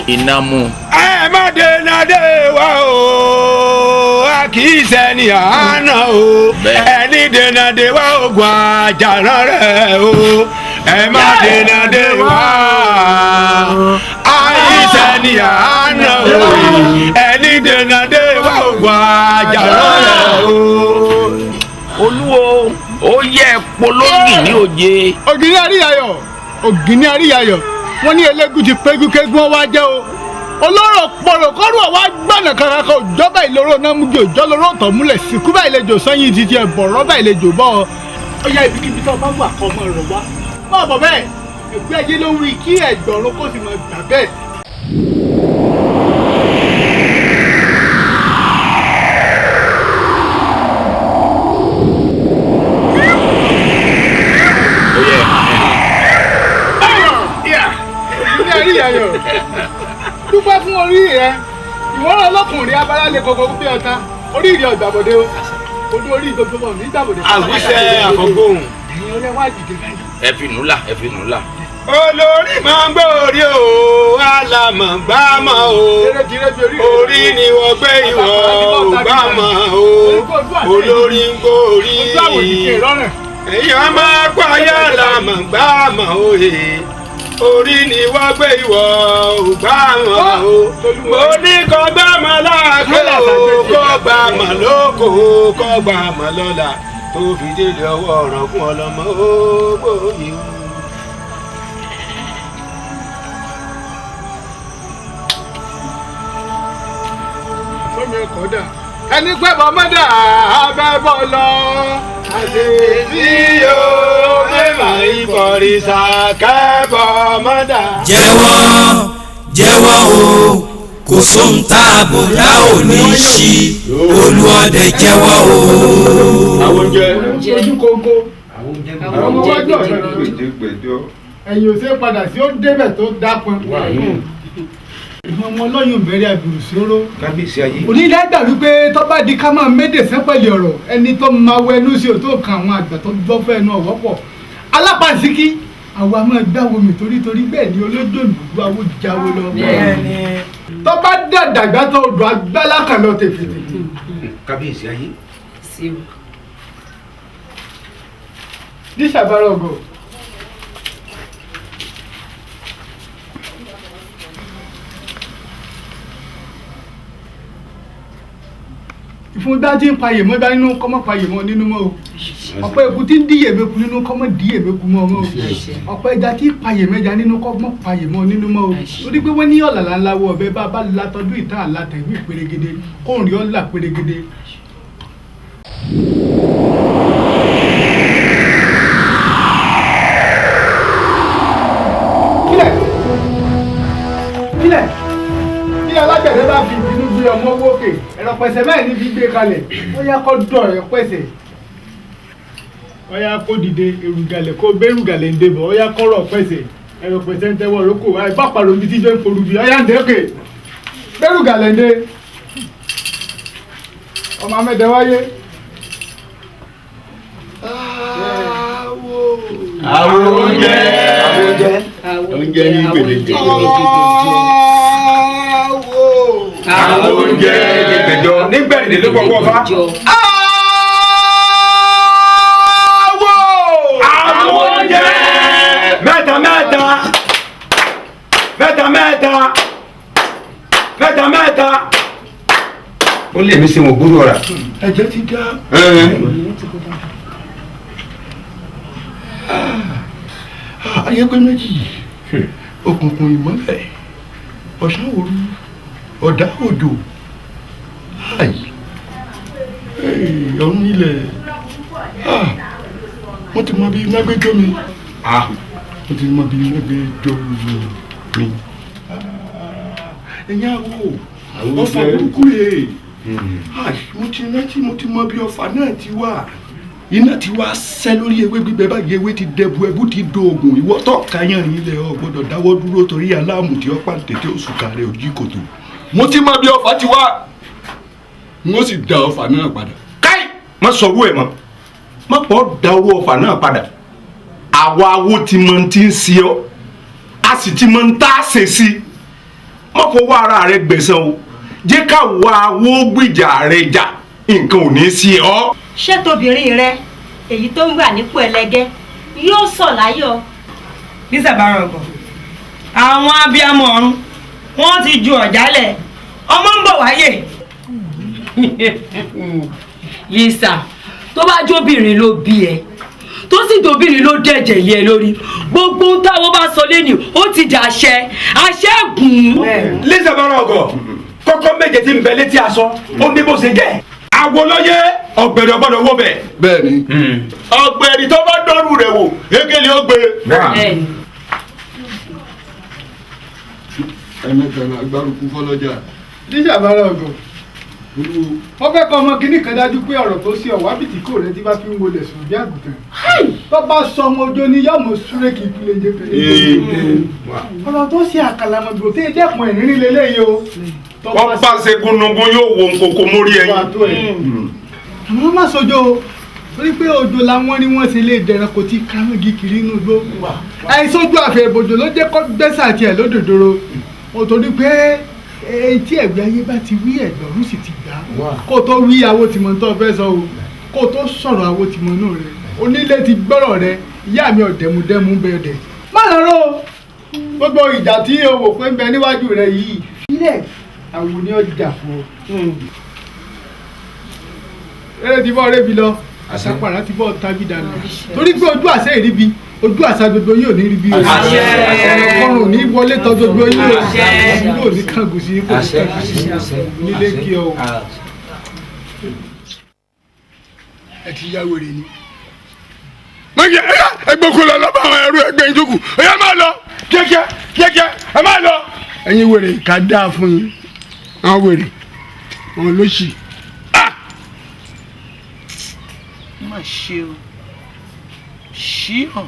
Iná mú. Ẹ má dènà dé wa o, a kì í ṣẹni àná o, ẹni dènà dé wa ogun àjàrà rẹ o, ẹ má dènà dé wa, a kì í ṣẹni àná o, ẹni dènà dé wa ogun àjàrà rẹ o. Olúwo ó yẹ pológì ní òye. Ògìní àríyáyọ̀, ògìní àríyáyọ̀, wọ́n ní elégún ti pégúkégún wá jẹ́ o, olóró pọ̀rọ̀ kọ́rù ọ̀wá gbọ̀nà kankan òjọba ìlóró náà mú kí òjọ́ lóró tọ̀ múlẹ̀ síkú báyìí lejò sẹ́yìn títí ẹ̀ bọ̀rọ̀ báyìí lejò bọ́ ọ. Ó yá ibikíbi tó bá wà kọ́ ọmọ rẹ̀ wá. Bọ́ọ̀ bọ̀ bẹ́ẹ̀, ẹgbẹ́ ayé ló wí kí ẹ̀gbọ̀rún kó sì mọ̀ gbà bẹ́ẹ̀. Dúpẹ́ fún orí rẹ, ìwọ́n ọlọ́kùnrin abala lè kọ̀kọ́ bí ọ̀tá, orí rẹ ọ̀gbàbọ̀dé o, ojú orí gbogbo ọ̀ ní gbàbọ̀dé. Àwùsẹ̀ àfọ̀gbóhùn. Ẹ̀yin ọlẹ́ wá dìde báyìí. Ẹ fi nùlà, ẹ fi nùlà. Olórí máa ń gbórí o, alàmọ̀ gbámọ̀ o, orí ni wọ́n gbé ìwọ ò gbámọ̀ o, olórí ń gbórí. Èèyàn máa gbọ́ ayé alàmọ̀ gbámọ̀ o, orí ni wọ́n gbé ìwọ ò gbámọ̀ o. Mo ní kó gbámọ̀ láàgbé o, kó gbámọ̀ lóko, kó gbámọ̀ lọ́la. Tó fi délé ọwọ́ ọ̀ràn fún ọlọ́mọ ó gbòòyè o. Sómi ọkọ̀ dà ẹni pẹ́ bọ́ mọ́dà abẹ́ bọ́ lọ. Àṣetí o mẹ́mà ìbọ̀rìṣà kẹ́bọ̀ mọ́dà. Jẹ́wọ́ jẹ́wọ́ o, kò sóhun tá a bò dá ò ní ṣí, Olúọdẹ jẹ́wọ́ o. Àwọn oúnjẹ ojú kókó àwọn ọmọ wájú ọ̀rẹ́ ẹ̀yìn ò ṣe padà sí ó débẹ̀ tó dápọn. Ìmọ̀ ọmọ ọlọ́yún bẹ̀rẹ̀ àbùrù sóró. Kábíyèsí ayé. Onílẹ̀ gbà wípé tó bá di ká máa méde sẹ́pẹ̀lì ọ̀rọ̀ ẹni tó máa wọ ẹnu sí òtó kan àwọn àgbà tó gbọ́ fẹ́ ẹnu ọ̀wọ́ pọ̀. Alápàǹsíkí àwa máa gbáwo mi torítorí bẹ́ẹ̀ ni olójó ìlú awo jáwó lọ. Tó bá dàgbà tó odò agbálá kan lọ tèfètè. Kábíyèsí ayé. Dísàbárọ̀ ọgọ̀. Ìfúngbá tí ń payè mọ́ bá nínú kọ́mọ́ payè mọ́ nínú mọ́ o. Ọ̀pọ̀ eku tí ń díyè mẹ́ku nínú kọ́mọ́ díyè mẹ́ku mọ́ ọmọ o. Ọ̀pọ̀ ẹja tí ń payè mẹ́ja nínú kọ́mọ́ payè mọ́ nínú mọ́ o. Torí pé wọ́n ní ọ̀làlà ńlá wọ ọ̀bẹ bá bá latọ́dún ìta àlàtẹ̀wé pérégede kóòrìn ọ̀là pérégede. Kílẹ̀ kílẹ̀ bí alágbẹ̀dẹ bá fi ìbínú gbé ọmọ wókè ẹ̀rọ pẹ̀sẹ̀ báyìí ní fi gbé kalẹ̀ ó yá kó dọ̀rẹ̀ pẹ̀sẹ̀ ó yá kó dìde èrùgàlẹ̀ kó bẹ́rùgàlẹ̀ ń débọ̀ ó yá kọ́rọ̀ pẹ̀sẹ̀ ẹ̀rọ pẹ̀sẹ̀ ń tẹ́wọ́ rókò wáyé bá pàrọ̀ omi tíjọ́ ń forúbi ó yá ń dẹ́kẹ̀ bẹ́rùgàlẹ̀ ń dé ọmọ amẹ́dẹ wáyé. Àwọn oúnjẹ oúnjẹ ní gbèdéke. Àwọn oúnjẹ gbẹjọ nígbẹ̀rìndínlógún ọfà. Àwọ̀ àwọn oúnjẹ mẹ́ta mẹ́ta mẹ́ta mẹ́ta mẹ́ta mẹ́ta. Ó lè mí sí wọn gbúdọ̀ ọ̀rà. Ẹ̀jẹ̀ ti dá. Ayé pé méjì òkùnkùn ìmọ́lẹ̀ ọ̀sán òru ọ̀dá òjò ọ̀run ilẹ̀ wọ́n ti mọ bí iná gbé jó mi wọ́n ti mọ bí iná gbé jó mi. Ẹ̀yin àwọ̀ ọfà burúkú rèé, mo ti rántí mo ti mọ bí ọfà náà ti wà. Iná ti wá sẹ́ lórí ewé gbígbẹ báyìí, ewé ti dẹbu ẹbú ti dóògùn. Ìwọ tó kàyàn ilẹ̀ ọ gbọ́dọ̀ dáwọ́ dúró torí aláàmù tí ó pàǹtẹ̀tẹ̀ oṣù kàrẹ̀ òjì kòtò. Mo ti mọ bí ọfà ti wá, n ó sì da ọfà náà padà. Káì má sọ̀rọ̀ ẹ̀ mọ́, má pọ̀ da owó ọfà náà padà. Àwa awo ti mọ ti ń ṣe ọ́, a sì ti mọ ń tá a ṣe sí i. Má fọwọ́ ara rẹ gbẹ̀san o, jẹ́ káwa awo gbìjà rẹ jà, nǹkan ò ní í ṣe ọ́. Ṣé tóbìnrin rẹ èyí tó ń wà nípò ẹlẹgẹ́ yóò sọ láyọ̀. Dísàbárọ̀ ọ̀gọ̀ àwọn abiyamọ ọ̀run wọ́n ti ju ọ̀jálẹ̀ ọmọ ń bọ̀ wáyé. Lisa tó bá jóbìnrin ló bí ẹ tó sì jóbìnrin ló dẹ̀jẹ̀ lé ẹ lórí gbogbo ohun táwọn bá sọ lẹ́nu ó ti dàṣẹ àṣẹ gùn. Lísàbárọ̀ ọ̀gọ̀ kọ́kọ́ méje tí ń bẹ létí aṣọ ó ní bó ṣe jẹ́. Àwòlọ́yé ọ̀gbẹ̀rì ọ̀gbọ́dọ̀ wó bẹ̀. Bẹ́ẹ̀ni. Ọ̀gbẹ̀rì tó bá dọ́rù rẹ̀ wò egéle ó gbé. Ẹ̀mẹ́ta agbárùkù fọlọ́jà. Dísàbárọ̀ ọ̀gọ̀ wọ́n fẹ́ kọ́ ọmọ kínní kan dájú pé ọ̀rọ̀ tó ṣe ọ̀wá bìtì kò rẹ tí bá fi ń wọlé sùn bí àgùntàn. Tó bá sọ ọmọ ojú ni yóò mọ súré kì í kúlẹ̀ jẹ́ pé. Ọ̀rọ̀ tó ṣe àkàlàmọ̀gbò tí ẹ dẹ́kun ẹ̀ rírí lélẹ́yìí o. Wọ́n bá ṣe gúnugún yóò wo nkoko mórí ẹyin. Àmọ́ má sojo o, torí pé òjò làwọn ni wọ́n ṣe lè dẹ̀rẹ̀ kò tí káràngì kiri inú igbó. Àìsójú àfẹ̀bòjò ló jẹ́ kó gbẹ́sà àti ẹ̀ lódòdó. O torí pé etí ẹ̀gbẹ́ ayé bá ti wí ẹ̀gbọ̀rún sì ti gbà. Kó tó wí awo tìmọ̀ tó fẹ́ sọ o, kó tó sọ̀rọ̀ awo tìmọ̀ náà rẹ. Onílé ti gbọ́rọ̀ rẹ, ìyá mi ọ̀dẹ̀mudẹ́mu bẹ́ẹ̀ dẹ̀. Má lọ́rọ́ o, gbogbo ìjà tí o wò pé ń bẹ níwájú rẹ yìí, fílẹ̀ àwọn ni ó jà fún ọ. Eré ti bọ́ ọ̀rẹ́ mi lọ. Àṣàpàrà ti bọ́ tàbí dànù. Torí pé ojú àṣẹ ìríbi, ojú àṣà gbogbo yóò ní ríbi o. Ọrùn ní wọlé tọ́ gbogbo yóò yóò ní kángun sí kò ní kángun sí nílé kí o. Ẹ ti yá wèrè ni. Mọ̀jẹ̀ ẹgbẹ́ kò lọ lọ́ba àwọn ẹrú ẹgbẹ́ yín tó kù. Ẹ yá máa lọ kíákíá kíákíá ẹ máa lọ. Ẹ̀yin wèrè ká dáa fún yín. Àwọn wèrè àwọn lóṣì. Má ṣe o, ṣí hàn.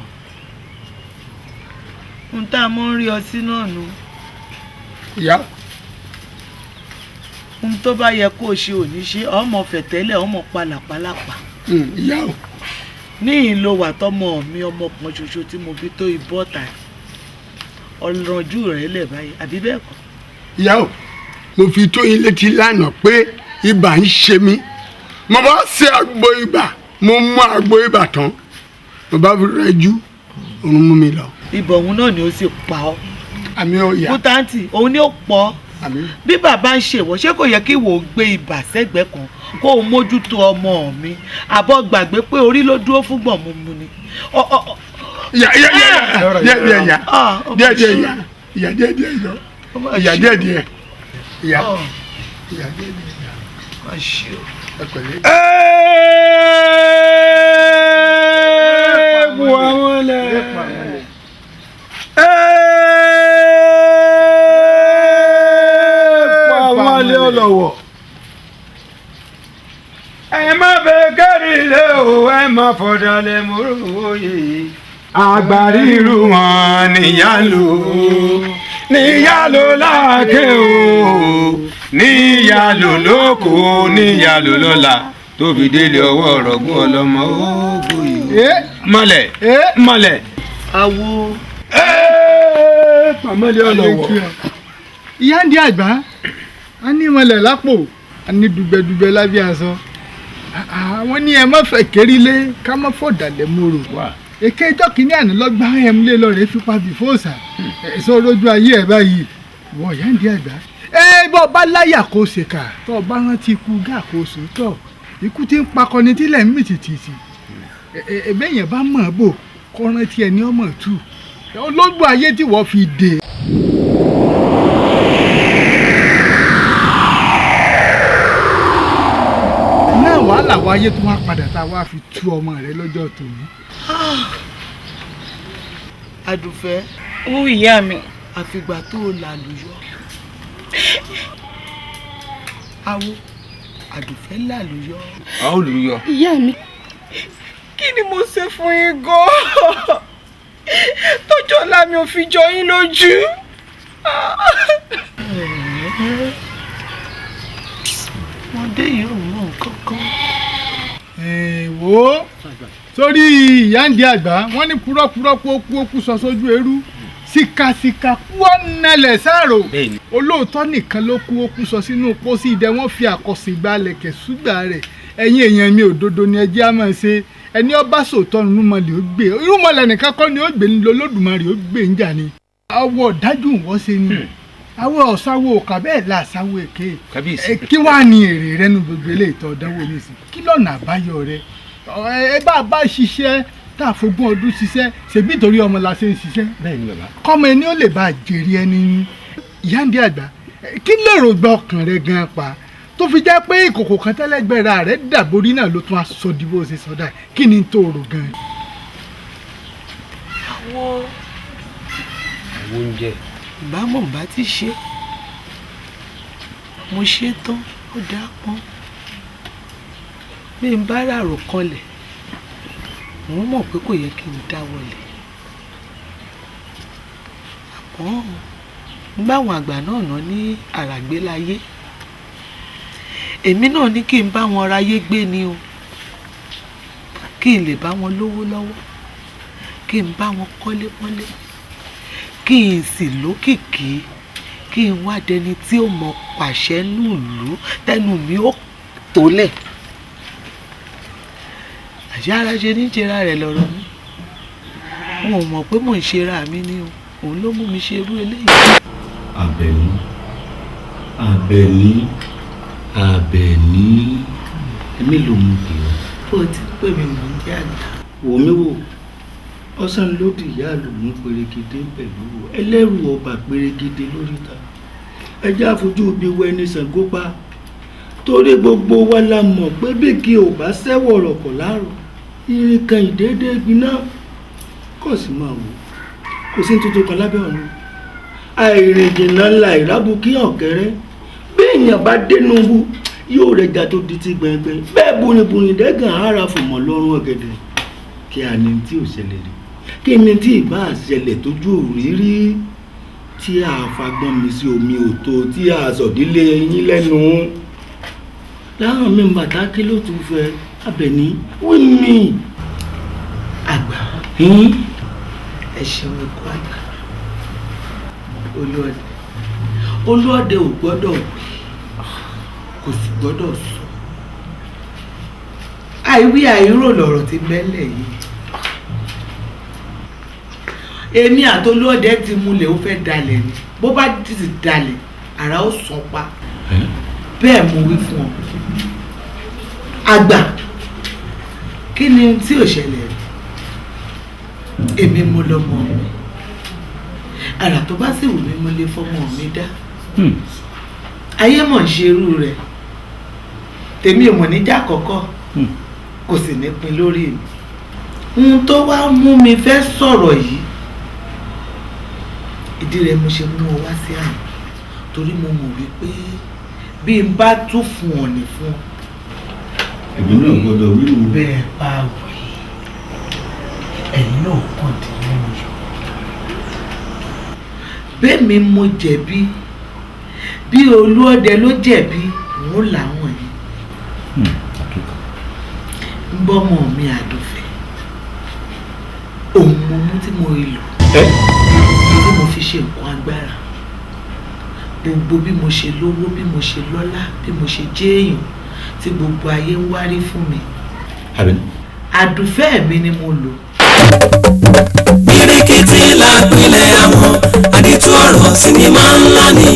Ohun tá a mọ̀ ń rí ọ sí náà nù. Ìyá. Ohun tó bá yẹ kó o ṣe ò ní ṣe, ọmọ fẹ̀tẹ́lẹ̀ ọmọ palàpalàpà. Ìyá o. Níyìn ló wà tọmọ mi ọmọ kan ṣoṣo tí mo bí tó ibọ́ ọ̀tà ọ̀rànjú rẹ̀ lẹ̀ báyìí, àbí bẹ́ẹ̀ kọ́. Ìyá o, mo fi tó yín létí lánàá pé ibà ń ṣe mí. Mo bá ṣe àgbo ibà, mo mú àgbo ibà tán. Mo bá fi rẹjú, òun mú mi lọ. Ibà òun náà ni ó sì pa ọ́. Àmì ò yá. Kútáǹtì, òun ni ó pọ̀ ọ́. Bí bàbá ń ṣèwọ, ṣé kò yẹ kí ìwọ gbé ibà sẹ́gbẹ̀ẹ́ kan kó o mójútó ọmọ mi? Àbọ̀ gbàgbé pé orí ló dúró fún gbọ̀nmùmù ni. Ìyá ìyá ìyá díẹ̀ díẹ̀ ìyá díẹ̀ díẹ̀ ìyá ìyá díẹ̀ díẹ̀ ìyá ìyá díẹ̀ díẹ̀ ìyá ìyá díẹ̀ díẹ̀ ìyá. Ẹ pẹ̀lẹ́. Ẹ̀ẹ́dẹ̀ẹ́gbù àwọn lẹ̀. Ẹ̀ẹ́dẹ̀ẹ́gbù àwọn lẹ̀ ọlọ́wọ̀. Ẹ má fẹ́ kẹ́rì lé o, ẹ má fọ̀dàlẹ̀ mọ́rò òye. Àgbàrí irú wọn níyàló, níyàló láàké o, níyàló lóko, níyàló lọ́la, tó fi délé ọwọ́ ọ̀rọ̀gún ọlọ́mọ ogun yìí. Mọ̀lẹ̀ mọ̀lẹ̀. Awo. Pàmọ́lẹ̀ ọlọ́wọ́. Ìyá ń di àgbá, a ní ìmọ̀lẹ̀ lápò, a ní dùgbẹ̀dùgbẹ̀ lábẹ́ aṣọ. Àwọn ní ẹ má fẹ́ kérílé ká má fọ̀dàlẹ̀ mòrò. Èké ijọ́ kìíní àná lọ́gbà ẹ̀m lé lọ́rẹ̀ẹ́ fipá bí fóòsà. Ẹ̀sọ́ lójú ayé ẹ̀ báyìí. Wọ ìyá ń di àgbá. Ẹ bọ́ bá láyà kó ṣèkà, tọ́ bá rántí ikú gá kó sòótọ́. Ikú tí ń pakọni tílẹ̀ ń mì tìtìtì. Ẹ̀bẹ̀ yẹn bá mọ̀ bò kọ́ rántí ẹni ọmọ tù. Ológbò ayé tí wọ́n fi dè. Náà wàhálà wáyé tó wá padà tá a wá fi tú ọmọ rẹ lọ́jọ́ tòní. Adùfẹ́. Ó ìyá mi. Àfìgbà tó o làlùyọ. Awo, Àdùfẹ́ làlùyọ. A ó lùyọ. Ìyá mi, kí ni mo ṣe fún yín gan-an? Tọ́jú ọ̀la mi ò fi jọ yín lójú. Ọmọdé yìí ò mọ nǹkan kan. Wò ó sórí ìyá ń di àgbà wọ́n ní purọ́purọ́ kú ó kú sọ sójú eérú síkàsíkà kú ọ̀nàlẹ̀ sáàrò olóòótọ́ nìkan ló kú ó kú sọ sínú pósí idẹ wọ́n fi àkọsìgbà lẹ̀kẹ̀ ṣúgbà rẹ̀. Ẹ̀yin èèyàn mi òdodo ni ẹjẹ́ á máa ṣe. Ẹni ọba sòótọ́ irúnmọlẹ̀ ó gbé irúnmọlẹ̀ nìkan kọ́ ni ó gbé ní Olódùmarè ó gbé ń jà ni. Àwọ̀ dájú wọ́n ṣe ni àwọ̀ ọ̀sáwọ̀ òkà bẹ́ẹ̀ là sáwọ̀ èké. Kí wàá ní èrè rẹ nu gbogbo eléyìí tó dánwò nísìn? Kí lọ́nà àbáyọ rẹ? Ẹ bá bá ṣiṣẹ́ tá a fogún ọdún ṣiṣẹ́ ṣèbí torí ọmọ la ṣe ń ṣiṣẹ́. Bẹ́ẹ̀ni bàbá. Kọ́mọ ẹni ó lè bá jèrè ẹni ní. Ìyá ń di àgbà kí lèrò gba ọkàn rẹ gan pa tó fi jẹ́ pé ìkòkò kan tẹ́lẹ̀gbẹ́ra rẹ̀ dàborí náà ló tún aṣọ di bó ṣe sọdá kí ni tó rò gan. Àwọn oúnjẹ. Ìbámu bá ti ṣe mo ṣe tán ó dáa pọ́n bí n bá ràrò kanlẹ̀ mo mọ̀ pé kò yẹ kí n dá wọlé àmọ́ n báwọn àgbà náà ná ní àràgbé láyé èmi náà ní kí n bá wọn ráyé gbé ni o kí n lè bá wọn lówó lọ́wọ́ kí n bá wọn kọ́lé mọ́lé kí n sì lókìkí kí n wá dẹni tí ó mọ pàṣẹ nùlú tẹnu mi ó tólẹ̀ àṣé ara ṣe ní ṣera rẹ̀ lọ́rọ̀ mi n ò mọ̀ pé mò ń ṣera mi ni o òun ló mú mi ṣe irú eléyìí. Àbẹ̀ní Àbẹ̀ní Àbẹ̀ní èmi ló mú kí o Bó o ti pè mí mò ń jẹ́ àgbà. Wò mí wò, ọ̀sán lódì ìyá àlùmú pèrègede pẹ̀lú ẹlẹ́rù ọba pèrègede lóríta. Ẹjẹ́ àfojú ibi wẹ ní Ṣàngó pa, torí gbogbo wa la mọ̀ pé bí kí ò bá sẹ́wọ̀rọ̀ kọ̀ láàrọ̀, irin kan ìdédé gbiná kò sì máa wò. Kò sí tuntun kan lábẹ́ ọ̀run. Àìrìn jìnnà ńlá ìrábùkí ọ̀kẹ́rẹ́. Bí èèyàn bá dénú wu yóò rẹjà tó di ti gbẹngbẹ. Bẹ́ẹ̀ bùrìbùrì dẹ́gàn ara fòmọ̀ lọ́rùn ọ̀gẹ̀dẹ̀. Kí a ní tí ò ṣẹlẹ̀ rí, kí ni tí ìbá ṣẹlẹ̀ tójú òrírí, tí a fagbọ́n mi sí omi òtó, tí a sọ̀dílé yín lẹ́nu. Láwọn mi bàtà kí ló tún fẹ́ Àbẹ̀ní wí mi. Àgbà, ẹ ṣeun ikú àgbà. Olúọdẹ, Olúọdẹ ò gbọ́dọ̀ wí, kò sì gbọ́dọ̀ sọ. Àìwí àìrò lọ̀rọ̀ ti mẹ́lẹ̀ yìí. Èmi àtolúọdẹ ti múlẹ̀, ó fẹ́ dalẹ̀ ni. Bó bá ti dalẹ̀, àrà ó sàn pa. Bẹ́ẹ̀ mo wí fún ọ. Àgbà, kí ni tí ò ṣẹlẹ̀ rí? Èmi mo lọ́mọ mi. Àrà tó bá sì wù mí mo lè fọmọ mi dá. Ayé mọ̀ ń ṣe irú rẹ̀. Tèmi ò mọ̀ níjà kọ́kọ́, kò sì ní pin lórí mi. Ohun tó wá mú mi fẹ́ sọ̀rọ̀ yìí, ìdí rẹ̀ mo ṣe mú ọ wá sí àná, torí mo mọ̀ wípé bí n bá tún fún ọ ní fún ọ. Èmi náà gbọ́dọ̀ wí o. Bẹ́ẹ̀ bá wí, ẹ̀yin náà kàn dín nínú yọ. Bẹ́ẹ̀ mi mo jẹ̀bi, bí Olúọdẹ ló jẹ̀bi, òun làwọn yìí. Ń bọ́mọ mi Àdùfẹ́, òun mo mú tí mo lò, tí mo fi ṣe nǹkan agbára. Gbogbo bí mo ṣe lówó, bí mo ṣe lọ́lá, bí mo ṣe jẹ́ èèyàn tí gbogbo ayé ń wárí fún mi. Àdùfẹ́ mi ni mo lò. Bíríkìtì lápìlẹ̀ àwọn àdìtú ọ̀rọ̀ sinimá ńlá ni.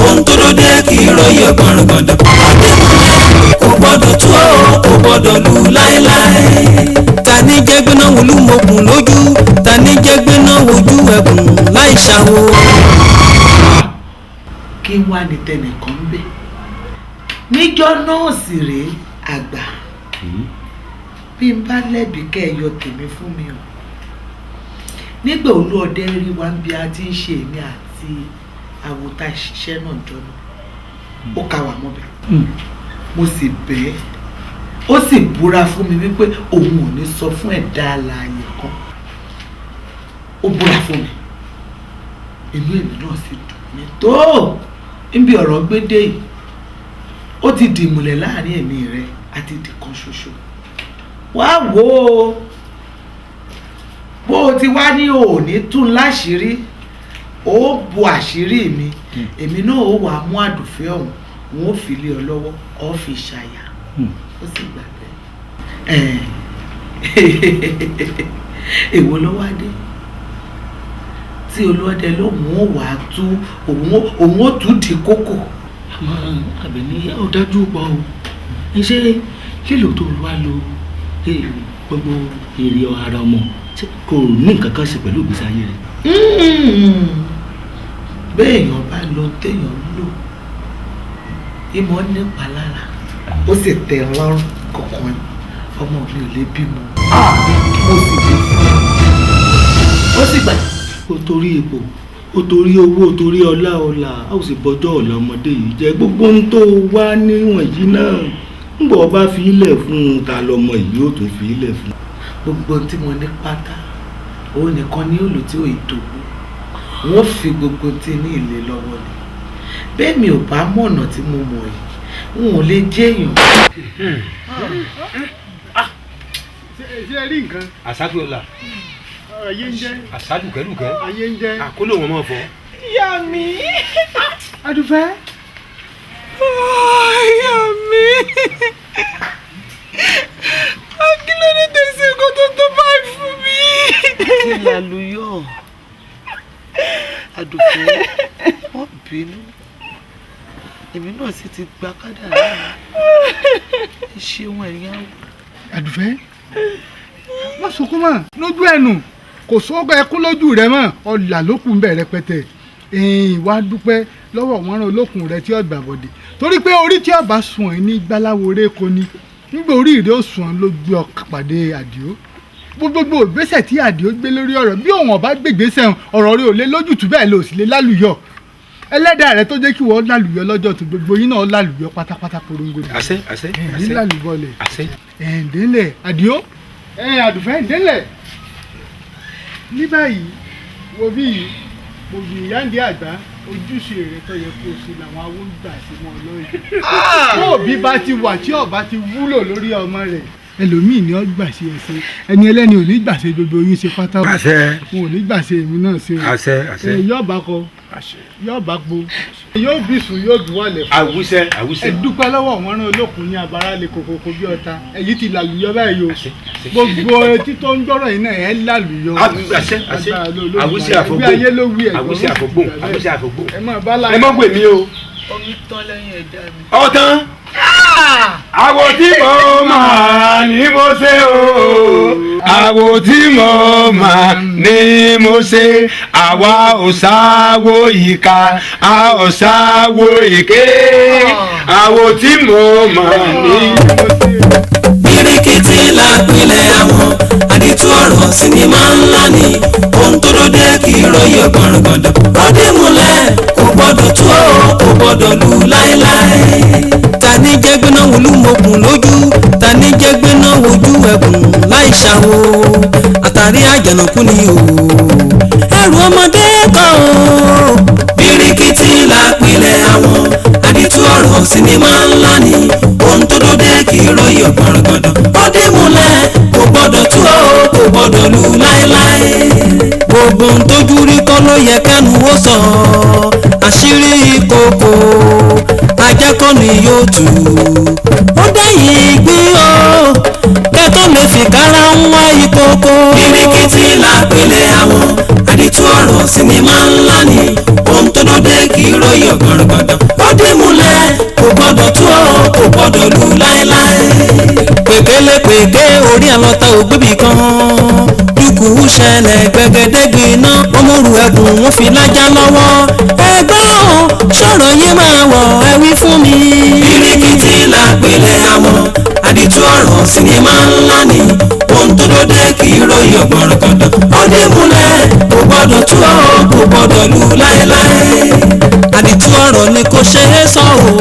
Ohun tó lóde kì í ròyìn ọ̀gbọ̀nràngọ̀dọ̀. Adémúlẹ̀ kò gbọ́dọ̀ tú ọ́, kò gbọ́dọ̀ lù láéláé. Ta ní jẹ́ gbéná wòlú mokùn lójú, ta ní jẹ́ gbéná wojú ẹkùn láì ṣàwò. Kí wá ní tẹnìkan ń bẹ̀ níjọ́ náà sì rèé àgbà, bí n bá lẹ́bi kẹ́ ẹ yọ tèmi fún mi o. Nígbà Olúọdẹ rí wa ń bí a ti ń ṣe èmi àti àwòtá ìṣiṣẹ́ náà jọ̀nà, ó ka wà mọ́bẹ̀. Mo sì bẹ̀ ẹ́, ó sì búra fún mi wípé òun ò ní sọ fún ẹ̀dá alààyè kan. Ó búra fún mi, inú èmi náà sì dùn mí tó. Níbi ọ̀rọ̀ gbé dé yìí, ó ti di ìmùlẹ̀ láàrin èmi rẹ àti di kan ṣoṣo. Wá wò ó, bó o ti wá ní òní tún láṣìírí, ó bu àṣírí mi, èmi náà ó wàá mú Àdùfẹ́ ọ̀hún, òun ó fi lé ọ lọ́wọ́, ọ fi ṣàyà. Ó sì gbà bẹ́ẹ̀. Èwo ló wá dé tí Olúọdẹ lóun ó wàá tú, òun ó tú di kókò? Àmọ́ Àbẹ̀ní, ó dájú pọ̀ o. Ṣé lílò tó wá lo gbogbo èrè ara ọmọ kò ní nǹkan kan ṣe pẹ̀lú ìgbésí ayé rẹ̀? Béèyàn bá lọ téèyàn lò, ìmọ̀ nípa lára, ó sì tẹ́ lọ́rùn kọ̀ọ̀kan. Ọmọ mi ò lè bímọ, mo sì lè fún un, ó sì gbà. Ó torí ipò, ó torí owó, ó torí ọlá ọlá, a ó sì bọjọ́ ọ̀la ọmọdé yìí jẹ́. Gbogbo ohun tó wá níwọ̀nyí náà ń bọ̀ bá fi ilẹ̀ fún un, ta lọmọ yìí ó tún fi ilẹ̀ fún un. Gbogbo ohun tí mo ní pátá, òun nìkan ní òòlù tí ò ìdòwú, wọ́n fi gbogbo tí ní ilé lọ́wọ́ ni. Bẹ́ẹ̀ mi ò bá mọ̀nà tí mo mọ̀ yìí, n ò lè jẹ́yàn. Ṣé ẹ rí nǹkan? Àṣáájú ọ̀la. Ayé ń jẹ́. Àṣáájú kẹ́lùkẹ́. Ayé ń jẹ́. Àkóló wọn máa fọ. Ìyá mi. Adùfẹ́. Ìyá mi. Kí ló dé tẹ̀sí nǹkan tó tó báyìí fún mi? Kí làlùyọ̀? Adùfẹ́, wọ́n bínú. Èmi náà sì ti gba kádàrá mi. Ẹ ṣeun ẹ̀yin àwọ̀. Àdùfẹ́ má sunkún mọ́ lójú ẹnu kò sóògùn ẹkún lójú rẹ mọ́ ọ̀là lókun bẹ̀ rẹpẹtẹ wá dúpẹ́ lọ́wọ́ wọn rán olókun rẹ tí ó gbà bọ̀dẹ̀ torí pé orí tí ọba sùn ẹ̀ ní gbáláwo réko ni nígbà orí rẹ ó sùn ọ́n ló gbé ọ pàdé Àdìó gbogbo ìgbésẹ̀ tí Àdìó gbé lórí ọ̀rọ̀ bí òun ọba gbègbésẹ̀ ọ̀rọ̀ rẹ ò lé lójútùú bẹ́ẹ̀ lò sí lé lálùyọ ẹlẹ́dàá rẹ tó jẹ́ kí wọ́n lálùyọ lọ́jọ́ tó gbogbo yín náà lálùyọ pátápátá porongo ni. Àṣẹ àṣẹ àṣẹ lálùbọlẹ̀ àṣẹ ẹ̀ǹdẹ́lẹ̀ Àdìó ẹ̀ Àdùfẹ́ ẹ̀ǹdẹ́lẹ̀ ní báyìí wo bí òbí ìyáǹdí àgbà ojúṣe rẹ tó yẹ kó o ṣe làwọn awo ń gbà sí wọn lọ́yìn. Tó òbí bá ti wà tí ọba ti wúlò lórí ọmọ rẹ ẹlòmíì ni ó gbà ṣe ẹsẹ ẹni ẹlẹ́ni ò ní gbà ṣe gbogbo yín ṣe pátá wọn ò ní gbà ṣe èmi náà ṣe àṣẹ àṣẹ yóò bá kọ yóò bá po yóò bí sùn yóò bí wàlẹ̀ fún àwùsẹ àwùsẹ ẹ dúpẹ́ lọ́wọ́ wọn rán olókùn ní abara lè kókókó bí ọ̀tá èyí ti làlùyọ báyìí o gbogbo etí tó ń gbọ́rọ̀ yìí náà ẹ làlùyọ àwùsẹ àṣẹ àwùsẹ àfọgbò àwùsẹ àfọgbò àwùsẹ àfọgbò ẹ má bá ẹ má pè mí o. Omi tán lẹ́yìn ẹja mi. Ọ̀tán. Àwò tí mo mà ní mo ṣe o. Àwò tí mo mà ní mo ṣe. Àwa ò sáwó ìka, a ò sáwó èké. Àwò tí mo mà ní mo ṣe. Bíríkìtì lápìlẹ̀ àwọn àdìtú ọ̀rọ̀ sinimá ńlá ni ohun tó lóde kì í ròyìn ọ̀gbọ̀nràngọ̀dọ̀ rọ́dí múlẹ̀ kò gbọ́dọ̀ tú ọ́ kò gbọ́dọ̀ lù láéláé. Ta ní jẹ́ gbéná wolúmọ̀kùn lójú ta ní jẹ́ gbéná wojú ẹkùn láì ṣàwò àtàrí àjànàkú ni o ẹrù ọmọdé kọ́ o. Bíríkìtì lápìlẹ̀ àwọn àdìtú ọ̀rọ̀ sinimá ńlá ni ohun tó lóde kì í ròyìn ọ̀gbọ̀nràngọ̀dọ̀ rọ́dí múlẹ̀ kò gbọ́dọ̀ tú ọ́ kò gbọ́dọ̀ lù láéláé. Gbogbo ohun tójú rí kọ́ ló yẹ kẹ́nu ó sọ àṣírí ìkòkò ajá kọ́ ni yóò tù ó dẹ́yìn ìgbín o kẹ́tọ́ lè fi kára ń wá ìkòkò. Bíríkìtì lápìlẹ̀ àwọn àdìtú ọ̀rọ̀ sinimá ńlá ni ohun tó lóde kì í ròyìn ọ̀gbọ̀nràngọ̀dọ̀ ó dé múlẹ̀ kò gbọ́dọ̀ tú ọ́ kò gbọ́dọ̀ lù láéláé. Pèkélé pèké orí àlọ́ta ògbébì kan dúkùú ṣẹlẹ̀ gbẹgẹdẹgbẹ iná ọmọrù ẹkùn wọn fi lájà lọ́wọ́ ẹgbẹ́ o sọ̀rọ̀ yìí máa wọ̀ ẹ wí fún mi. Bíríkìtì lápìlẹ̀ àwọn àdìtú ọ̀rọ̀ sinimá ńlá ni ohun tó lóde kì í ròyìn ọ̀gbọ̀nràngọ̀dọ̀ ó dé múlẹ̀ kò gbọ́dọ̀ tú ọ́ kò gbọ́dọ̀ lù láéláé. Àdìtú ọ̀rọ̀ ni kò ṣe é sọ o